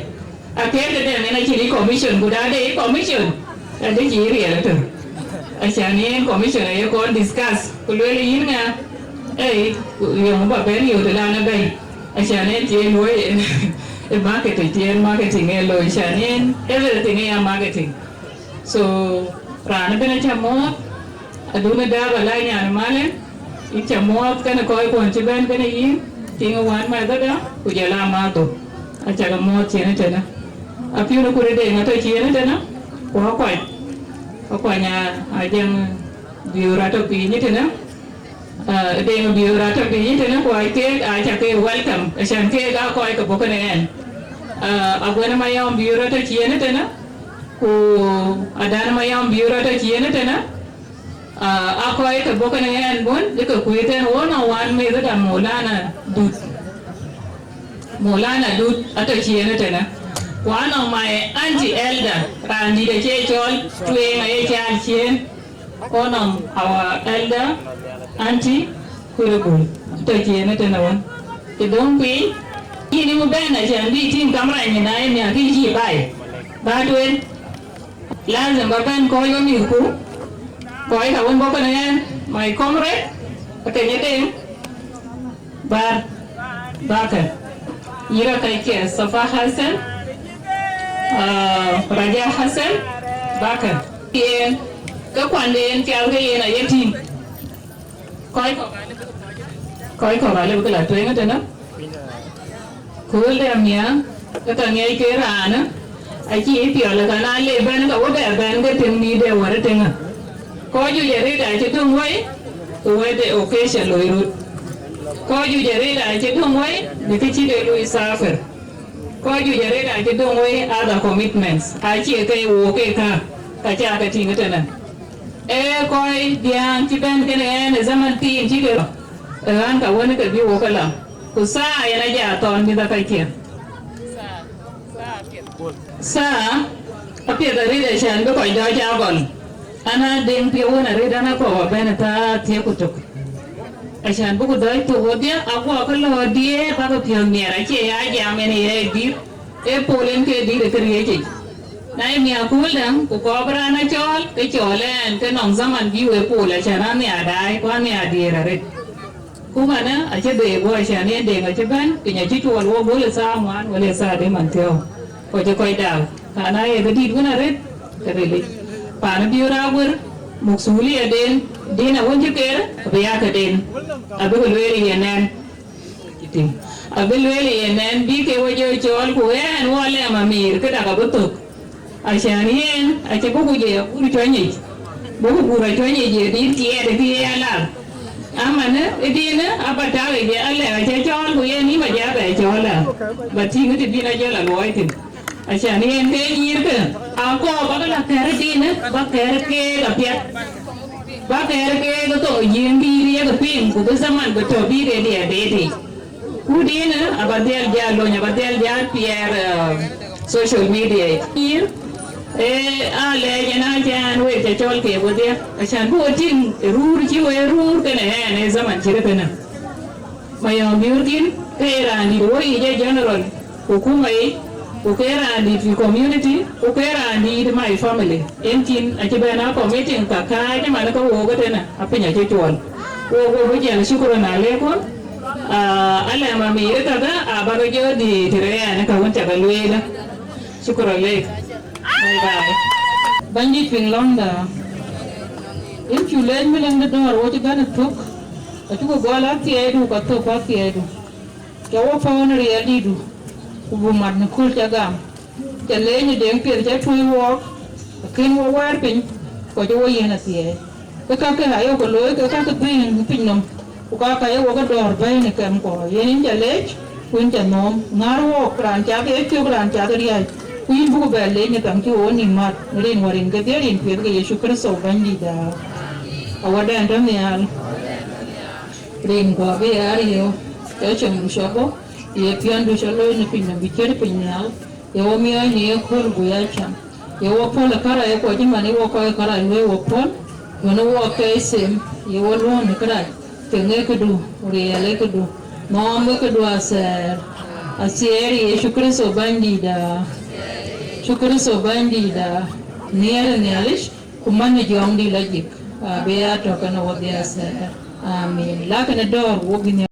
Akëër këdɛn, yen acïn yï commission, ku da de yï commission, adï cï yï riɛl ëtök. Acan yen commission aye kɔn discuss, ku lueel yïn ŋa, ei, ku yöŋ ba bɛ̈n yöök të lan abɛ̈i. Acan yen cï yen luɔi yen, ë marketing, cï yen marketing ee looi, acan yen everything ee ya marketing. So, raan ëbën acä muɔ̈ɔ̈th, adun ë dääp ala nyan ë malë, yïn cä muɔ̈ɔ̈th kenë kɔc kuɔn cï bɛ̈n kenë yïn, tiŋ ë wään mɛ̈thëda, ku jɔl a madhu, acä ke muɔ̈ɔ̈th cien ëtënë. Apiöl ë kur ë Deŋ atɔ cien ëtënë, ku akuany, akuany a, a jɛŋ biöör atɔ piny ëtënë. Ah, Deŋ biöör atɔ piny tënë kuac keek, aca ke welcome, acan keek aa kɔc ke bɔ̈ kenë ɣɛn. Ah, Aguɛn Mayɔm biöör atɔ ciëën tënë, ku Adan Mayɔm biöör atɔ ciëën tënë. Ah, aa kɔc ke bɔ̈ kenë ɣɛn bun, ë ke kuëë tën wo nɔŋ wään meth da Maulana Dut. Maulana Dut atɔ ciëën tënë. Ku anɔŋ my auntie elder, raan dït acie cɔl tueŋ aye caal ciëën. One of our elder, auntie, Kurubul, tɔ ciëën ëtënë wën. Të döŋ piny, yïn ë bɛ̈n acan bï tïŋ kamera nyin na yen nhiaar kï cï baai. Ba tueŋ, lazim ba bɛ̈n kɔc wemïthku, kɔc ka wën bɔ̈ kenë ɣɛn, my comrade, Akeny Deŋ. Bar, bakë. Yï rɔt kackiɛ̈, Safa Hassan, ah, Raja Hassan, bakë. Yen, ke kuande yen pial ke yen aye tïŋ. Kɔc kɔ̈k, kɔc kɔ̈k alëu bï ke la tueŋ ëtënë. Kööl de amiäŋ, ke ka ŋiɛc ke raanë, acï piɔl, ka na le bɛ̈n, ka wo bɛ bɛ̈n ke tïŋ nïït de wär ë tïŋë. Kɔc juëc arëët acï döŋ wei, ku wɛ̈t de occasion loi röt. Kɔc juëc arëët acï döŋ wei, bï kë cï ke lui safir. Kɔc juëc arëët acï döŋ wei other commitments, acie ke wook ke ka, ka ca ke tïŋ ëtënë. Ee kɔc diääŋ cï bɛ̈n kenë ɣɛn ë zaman thiin cï ke lɔ, ë ɣän ka wën ke bï wok ke la. Ku thaa yen aja thɔn mïth akakiɛ̈. Thaa apiɛth arëët acan bï kɔc dɔc aa gɔl. An, a Deŋ piɛth wën arëët an, akɔ̈u abɛ̈n ë thaa thiëk ku tök. Acan bï ku dhɔ̈c thok wodhie, aguɔ ke lɔ diëër bäk piɔ̈ɔ̈th miɛt, acie ya jam en ye dït, ee pol en ke dït ë këriëëc yic. Na ye miäk kööl däŋ, ku kɔɔr bï raan a cɔɔl, ke cɔɔl ɛn ke nɔŋ zaman bï we pol, acan anhiaar daai, ku anhiaar diëër arëët. Ku manë acï dheer guɔ, acan yen Deŋ acï bɛ̈n, piny acï cuɔl wok, wël ë thaa ŋuan, wël ë thaa de man thiɔ̈u. Ku acï kɔc daal, ka na ye këdït wën arëët, ke rilic. Paan bï raan wër, muksuliyaden, din awën cï ker, abï ya këden, abï ke lueel yen ɛn. Abï lueel yen ɛn, bï ke we jɔ cɔɔl, ku ɛn wɔ lɛm amir, këdak abï thök. Acan yen, acï bï ku je gur cuɔny yic, bï ku gur a cuɔny yic, ye dït kiɛɛt kï ye alar. Amanë, ë dinë, aba tak yic, alɛ acä cɔɔl, ku yen yïm aja bɛ cɔɔl a. Ba tïŋ ë të bïn a jɔl a luɔi thïn. Acan yen ke nyïïr ke, akɔɔr ba ke la kɛ̈r ë dinë, ba kɛ̈r keek apiɛth. Ba kɛ̈r keek ë thok jiëëŋ dïït yek piŋ, ku bï zaman bï tɔ bï ke diɛɛr deet yic. Ku dinë aba dhiɛl jal lony, aba dhiɛl jal piɛɛr, eh, social media yic. Nyïïr, ee, alɛɛc ɛn acän wek cä cɔl ke wedhie, acan bï we tïŋ ë ruur cï we ruur kënë ɛn ë zaman cït kënë. Mayɔm biurkin, ke ye raan dït woi yic ë general, ku kuma yic, ku ke raan dït fi community, ku ke raan dït my family. Yen kin acï bɛn a committing ka kääc man ke wok ëtënë, apiny acï cuɔl. Wok, wok bï jiɛl, shukran alaikum. Ah, alɛm amir kakë, abakë jɔ dït rɛɛn ka wën cakë lueel. Shukran lek. Bye bye. Bɛ̈nydït piŋ lɔ̈ŋda, yïn cu leec mïlëŋ de dɔ̈ɔ̈r wo cï bɛ̈n ë thök, acuk gɔl athiɛɛidu ka thök ku athiɛɛidu. Cä wo pɔ̈n ë riɛl dïïtdu, ku buk mat në kööl cä gam. Cä leec në deŋ piɛth cä tuöc wook, akën wo wɛ̈ɛ̈r piny, ku acï wo yiɛ̈n athiɛɛi. Ke kakë ayok ke looi ke kakë dhïïŋ ë piny nɔm, ku kakë ayok ke dɔ̈ɔ̈r bɛ̈ɛ̈i në kɛmkuɔ. Yen yïn cä leec, ku yïn cä nhom. Ŋäär wook raan cath ye cök, raan cath riäi, ku yïn buk bɛ leec në thaŋ cï wo nïïm mat, në rin wärin kedhie, rin piɛth ke Yecu Kërtho Bɛ̈nydïïtda. Awadɛn tɔ nhial. Rin guɔ bï ya riëëu, cä cöŋdu cä bɔ̈, ye piɔ̈ndu cä looi në piny nɔm bï ciët piny nhial, ye wo miɔɔc në ye kööl guɔ ya cam. Ye wo pɔ̈l ë kärac kuɔ cï man ye wo kɔc ë kärac luöi wo pɔ̈l, wën ë wo ke them, ye wo luɔ̈ɔ̈n ë kërac, ke ŋe këdu, riɛl ë këdu, mɔ̈ɔ̈m ë këdu athɛɛr, athɛɛr Yecu Kërtho Bɛ̈nydïïtda, Yecu Kërtho Bɛ̈nydïïtda, nhiɛɛr ë Nhialic, ku man ë jɔŋdï lajik, abï ya tɔ kenë wo dhie athɛɛr. Amin. Lakënë dɔ̈ɔ̈r wo bï nhial.